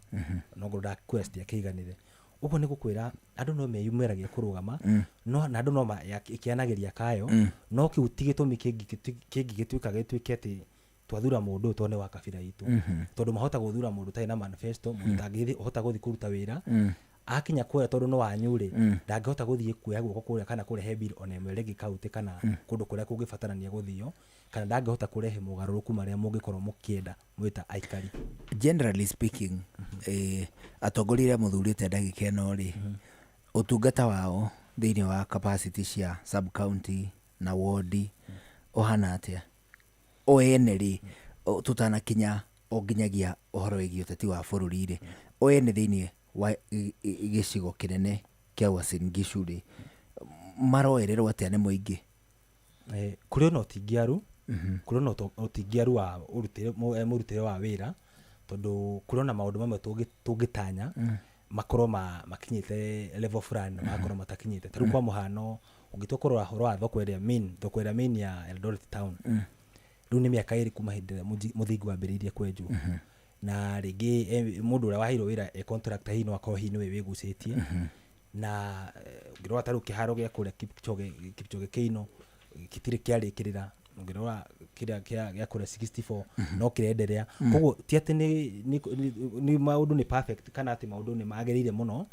no ngorwo ndakura citiakĩiganire. Ũguo nĩ gũkwĩra andũ no meyumĩragia kũrũgama, no na andũ no ĩkĩanagĩria kayo, no kĩu ti gĩtũmi kĩngĩgĩtuĩka gĩtuĩke atĩ twathura mũndũ ũyũ tondũ nĩ wa kabira itũ, tondũ mahota gũthura mũndũ ũtarĩ na manifesto, mũndũ ũtangĩhota gũthiĩ kũruta wĩra akinya kũrĩa, tondũ nĩ wanyu rĩ, ndangĩhota gũthiĩ kuoya guoko kũrĩa kana kũrehe bill ona ĩmwe rĩngĩ kaunti kana kũndũ kũrĩa kũngĩbatarania gũthio, kana ndangĩhota kũrehe mogarũrũku marĩa mũngĩkorwo mũkĩenda mwĩ ta aikari. Generally speaking, atongoria arĩa mũthurĩte ndagĩka ĩno rĩ, ũtungata wao thĩinĩ wa capacity cia sub county na ward ũhana atĩa o ene rĩ, tũtanakinya o nginyagia ũhoro wĩgiĩ ũteti wa bũrũri rĩ, o ene thĩinĩ wa gĩcigo kĩnene kĩa Uasin Gishu rĩ, maroererwo atĩa nĩ mũingĩ? Kũrĩ ona ũtingiaru. Kũrĩ ona ũtingiaru wa mũrutĩre wa wĩra, tondũ kũrĩ ona maũndũ mamwe tũngĩtanya makorwo makinyĩte level fulani na magakorwo matakinyĩte. Ta rĩu kwa mũhano, ũngĩtua kũrora ũhoro wa thoko ĩrĩa main, thoko ĩrĩa main ya Eldoret town, rĩu nĩ mĩaka 2 kuma hĩndĩ ĩrĩa mũthingi wambĩrĩirie kwenjwo. Na rĩngĩ mũndũ ũrĩa waheirwo wĩra e contractor hihi no akorwo hihi nĩwe wĩgucĩtie. Na ũngĩrora ta rĩu kĩharo gĩa kũrĩa Kipchoge Keino gĩtirĩ kĩarĩkĩrĩra. Ũngĩrora kĩrĩa gĩa kũrĩa 64 no kĩrenderea. Koguo ti atĩ nĩ maũndũ nĩ perfect kana atĩ maũndũ nĩ magĩrĩire mũno.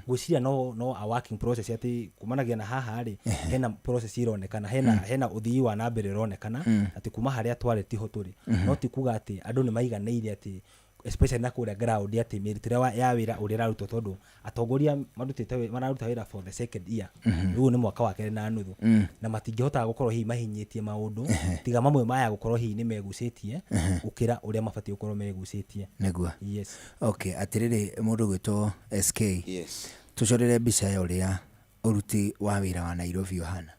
Ngwĩciria no a working process, atĩ kumanagia na haha rĩ, hena process ironekana, hena ũthii wa na mbere ũronekana atĩ kuma harĩa twarĩ tiho tũrĩ. No ti kuga atĩ andũ nĩ maiganĩire, atĩ especially na kũrĩa ground, atĩ mĩrutĩre ya wĩra ũrĩa ĩrarutwo, tondũ atongoria marutĩte mararuta wĩra for the second year, rĩu nĩ mwaka wa kerĩ na nuthu, na matingĩhota gũkorwo hihi mahinyĩtie maũndũ tiga mamwe maya gũkorwo hihi nĩ megucĩtie gũkĩra ũrĩa mabatiĩ gũkorwo megucĩtie. Nĩguo. Yes. Okay, atĩrĩrĩ, mũndũ gwĩtwo SK, Yes. Tũcorere mbica ya ũrĩa ũruti wa wĩra wa Nairobi ũhana,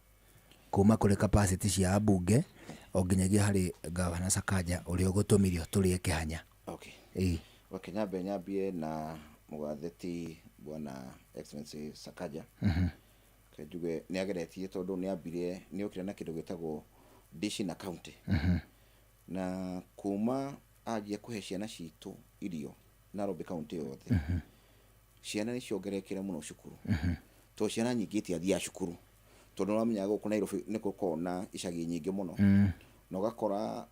kuma kũrĩ capacity cia ambunge o nginyagia harĩ gavana Sakaja ũrĩa ũgũtũmire tũrĩe kĩhanya. Okay. Ĩĩ. Okay, nyambe nyambie na mũgatheti bwana Excellency Sakaja. Reke njuge nĩ ageretie, tondũ nĩ ambire nĩ okire na kĩndũ gĩtagwo dishi na county. Na kuma anjia kũhe ciana citũ irio Nairobi county yothe, ciana nĩ ciongererekire mũno cukuru, tondũ ciana nyingĩ itiathiaga cukuru, tondũ nĩũramenya gũkũ Nairobi nĩ gũkoragwo na icagi nyingĩ mũno, na ũgakora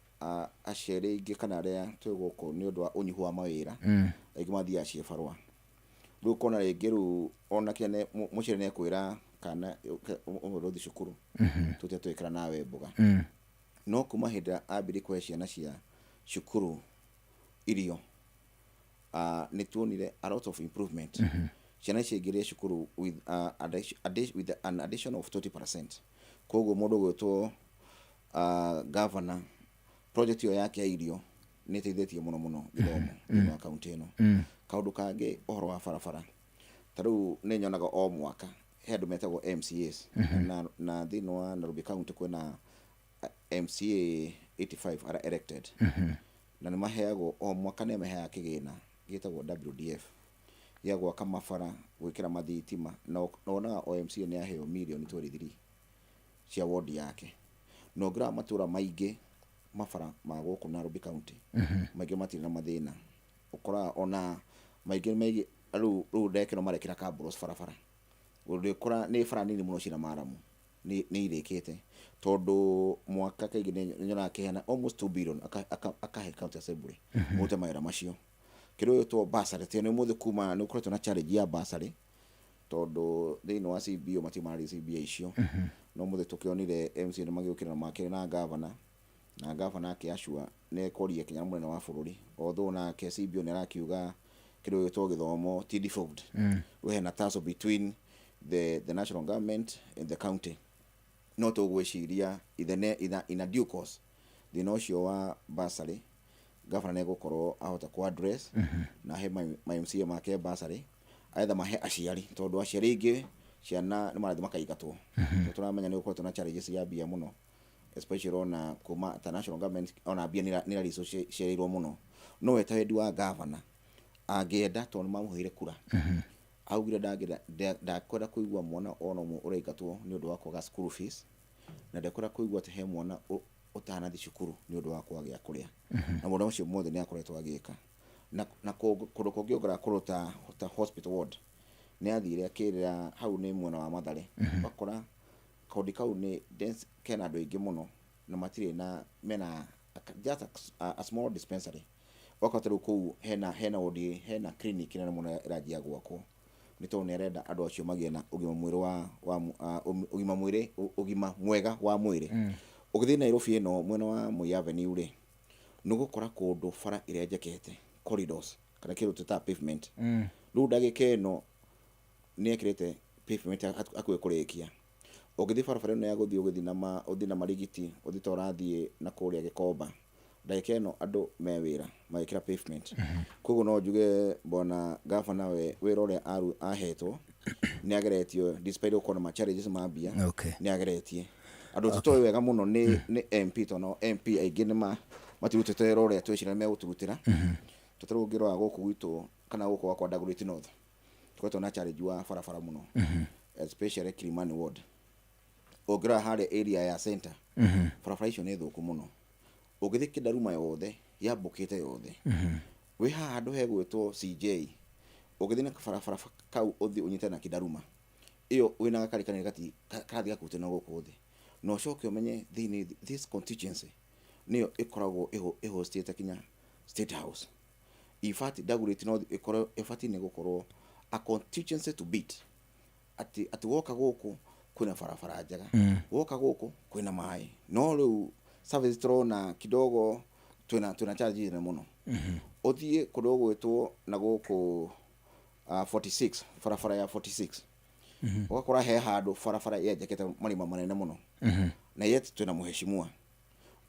aciari aingĩ kana arĩa twĩ gũkũ, nĩ ũndũ wa ũnyihu wa mawĩra, aingĩ mathiaga ciĩbarũa. Rĩu ũkona rĩngĩ rĩu ona kĩene mũciari nĩ ekwĩra kana ũmwe ndũthiĩ cukuru, tũte twĩkĩra nawe mboga. No kuma hĩndĩ ĩrĩa ambirie kũhe ciana cia cukuru irio, nĩ tuonire a lot of improvement. Ciana ciaingĩrire cukuru with an addition of 20%. Koguo mũndũ ũgwĩtwo governor, project ĩyo yake ya irio nĩ ĩteithĩtie mũno mũno gĩthomo thĩinĩ wa kaunti ĩno. Kaũndũ kangĩ, ũhoro wa barabara. Ta rĩu nĩ nyonaga o mwaka he andũ metagwo MCAs, na thĩinĩ wa Nairobi county kwĩna MCA 85 arĩa elected, na nĩ maheagwo o mwaka, nĩ maheaga kĩgĩna gĩtagwo WDF gĩa gwaka mabara, gwĩkĩra mathitima, na wonaga o MCA nĩ aheo mirioni 23 cia ward yake. Na ũngĩrora matũra maingĩ, mabara ma gũkũ Nairobi county maingĩ matirĩ na mathĩna. Ũkoraga ona maingĩ maingĩ rĩu ndagĩka ĩno marekĩra cabros barabara, ũrĩkora nĩ bara nini mũno ciĩna maramu, nĩ irĩkĩte, tondũ mwaka kaingĩ nĩ nyonaga akĩheana almost 2 billion akahe county assembly mũrute mawĩra macio. Kĩndũ gĩgwĩtwo bursary, tondũ nĩ ũmũthĩ kuma nĩ gũkoretwo na challenge ya bursary, tondũ thĩinĩ wa CBO matirĩ mara receive mbia icio. No mũthĩ tũkĩonire MCA nĩ magĩũkĩra na makĩrĩ na governor, na governor akĩacua nĩ ekũria kinya mũnene wa bũrũri, although nake CBO nĩ arakiuga kĩndũ gĩgwĩtwo gĩthomo ti devolved. Rĩu hena tussle between the national government and the county, no tũgwĩciria ithene in a due course thĩna ũcio wa bursary governor nĩ egũkorwo ahota ku address na ahe ma MCA make bursary, either mahe aciari, tondũ aciari aingĩ ciana nĩ marathiĩ makaingatwo. Tondũ tũramenya nĩ gũkoretwo na challenges ya mbia mũno, especially ona kuma ta national government, ona mbia nĩ ĩraricwo ciĩrĩirwo mũno. No we ta wendi wa governor angĩenda, tondũ nĩ mamũheire kura, augire ndangĩenda, ndakwenda kũigua mwana ona ũmwe ũraingatwo nĩ ũndũ wa kwaga school fees, na ndekwenda kũigua atĩ he mwana ũtanathiĩ cukuru nĩ ũndũ wa kwaga gĩa kũrĩa. Na mũndũ ũcio mothe nĩ akoretwo agĩka. Na kũndũ kũngĩ ũngĩrora kũndũ ta hospital ward, nĩ athire akĩrĩra hau nĩ mwena wa Mathare, ũgakora kaũndũ kau nĩ dense, kena andũ aingĩ mũno na matirĩ na mena just a small dispensary. Ũgakora ta rĩu kũu hena ward, hena clinic nene mũno ĩranjia gwakwo, nĩ tondũ nĩ arenda andũ acio magĩe na ũgima mwĩrĩ wa ũgima mwĩrĩ ũgima mwega wa mwĩrĩ. Ũgĩthiĩ Nairobi ĩno mwena wa Moi Avenue rĩ, nĩ ũgũkora kũndũ bara ĩrenjekete corridors kana kĩndũ twĩtaga pavement. Rĩu ndagĩka ĩno nĩ ekĩrĩte pavement hakuhĩ kũrĩkia. Ũngĩthiĩ barabara ĩno ya gũthiĩ ũgĩthiĩ na ũthiĩ na Marigiti, ũthiĩ ta ũrathiĩ na kũrĩa Gĩkomba, ndagĩka ĩno andũ me wĩra magĩkĩra pavement. Koguo no njuge bwana gavana we wĩra ũrĩa ahetwo nĩ ageretio, despite gũkorwo na ma challenges ma mbia. Nĩ ageretie. Andũ tũtoĩ wega mũno nĩ MP, tondũ MP aingĩ nĩ matirutĩte wĩra ũrĩa twĩciragia megũtũrutĩra. Tondũ rĩu ũngĩrora gũkũ gwitũ kana gũkũ gwakwa Dagoretti North, tũkoretwo na challenge wa barabara mũno, especially Kilimani ward. Ũngĩrora harĩa area ya center, barabara icio nĩ thũku mũno. Ũngĩthiĩ Kĩndaruma yothe yambũkĩte yothe, wĩ haha handũ hegwĩtwo CJ, ũngĩthiĩ na barabara kau ũthiĩ ũnyitane na Kĩndaruma ĩyo wĩna gakari kanene karathiĩ gakuhĩte na gũkũ thĩ, na ũcoke ũmenye thĩinĩ this constituency nĩyo ĩkoragwo ĩhostĩte kinya State House. In fact, Dagoretti North ĩkorwo ĩbatiĩ nĩ gũkorwo a constituency to beat, atĩ woka gũkũ kwĩna barabara njega, woka gũkũ kwĩna maĩ, no rĩu service tũrona kidogo twĩna challenge nene mũno. Ũthiĩ kũndũ gũgwĩtwo na gũkũ 46, barabara ya 46, ũgakora he handũ barabara yenjekete marima manene mũno, na yet twĩna mũheshimiwa.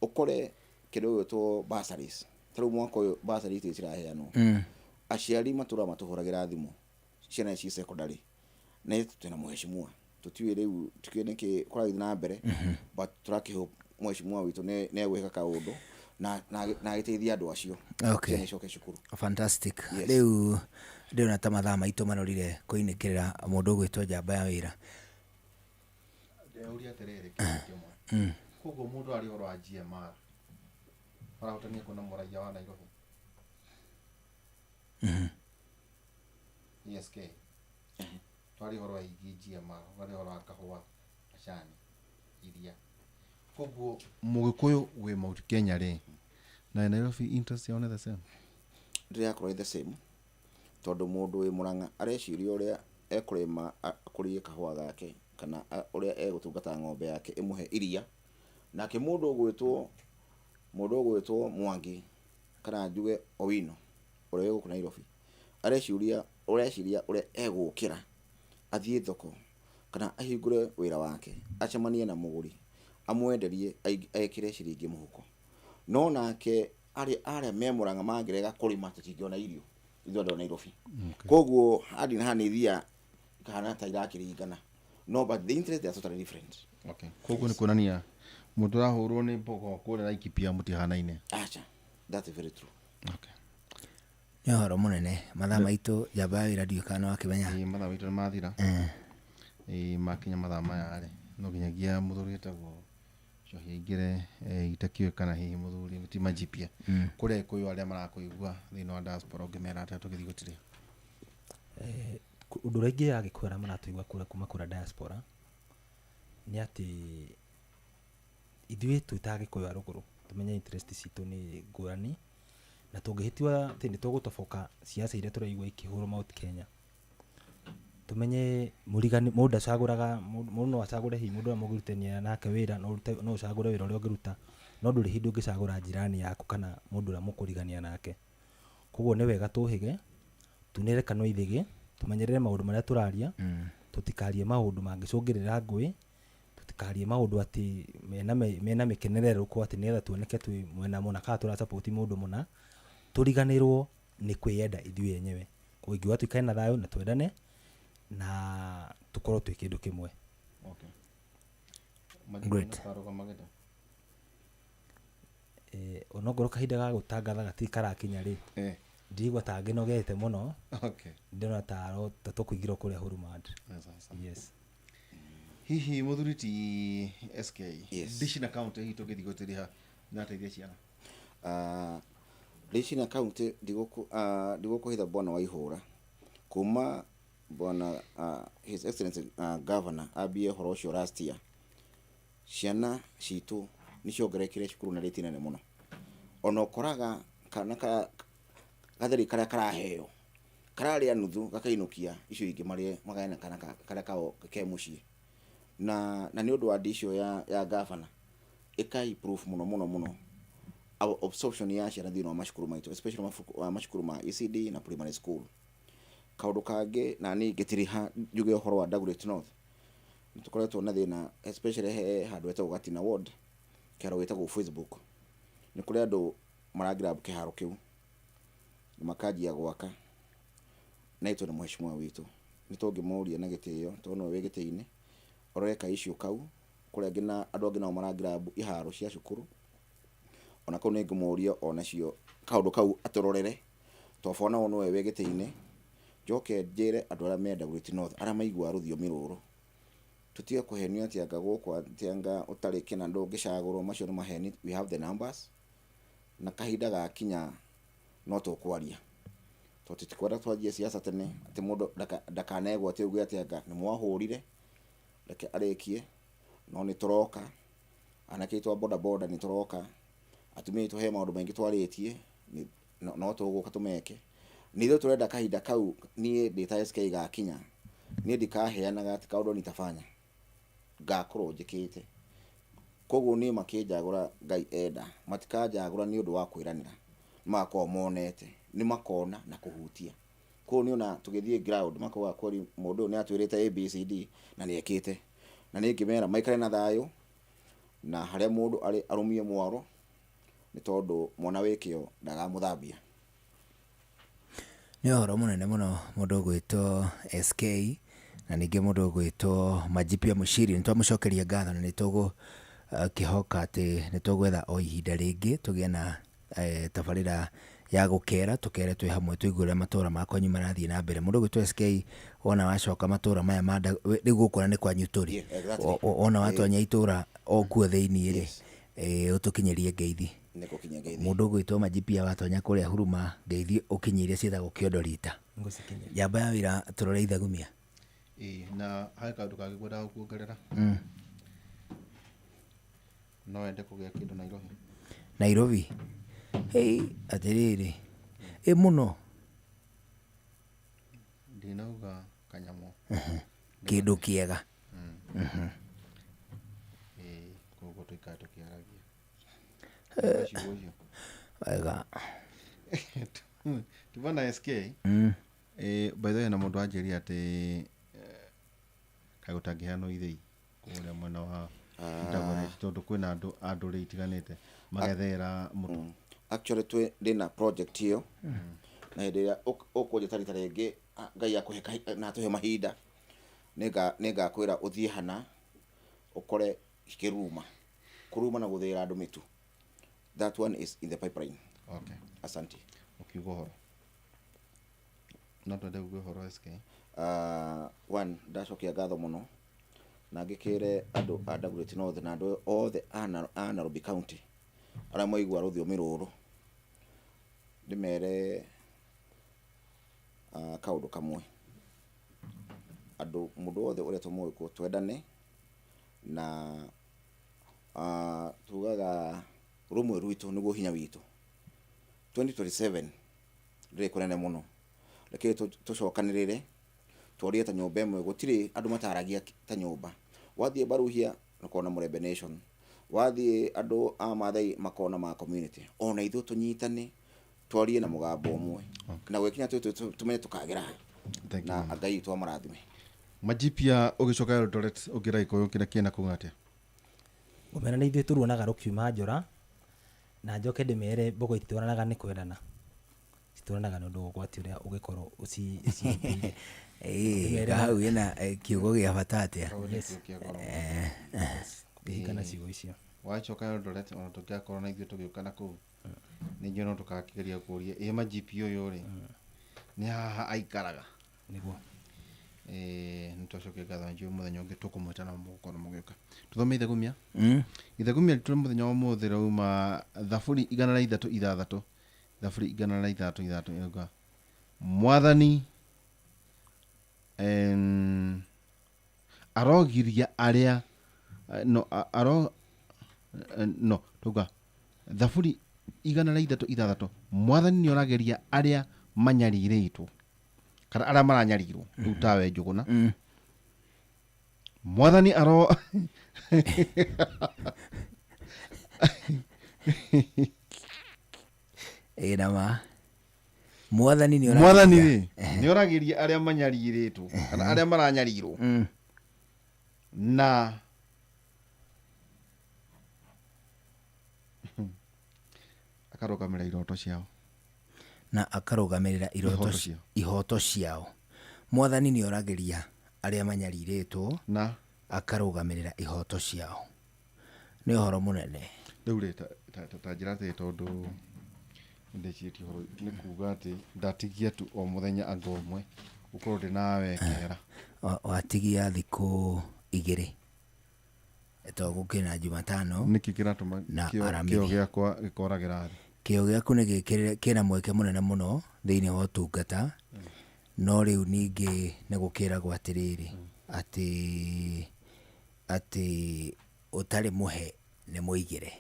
Ũkore kĩndũ gĩgwĩtwo bursaries, ta rĩu mwaka ũyũ bursary itirĩ ciraheanwo. Aciari matũraga matũhũragĩra thimũ, ciana ci secondary, na yet twĩna mũheshimiwa. Tũtiũĩ rĩu tũtiũĩ nĩkĩ kũrathiĩ na mbere, but tũrakĩhope mũheshimiwa witũ nĩ egwĩka kaũndũ na agĩteithia andũ acio, ciana icoke cukuru. Fantastic. Rĩu ndĩrona ta mathaa maitũ marorire kũinĩkĩrĩra. Mũndũ ũgwĩtwo njamba ya wĩra. Ndĩrauria atĩrĩrĩ, kĩũria kĩmwe. Koguo mũndũ aria ũhoro wa GMR marahutania kuona mũraiya wa Nairobi ESK, twaria ũhoro wa igi GMR, waria ũhoro wa kahũa, macani, iria, koguo mũgĩkũyũ wĩ Mount Kenya rĩ na Nairobi, interest yao nĩ the same? Ndĩrakorwo ĩ the same, tondũ mũndũ wĩ Mũrang'a areciria ũrĩa ekũrĩma akũrie kahũa gake, kana ũrĩa egũtungata ng'ombe yake ĩmũhe iria. Nake mũndũ ũgwĩtwo Mwangi, kana njuge Owino, ũrĩa wĩ gũkũ Nairobi, areciria ũreciria ũrĩa egũkĩra athiĩ thoko kana ahingũre wĩra wake, acemanie na mũgũri, amwenderie, ekĩre ciringi mũhuko. No nake arĩa me Mũrang'a mangĩrega kũrĩma, tũtingĩona irio ithuĩ andũ a Nairobi. Koguo handi na handi ithiaga ikahana ta irakĩringana, no but the interest, they are totally different. Okay. Koguo nĩ kuonania mũndũ ũrahũrwo nĩ mbogo kũrĩa Laikipia mũtihanaine? Acha, that's very true. Okay. Nĩ ũhoro mũnene. Mathaa maitũ, njamba ya wĩra, ndiũĩ kana nĩ wakĩmenya. Ĩĩ, mathaa maitũ nĩ mathira. Ĩĩ, makinya mathaa maya rĩ, no nginyagia mũthuri wĩtagwo Cohi aingĩre, itakĩũĩ kana hihi mũthuri ti majipia kũrĩa Gĩkũyũ arĩa marakũigua thĩinĩ wa diaspora, ũngĩmera atĩa tũgĩthiĩ gũtirĩa? Ũndũ ũrĩa ingĩra Agĩkũyũ arĩa maratũigua kũrĩa kuma kũrĩa diaspora nĩ atĩ ithuĩ twĩ ta Agĩkũyũ a rũgũrũ, tũmenye interest citũ nĩ ngũrani, na tũngĩhĩtiwa atĩ nĩ tũgũtoboka ciaca iria tũraigua ikĩhũrwo Mount Kenya, tũmenye mũrigani mũndũ ndacagũraga. Mũndũ no acagũre hihi mũndũ ũrĩa mũngĩrutania nake wĩra, no ũcagũre wĩra ũrĩa ũngĩruta, no ndũrĩ hĩndĩ ũngĩcagũra njirani yaku kana mũndũ ũrĩa mũkũrigania nake. Koguo nĩ wega tũhĩge tunĩre kanua ithĩgĩ, tũmenyerere maũndũ marĩa tũraria, tũtikarie maũndũ mangĩcũngĩrĩra ngũĩ, tũtikarie maũndũ atĩ mena mĩkenererũko atĩ nĩgetha tuoneke twĩ mwena mũna kana tũra support mũndũ mũna, tũriganĩrwo nĩ kwĩyenda ithuĩ enyewe. Koguo ingiuga tũikare na thayũ na twendane na tũkorwo twĩ kĩndũ kĩmwe. Okay. Great. Karũgamagĩte. Onokorwo kahinda ga gũtangatha gatirĩ karakinya rĩ, ndirigua ta ngĩnogete mũno. Ndĩrona ta tũkũingĩra kũrĩa Hurumand. Sasa. Yes. Hihi mũthuri ti SK, Yes. Ndicina County, hihi tũngĩthiĩ gũtĩrĩha nateithia ciana? Rĩcina County, ndigũkũhitha, bwana wa ihũra, kuma bwana His Excellency Governor ambie ũhoro ũcio last year, ciana citũ nĩ ciongererekire cukuru na rĩti nene mũno. Ona ũkoraga kana gatheri karĩa karaheo kararĩa nuthu, gakainũkia icio ingĩ marĩe magayane na kana karĩa kao ke mũciĩ, na nĩ ũndũ wa ndicio ya governor ĩka improve mũno mũno mũno our absorption ya ciana thĩinĩ wa macukuru maitũ, especially macukuru ma ECD na primary school. Kaũndũ kangĩ na niĩ ngĩtiriha njuge ũhoro wa Dagoretti North, nĩ tũkoretwo na thĩna, especially he handũ hetagwo Gatina ward, kĩharo gĩtagwo Facebook. Nĩ kũrĩ andũ maragrab kĩharo kĩu na makanjia gwaka, na itũ nĩ mheshimiwa witũ, nĩ tũngĩmũria na gĩtĩo, tondũ nĩwe wĩ gĩtĩ-inĩ, ũrore ka issue kau. Kũrĩ angĩ na andũ angĩ nao mara grab iharo cia cukuru. Ona kũu nĩ ngũmũria onacio kaũndũ kau atũrorere, tondũ for now nĩwe wĩ gĩtĩ-inĩ. Njoke njĩre andũ arĩa me Dagoretti North arĩa maiguaga rũthiomi rũrũ, tũtige kũhenio atĩ anga gũkũ atĩ anga ũtarĩ kĩna ndũngĩcagũrwo, macio nĩ maheni, we have the numbers. Na kahinda gakinya no tũkwaria, tondũ tũtikwenda twanjie siasa tene atĩ mũndũ ndakanegwatie auge atĩ anga nĩ mwahũrire, reke arĩkie, no nĩ tũroka, anake aitũ a boda boda nĩ tũroka, atumia aitũ he maũndũ maingĩ twarĩtie, no tũgũka tũmeke. Nĩ ithuĩ tũrenda kahinda kau niĩ ndĩ ta SK gakinya, niĩ ndikaheanaga atĩ kaũndũ nitafanya, ngakorwo njĩkĩte. Koguo niĩ makĩnjagũra Ngai enda, matikanjagũra nĩ ũndũ wa kwĩranĩra, nĩ magakorwo monete, nĩ makona na kũhutia. Koguo niĩ ona tũgĩthiĩ ground makauga kweli mũndũ ũyũ nĩ atwĩrĩte ABCD na nĩ ekĩte. Na niĩ ngĩmera maikare na thayũ, na harĩa mũndũ arĩ arũmie mwaro, nĩ tondũ mwana wĩ kĩo ndagamũthambia. Nĩ ũhoro mũnene mũno mũndũ ũgwĩtwo SK na ningĩ mũndũ ũgwĩtwo Majipia Mũciri. Nĩ twamũcokeria ngatho na nĩ tũgũkĩhoka atĩ nĩ tũgwetha o ihinda rĩngĩ tũgĩe na tabarĩra ya gũkera, tũkere twĩ hamwe tũigue ũrĩa matũra ma kwanyu marathiĩ na mbere. Mũndũ ũgwĩtwo SK wona wacoka matũra maya ma rĩu gũkũ na nĩ kwanyu tũrĩ. Yeah, exactly. Wona watonya itũra o kuo thĩiniĩ rĩ, ũtũkinyĩrie ngeithi. Nĩ gũkinya ngeithi. Mũndũ ũgwĩtwo Majipia watonya kũrĩa Huruma ngeithi ũkinyie iria ciĩtagwo kĩondo rita. Ngũcikinyia. Njamba ya wĩra tũrore ithagumia. Ĩĩ, na harĩ kaũndũ kangĩ ngwendaga kuongerera. No wende kũgĩa kĩndũ Nairobi? Nairobi? Hei, atĩrĩrĩ. Ĩ mũno. Ndinauga kanyamũ. Kĩndũ kĩega. Ĩĩ, koguo tũikare tũkĩaragia. Ciugo icio. Wega. Tuma na SK. By the way, na mũndũ anjĩrire atĩ kaĩ gũtangĩheanwo ithĩi kũrĩa mwena wa Dagoretti tondũ kwĩna andũ a ndũrĩrĩ itiganĩte magethera mũtu. Actually twĩ ndĩna project ĩyo na hĩndĩ ĩrĩa ũkũnjĩta rita rĩngĩ, Ngai akũhe na atũhe mahinda, nĩngakwĩra ũthiĩ hana ũkore kĩruma, kũruma na gũthĩĩra andũ mĩtu. That one is in the pipeline. Okay. Asante. Ũkiuga ũhoro. No twende uge ũhoro SK. One, ndacokia ngatho mũno na ngĩkĩre andũ a Dagoretti North na andũ othe a Nairobi County arĩa maigua rũthiomi rũrũ, ndĩmere kaũndũ kamwe. Andũ, mũndũ wothe ũretwo Mũgĩkũyũ twendane na tugaga rũmwe rwitũ nĩguo hinya witũ. 2027 ndĩrĩ kũnene mũno, reke tũcokanĩrĩre twarie ta nyũmba ĩmwe. Gũtirĩ andũ mataragia ta nyũmba. Wathiĩ Baruhia ũkona Mũrembe Nation, wathiĩ andũ a Maathai makona ma community. Ona ithuĩ tũnyitane twarie na mũgambo ũmwe na gwĩkinya tũmenye tũkagera ha. Thank you. Na Ngai witũ amũrathime. Majipia ũgĩcoka Eldoret ũngĩra Gĩkũyũ kĩrĩa kĩna kuga atĩa? Ngũmera nĩ ithuĩ tũruonaga rũkiuma njora, na njoke ndĩmere mbogo ititwaranaga nĩ kwendana, citwaranaga nĩ ũndũ wa ũgwati ũrĩa ũngĩkorwo ũcihĩtĩire. Ĩĩ, hau ĩna kiugo gĩa bata atĩa? Yes. Kũririkana ciugo icio. Wacoka Eldoret ona tũngĩakorwo na ithuĩ tũgĩũka na kũu nĩ njũĩ no tũgakĩgeria kũria ĩ Majipi ũyũ rĩ nĩ haha aikaraga. Nĩguo. Nĩ twacokia ngatho njũĩ mũthenya ũngĩ tũkũmwĩta na mũgũkorwo mũgĩũka. Tũthome ithegumia. Ithegumia ritũ mũthenya wa ũmũthĩ rauma thaburi igana rĩa ithatũ ithathatũ. Thaburi igana rĩa ithatũ ithathatũ ĩrauga Mwathani arogiria arĩa no, aro no tuga thaburi igana rĩa ithatũ ithathatũ Mwathani nĩ orageria arĩa manyarirĩtwo kana arĩa maranyarirwo rĩu tawe Njũgũna. Mwathani aro Ĩ na ma Mwathani nĩ Mwathani rĩ nĩ orageria arĩa manyarirĩtwo kana arĩa maranyarirwo na akarũgamĩrĩra iroto ciao. Na akarũgamĩrĩra iroto Ihoto ciao. ihoto ciao. Mwathani nĩ oragĩria arĩa manyarirĩtwo na akarũgamĩrĩra ihoto ciao. Nĩ ũhoro mũnene. Rĩu rĩ, ta, ta, ta, ta njĩra atĩrĩ tondũ ndĩcirĩtie ũhoro nĩ kuga atĩ ndatigia tu o mũthenya anga ũmwe gũkorwo ndĩ nawe kĩhera. Watigia thikũ igĩrĩ to gũkĩrĩ na Jumatano Nĩkĩ kĩratũma na kĩo kĩo Aramithi. gĩakwa gĩkoragĩra thĩ? Kĩo gĩaku nĩ gĩkĩrĩre kĩna mweke mũnene mũno thĩinĩ wa ũtungata, no rĩu ningĩ nĩ gũkĩragwo atĩrĩrĩ, atĩ atĩ ũtarĩ mũhe nĩ mũigĩre.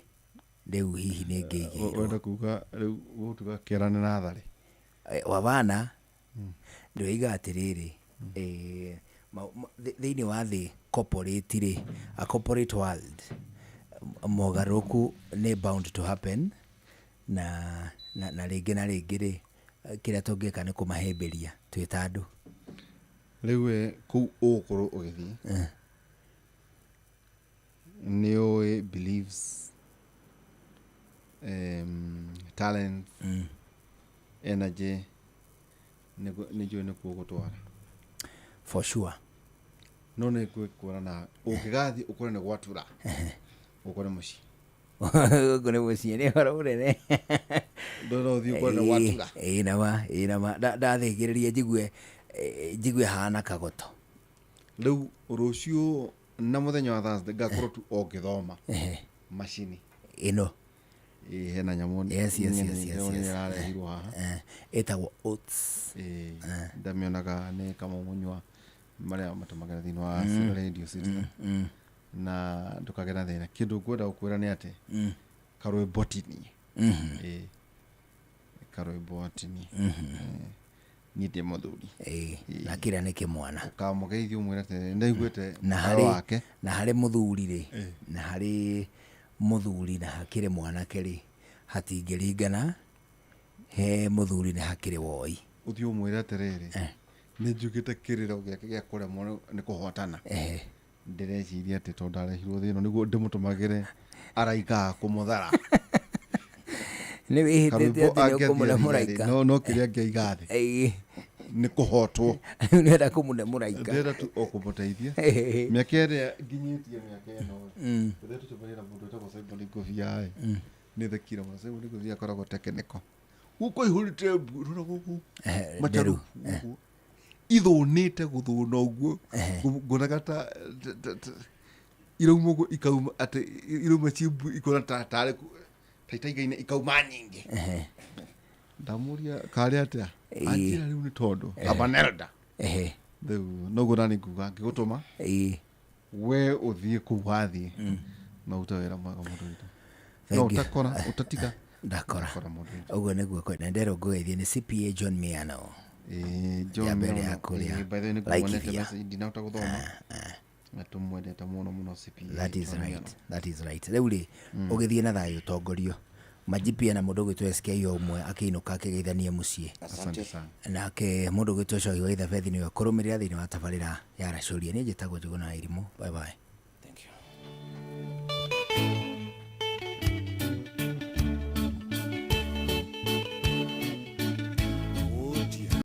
Rĩu hihi nĩ ngĩigĩirwo. Wenda kuga rĩu gũtuga kĩara nĩ natharĩ? Wabana ndĩroiga atĩrĩrĩ, thĩinĩ wa thĩ corporate rĩ, a corporate world, mogarũrũku nĩ bound to happen, na, na, na rĩngĩ na rĩngĩ rĩ, kĩrĩa tũngĩka nĩ kũmahĩmbĩria twĩ ta andũ. Rĩu we kũu ũgũkorwo ũgĩthiĩ nĩ ũĩ beliefs, talents, energy nĩ njũĩ nĩ kuo ũgũtwara. For sure. No nĩ ngwĩkuona nawe ũngĩgathiĩ ũkore nĩ gwatura gũkũ nĩ mũciĩ. Gũkũ nĩ mũciĩ nĩ ũhoro mũnene. Ndũrona ũthiĩ ũkore nĩ gwatura. Ĩĩ nama, ĩĩ nama. Ndathĩgĩrĩria njigue njigue hana kagoto. Rĩu rũciũ na mũthenya wa Thursday ngakorwo tu o ngĩthoma macini ĩno. Ĩĩ, hena nyamũ ndĩrona ĩrarehirwo haha. Ĩtagwo oats. Ĩĩ, ndamĩonaga nĩ kamũmunywa marĩa matũmagĩra thĩinĩ wa Radio Citizen. Na ndũkagĩe na thĩna. Kĩndũ ngwenda gũkwĩra nĩ atĩ karwĩmbo tinie. Ĩĩ, karwĩmbo tinie. Niĩ ndĩ mũthuri. Ĩĩ, na kĩrĩa nĩ kĩmwana. Ũkamũgeithia ũmwĩre atĩ nĩndaiguĩte Na mũkayo harĩ wake. Na harĩ mũthuri rĩ, na harĩ mũthuri na hakĩrĩ mwanake rĩ, hatingĩringana, he mũthuri na hakĩrĩ woi. Ũthiĩ ũmwĩre atĩrĩrĩ, nĩ njugĩte kĩrĩro gĩake gĩa kũremwo nĩ kũhotana. Ndĩreciria atĩ tondũ ndarehirwo thĩ ĩno nĩguo ndĩmũtũmagĩre araika a kũmũthara. Nĩ wĩhĩtĩte Karwĩmbo atĩ nĩ angĩathiĩ ũkũmũne athiĩ mũraika. No kĩrĩa angĩaiga thĩ. Nĩ kũhotwo. Rĩu nĩenda kũmũne mũraika. Ndĩrenda tu o kũmũteithia. Mĩaka ĩrĩa nginyĩtie mĩaka ĩno rĩ, rĩrĩa tũcemania na mũndũ wĩtagwo Simon Ngobia ĩ, nĩ thekire mũno. Simon Ngobia akoragwo technical. Gũkũ aihũrĩte mbu, rora gũkũ. Macharu Nderu. gũkũ. Ithũnĩte gũthũna ũguo. Nguonaga ta irauma ũguo ikauma atĩ irauma ciĩ mbu ikona ta tarĩ ta itaigaine ikauma nyingĩ. Ndamũria karĩ atĩa? Anjĩra rĩu nĩ tondũ I'm an elder. Rĩu noguo nani nguga ngĩgũtũma we ũthiĩ kũu wathiĩ na ũrute wĩra mwega mũndũ witũ. Thank No you. ũtakora ũtatiga. Ndakora. Ndakora mũndũ witũ. Ũguo nĩguo kwenda. Nderwo ngũgeithie nĩ CPA John Miano. John Ya mbere Miano. ya kũrĩa By the way, nĩ Laikipia. nguonete message ndinahota gũthoma. Na tũmwendete mũno mũno CPA That is John right. Miano. That is right. Rĩu rĩ, ũgĩthiĩ na thayũ ũtongorio. Majipia na mũndũ ũgwĩtwo SK o ũmwe akĩinũka akĩgeithanie mũciĩ. Asante sana. Nake mũndũ ũgwĩtwo Cohi wa Ithabethi nĩwe ũkũrũmĩrĩra thĩinĩ wa tabarĩra ya Racũria. Niĩ njĩtagwo Njũgũna wa Irimũ. Bye bye. Thank you.